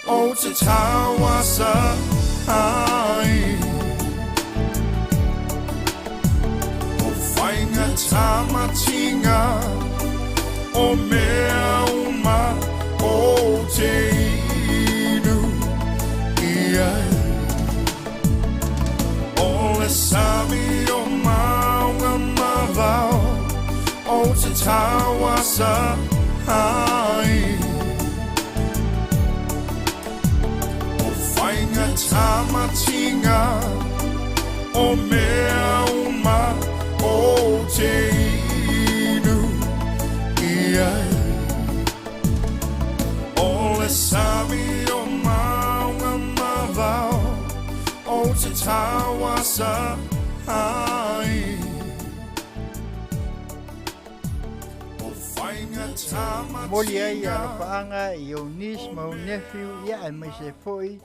o te tauasa ai. O whainga tamatinga o mea uma o te inu i ai. O le sami o maunga mavao o te tauasa ai. O whainga tamatinga o mea uma o te inu i ai. O le sami o maunga mavao o te tauasa ai. O whainga Moli ai tamatinga alofaaga i ou niece ma ou nephew ia aemaise foʻi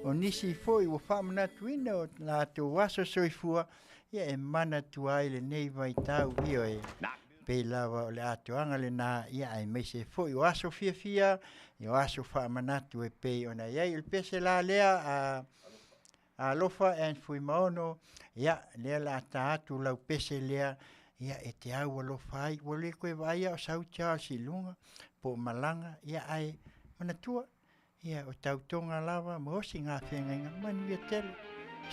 o nisi foʻi ua faamanatuina o latou aso soifua ia e manatua ai lenei vaitau ioe pei lava o le atoaga lenā ia aemaise foʻi o aso fiafia ia o aso faamanatu e pei ona iai o le pese la lea a Alofa and Fuimaono ia lea la ta atu lau pese lea ia e te au alofa ai ua le koe vaaia o sau Charles i luga po o malaga ia ae manatua ia o tautoga lava ma osi gafeagaiga manuia tele.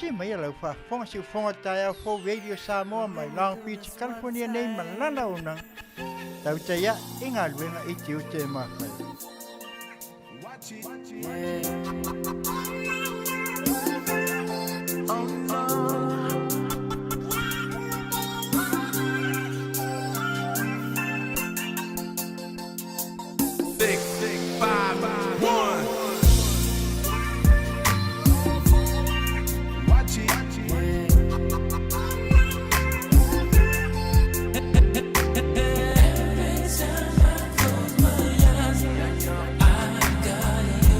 Si mai lau faafofoga siufoga taeao fou Radio Samoa mai Long Beach, California nei ma lana ona tautai aʻe i galuega i tiute e mafai. Oh no. Six, five, one. Watch it. Every time I close my eyes, I got you.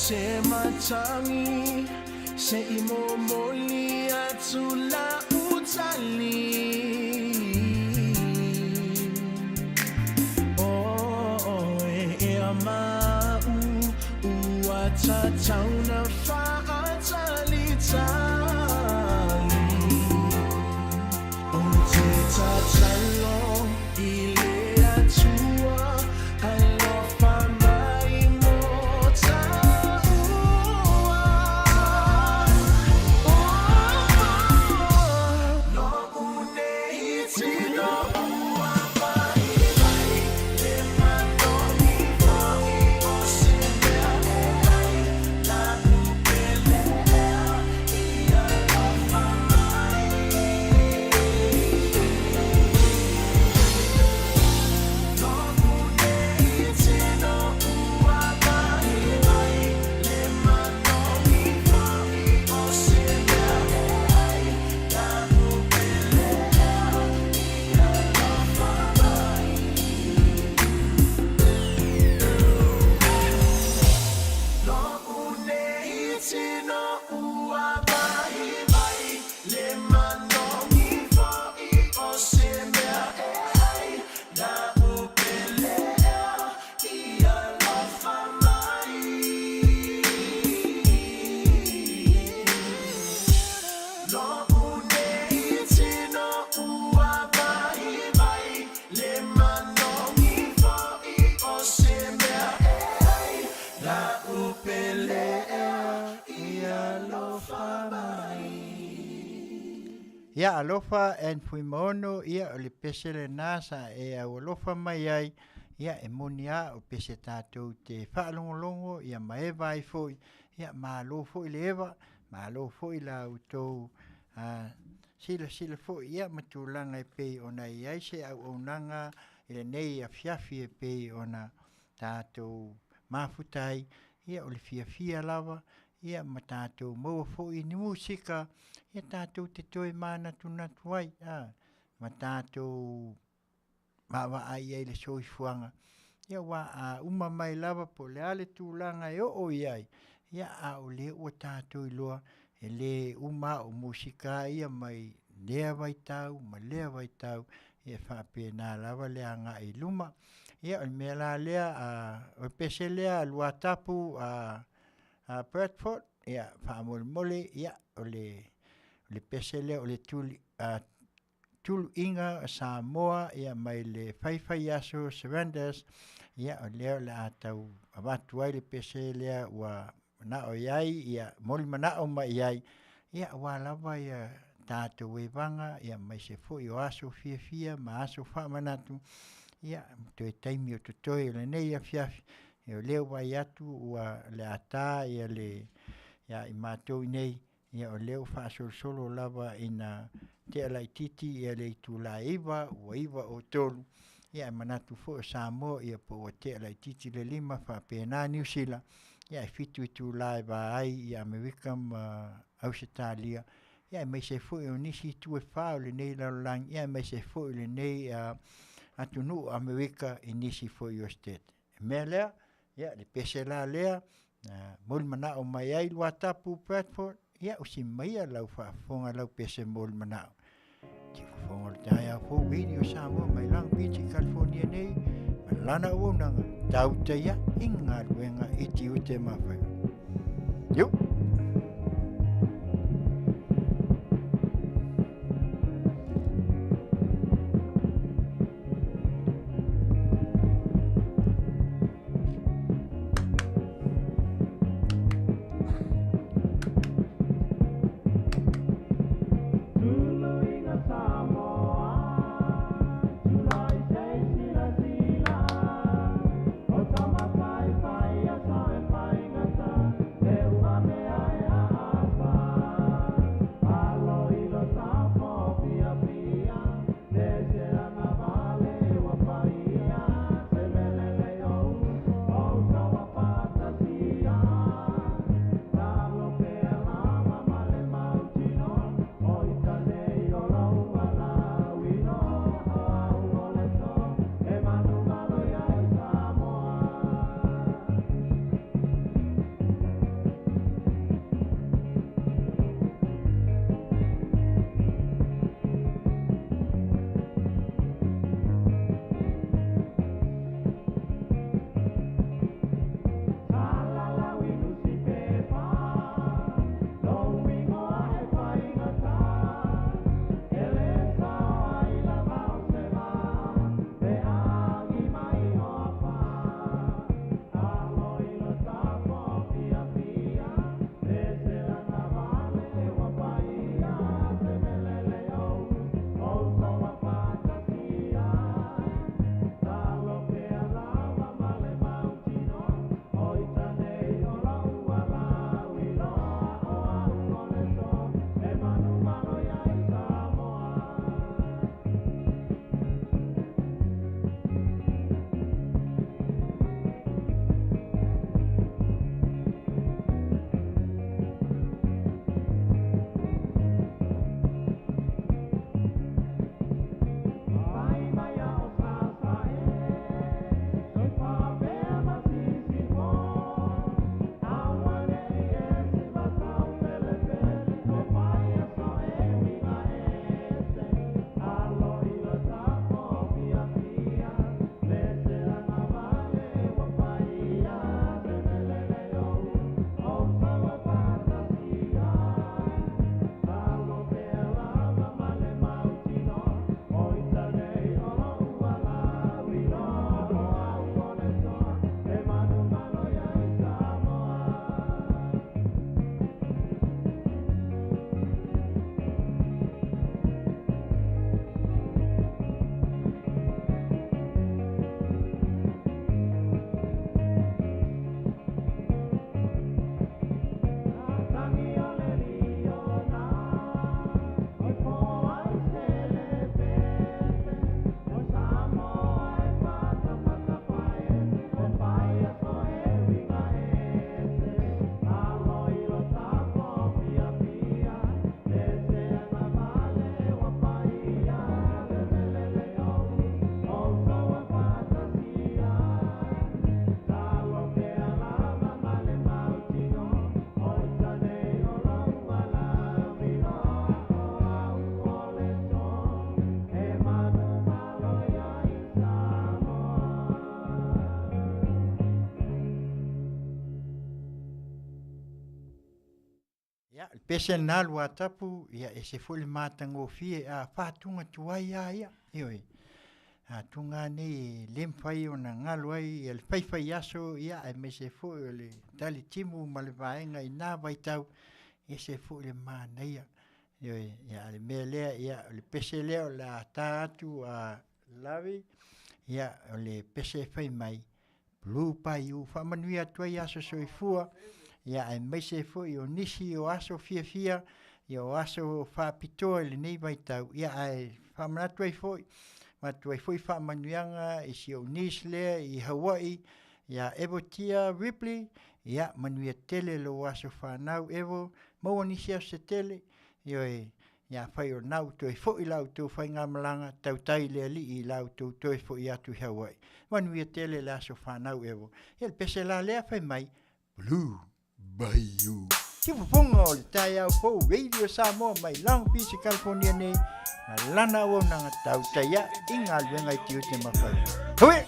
se matangi se i momoli atu la utali. Oh, e mau ua tatauna faatalitali. O te tatalo i le Atua, alofa mai mo taua. Oh, lo'u nei tino ua vaivai, le manogi fo'i o se mea e ai, la'u pele ea i alofa mai. Lo'u nei tino ua vaivai, le manogi fo'i o se mea e ai, la'u pele ea i alofa mai. Lo'u nei tino ua vaivai, le manogi fo'i o se mea e ai, la'u pele ea i alofa mai. Lo'u nei tino ua vaivai, le manogi fo'i o se mea e ai, la'u pele ea i alofa mai. Ia alofa and Fuimaono, ia o le pese lenā sa e aualofa mai ai, ia e moni a o pese tātou te faalogologo ia ma eva ai foi, ia malo foi le eva, malo foi la outou silasila foi ia ma tulaga e pei ona i ai se auaunaga i lenei afiafi e pei ona tātou mafuta ai, ia o le fiafia lava, ia ma tātou maua foi ni musika, ia tātou te toe mānatunatu ai, ma tātou vaavaai ai le soifuaga. Ia ua a uma mai lava po o le a le tulaga e oo i ai, ia a o lea ua tātou iloa e lē uma o musika ia mai lea vaitau ma lea vaitau, ia e faapena lava le agai i luma. Ia o le mea la lea, o le pese lea a Luatapu a Bradford, ia faamolemole, ia o le pese lea o le tuli tuluiga o Samoa, ia mai le faifai aso Surrenders, ia o lea o le a tau avatu ai le pese lea ua manao i ai, ia moli manao mai i ai, ia aua lava ia tātou evaga, ia maise foi o aso fiafia ma aso faamanatu, ia toe taimi o totoe o lenei afiafi, ia o lea ua vaai atu ua le a tā ia le ia i matou nei, ia o lea ua faasolosolo lava ina tea laitiiti ia le itula e 9 ua 9:03, ia e manatu foi o Samoa ia po ua tea laitiiti le 5 faapena Niu Sila, ia e 7 itula e va ai i Amerika ma Ausetalia, ia aemaise foi o nisi itu e fa o lenei lalolagi, ia aemaise foi o lenei atunuu Amerika i nisi foi o state. E mea lea, ia le pese la lea, moli manao mai ai Luatapu Bradford, ia usi maia lau faafofoga lau pese moli manao. Tifofoga o le taeao fou Radio Samoa mai Long Beach i California nei, ma lana auaunaga, tautaia i galuega i tiute ma faiva. Iu! Samoa, Ia, le pese lena Luatapu, ia ese foi le matagofie a faatuga tuai lava ia, ioe. A tuga nei e le mafai ona galo ai ia le faifaiaso ia aemaise foi o le talitimu ma le vaega i na vaitau, ese foi le manaia. Ioe, ia a o le mea lea, ia o le pese lea o le a ta atu a Larry, ia o le pese e fai mai, Blue Bayou, faamanuia atu ai aso soifua, ia aemaise foi o nisi o aso fiafia, ia o aso faapitoa i lenei vaitau, ia ae faamanatu ai foi, avatu ai foi faamanuiaga i si ou niece lea i Hawaii ia Evotia Ripley, ia manuia tele lou aso fanau Evo, maua nisi aso se tele, ioe, ia afai o lena ua toe foi la outou faigamalaga, tautai i le Alii i la outou toe foi atu i Hawaii. Manuia tele le aso fanau Evo. Ia le pese la lea fai mai, Blue Bayou. Siufofoga o le taeao fou Radio Samoa mai Long Beach i California nei, ma lana auaunaga tautai ae i galuega i tiute ma faiva. Hue!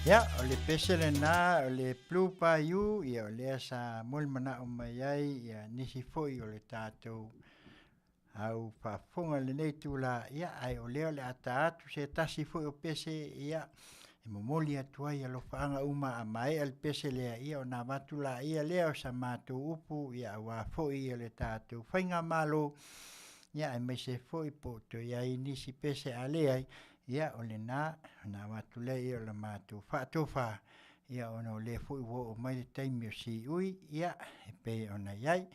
Ia, o le pese lenā o le Blue Bayou, ia o lea sa molimanaʻo mai ai ia nisi foi o le tatou au faafofoga i lenei itulā, ia ae o lea o le a ta atu se tasi foi o pese, ia e momoli atu ai alofaaga uma a maea le pese lea, ia ona avatu laia lea o sa matou upu, ia auā foi ia le tatou faigamalo, ia aemaise foi po o toe i ai nisi pese a leai, ia o lena ona avatu lea o le matou faatofa, ia ona o lea foi ua oo mai le taimi o siui, ia e pei ona i ai.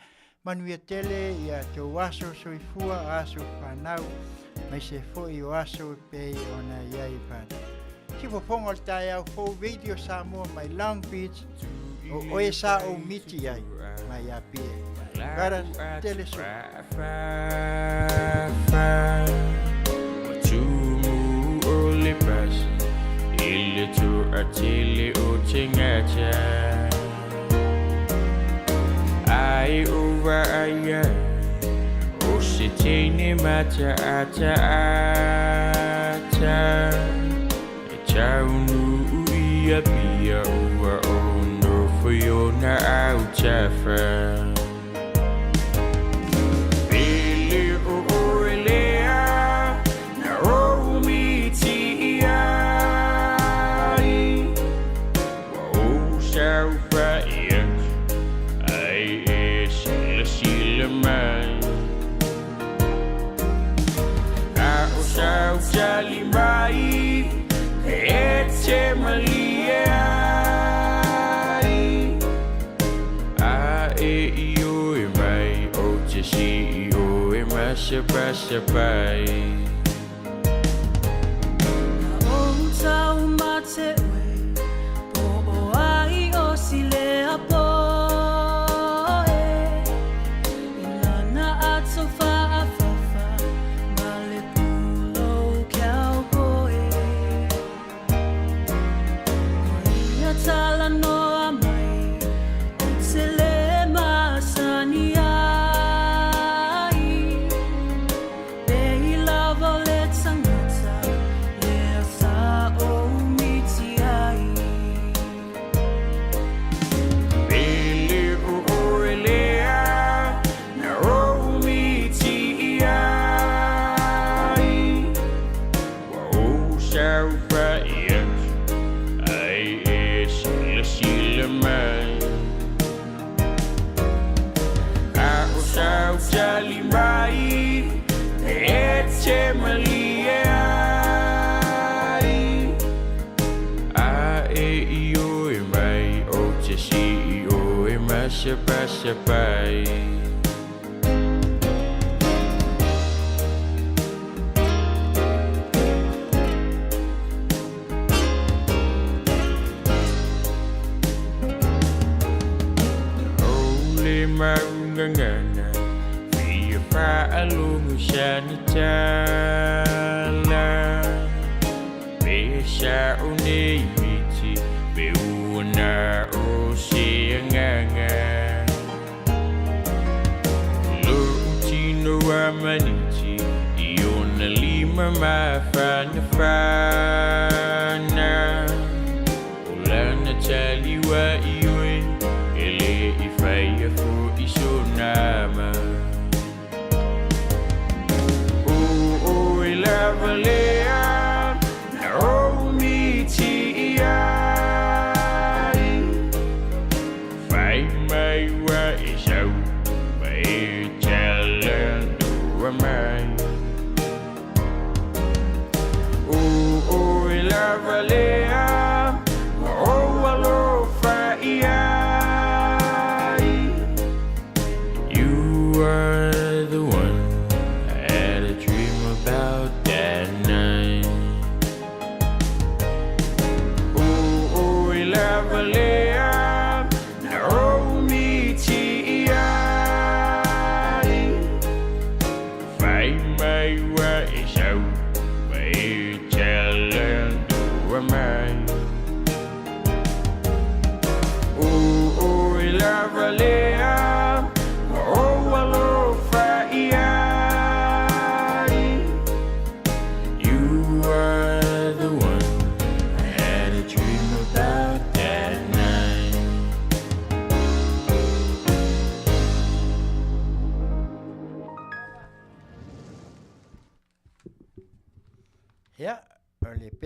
Manuia tele ia tou aso soifua, aso fanau, aemaise foi o aso e pei ona i ai fa. Sifofoga o le taeao fou Radio Samoa mai Long Beach, o oe sa ou miti ai mai Apia. Kara tele so. Ai ua ai o se teine mata ata ata e taunu ia pia ua ono fiona au tafa Pele o oelea na o miti ai wa o saufa ia ai e sila sila mai A o sau tali mai e te malie ai A e i o e mai o te si i o e masapasapai O tau mate oe, po o ai o silea poe. I lana ato whaafafa, ma le pulo cowboy. O ia tala noa mai, o te le masani ai. Pe i lava o le tangata, lea sa o miti ai. Pele o oelea na o miti ai Wa o saufa ia ai e sila sila mai A o sau tali mai e te malie ai A e i o e mai o te si i o e masapasapai O le maungangana Fia whaalungu sa ni tala Pe sa o nei miti Pe uana o se anganga Lo tino a maniti I ona lima mawhana whana O lana taliwa i oe E le i whaia fo i so nama O o e lava lea Na o miti i ai Whai mai wa e sau Ma e tala mai O o e lava lea O alofa i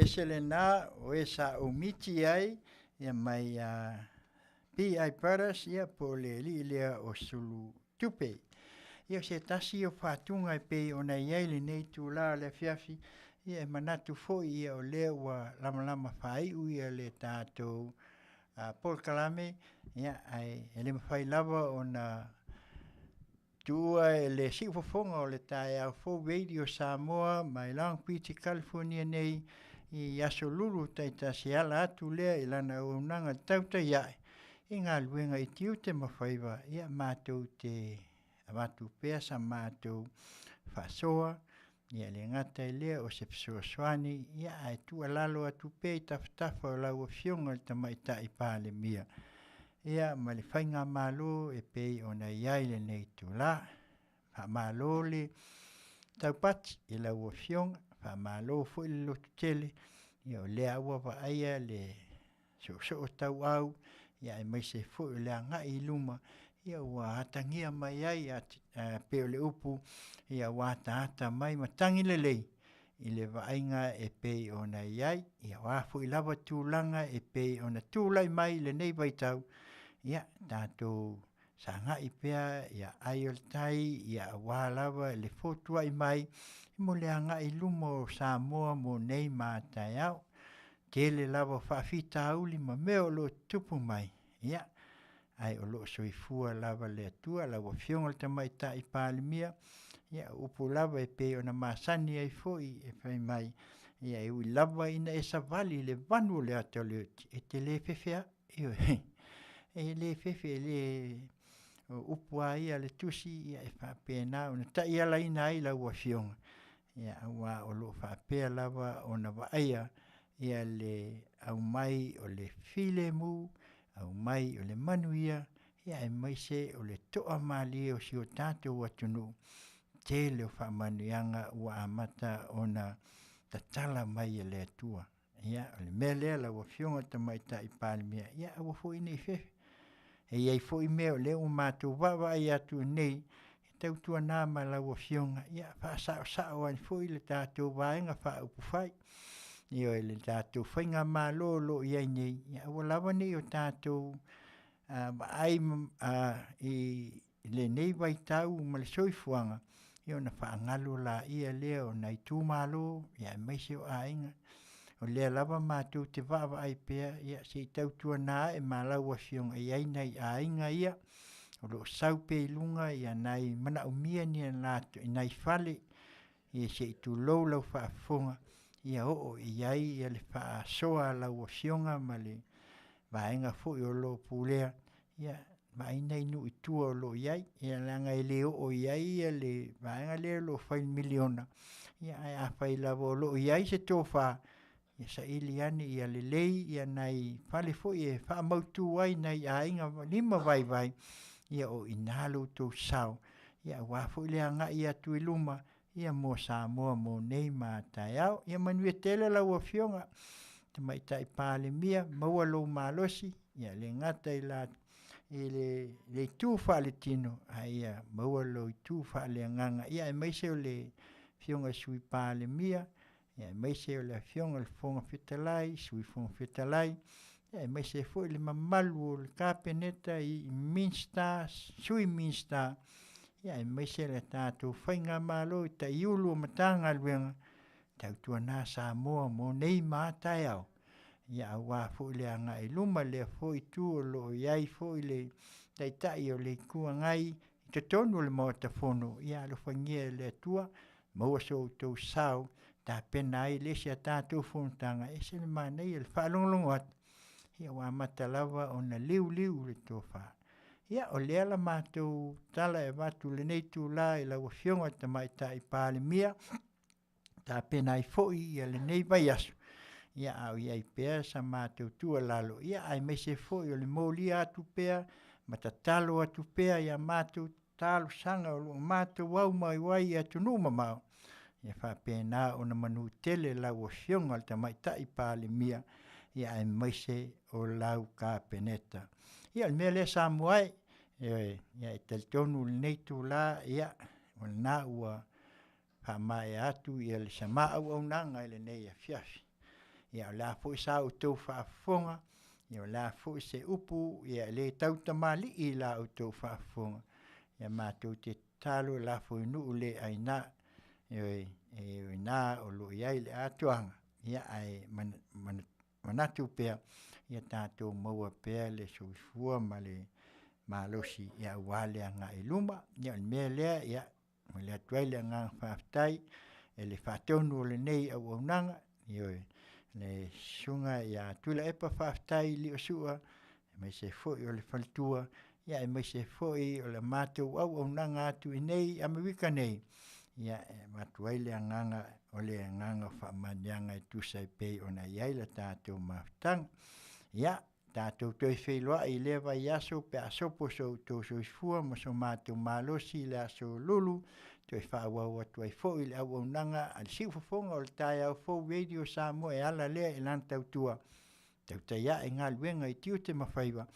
ese lenā o e sa ou miti ai ia mai P.I. Brothers ia po o le alii lea o Sulu Tupe. Ia o se tasi o faatuga e pei ona i ai lenei itulā o le afiafi, ia e manatu foi ia o lea ua lamalama faaiu ia le tatou polokalame, ia ae e le mafai lava ona tuua e le siufofoga o le taeao fou Radio Samoa mai Long Beach i California nei i aso lulu taitasi e ala atu lea i lana auaunaga i le tautai ae i galuega i tiute ma faiva ia matou te avatu pea sa matou faasoa ia e le gata i lea o se fesoasoani ia ae tuualalo atu pea i tafatafa o lau Afioga i le Tamaitai Palemia ia ma le faigamalo e pei ona i ai lenei itulā. Faamalo le taupati i lau Afioga, faamalo foi le lototele, ia o lea ua vaaia le soosoo tauau ia aemaise foi o le agai i luma ia ua atagia mai ai pei o le upu ia ua ataata mai matagi lelei i le vaaiga e pei ona i ai. Ia o a foi lava tulaga e pei ona tulai mai i lenei vaitau, ia tatou sagai pea ia ai o le tai ia aua lava le fotuai mai mo le agai i luma o Samoa mo nei ma a taeao. Tele lava o faafitauli ma mea o lo o tutupu mai, ia, ae o lo o soifua lava le Atua. Lau Afioga i le Tamaitai Palemia, ia o upu lava e pei ona masani ai foi e fai mai, ia e ui lava ina e savali i le vanu o le ata o le oti, e te le fefe ai. Ioe, e le fefe, e le o upu lava ia a le Tusi, ia e faapena ona taialaina ai lau Afioga, ia aua o lo o faapea lava ona vaaia ia le aumai o le filemu, aumai o le manuia, ia aemaise o le toamalie o si o tatou atunuu, tele o faamanuiaga ua amata ona tatala mai e le Atua. Ia, o le mea lea lau Afioga i le Tamaitai Palemia, ia aua foi ne i fefe. E i ai foi mea o lea ua matou vaavaai atu i inei, e tautuana ma lau Afioga, ia faasaosao ai foi le tatou Vaega Faaupufai. Ioe, le tatou faigamalo o lo o i ai nei, ia aua lava ne i o tatou vaai i lenei vaitau ma le soifuaga, ia ona faagalo laia lea o nai itumalo, aemaise o aiga. O lea lava matou te vaavaai pea, ia se i tautuana ae ma lau Afioga, e i ai nai aiga ia o lo o sau pea i luga nai manaomia i nai fale, ia se i tulou lau faafofoga, ia oo i ai le faasoa a lau Afioga ma le vaega foi o lo o pulea, ia vaai nai nuu i tua o lo o i ai, ia leaga e le oo i ai le vaega lea o lo o fai i le miliona, ae afai lava o lo o i ai se tofa, ia saili ane ia lelei nai fale foi e faamautu ai nai aiga limavaivai, ia o i ina lo outou sao aua foi le agai atu i luma mo Samoa mo nei ma a taeao. Ia manuia tele lau Afioga i le Tamaitai Palemia, maua lou malosi, e le gata i le itu faaletino, a ia maua lou itu faaleagaga, aemaise o le Afioga i le Sui Palemia, aemaise o le Afioga i le Fofoga Fetalai, Sui Fofoga Fetalai, aemaise ai foi le mamalu o le Kapeneta i Minisita, Sui Minisita, aemaise le tatou faigamalo i taiulu o Matagaluega, tautuana Samoa mo nei ma a taeao, aua foi le agai i luma i lea foi itu o lo o i ai foi le Taitai o le Itu Agai i totonu o le Maota Fono, ia alofagia e le Atua maua so outou sao e tapena ai le isi a tatou fonotaga, e ese le manaia i le faalogologo atu, ia ua amata lava ona liuliu le tofa. Ia, o lea la matou tala e avatu i lenei itula i lau Afioga i le Tamaitai Palemia, tapena ai foi lenei vaiaso, ia a o i ai pea sa matou tuualalo, aemaise foi o le molia atu pea ma tatalo atu pea i a matou talosaga o lo o matou aumai ai i atunuu mamao, ia faapena ona manutele lau Afioga i le Tamaitai Palemia, aemaise o lau Kapeneta. Ia o le mea lea Samoa e, ioe, e talitonu i lenei itula, ia, o lena ua faamaea atu le sama auaunaga i lenei afiafi. Ia o le a foi sa outou faafofoga, ia o le a foi se upu ia e le tautamalii i la outou faafofoga, ia matou te tatalo lafo i nuu le aina, ioe, o i ina o lo o i ai le atoaga, ia ae manatu pea, ia tatou maua pea le soifua ma le malosi aua le agai i luma. Ia o le mea lea, e momoli atu ai le agaga faafetai i le faatonu o lenei auaunaga, ioe, le Susuga ia Tuilaepa Faafetai Liosua, aemaise foi o le faletua, aemaise foi o le matou auaunaga atu i inei i Amerika nei, e avatu ai le agaga o le agaga o faamanuiaga e tusa e pei ona i ai le tatou mafutaga. Ia, tatou toe feiloai i lea vaiaso pe a sopo so outou soifua ma so matou malosi i le aso Lulu, toe faaauau atu ai foi le auaunaga a le Siufofoga o le Taeao Fou Radio Samoa e ala lea i lana tautua, tautai ae galuega i tiute ma faiva,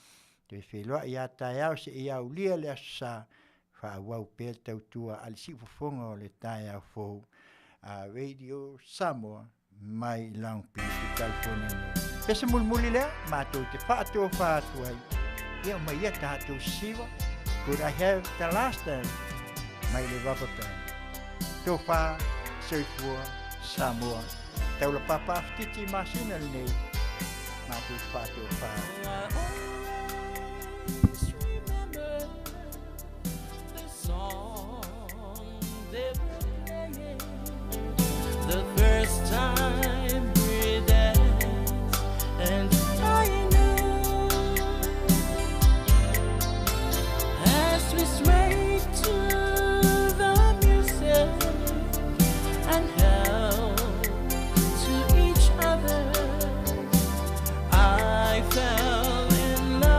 toe feiloai a taeao seia aulia le Aso Sa, faaauau pea le tautua a le Siufofoga o le Taeao Fou a Radio Samoa mai Long Beach i California nei. Pese mulimuli lea, matou te faatofa atu ai. Ia o mai ia tatou siva, could I have the last dance mai le rubber band. Tofa, soifua, Samoa. Taula papa awhititi masina lenei, matou te faatofa atu. I always remember the song they were playing the first time we danced, and I knew as we swayed to the music and held to each other, I fell in love.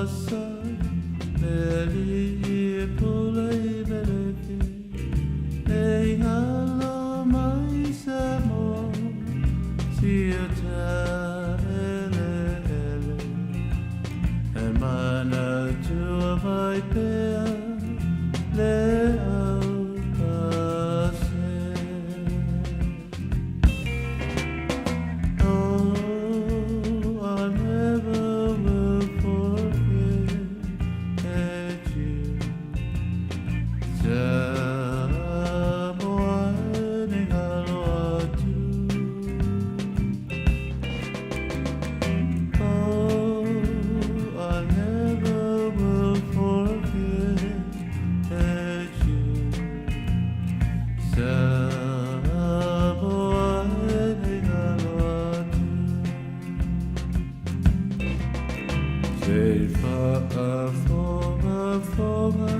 sa Le li pula i meleke E ngalo mai sa mo Si o ta ele ele E mana tua mai pea Le au ka se Oh, I never will forget you. Samoa ni ngalo atu. Oh, I never will forget you. Samoa ni ngalo atu. Se faafogafoga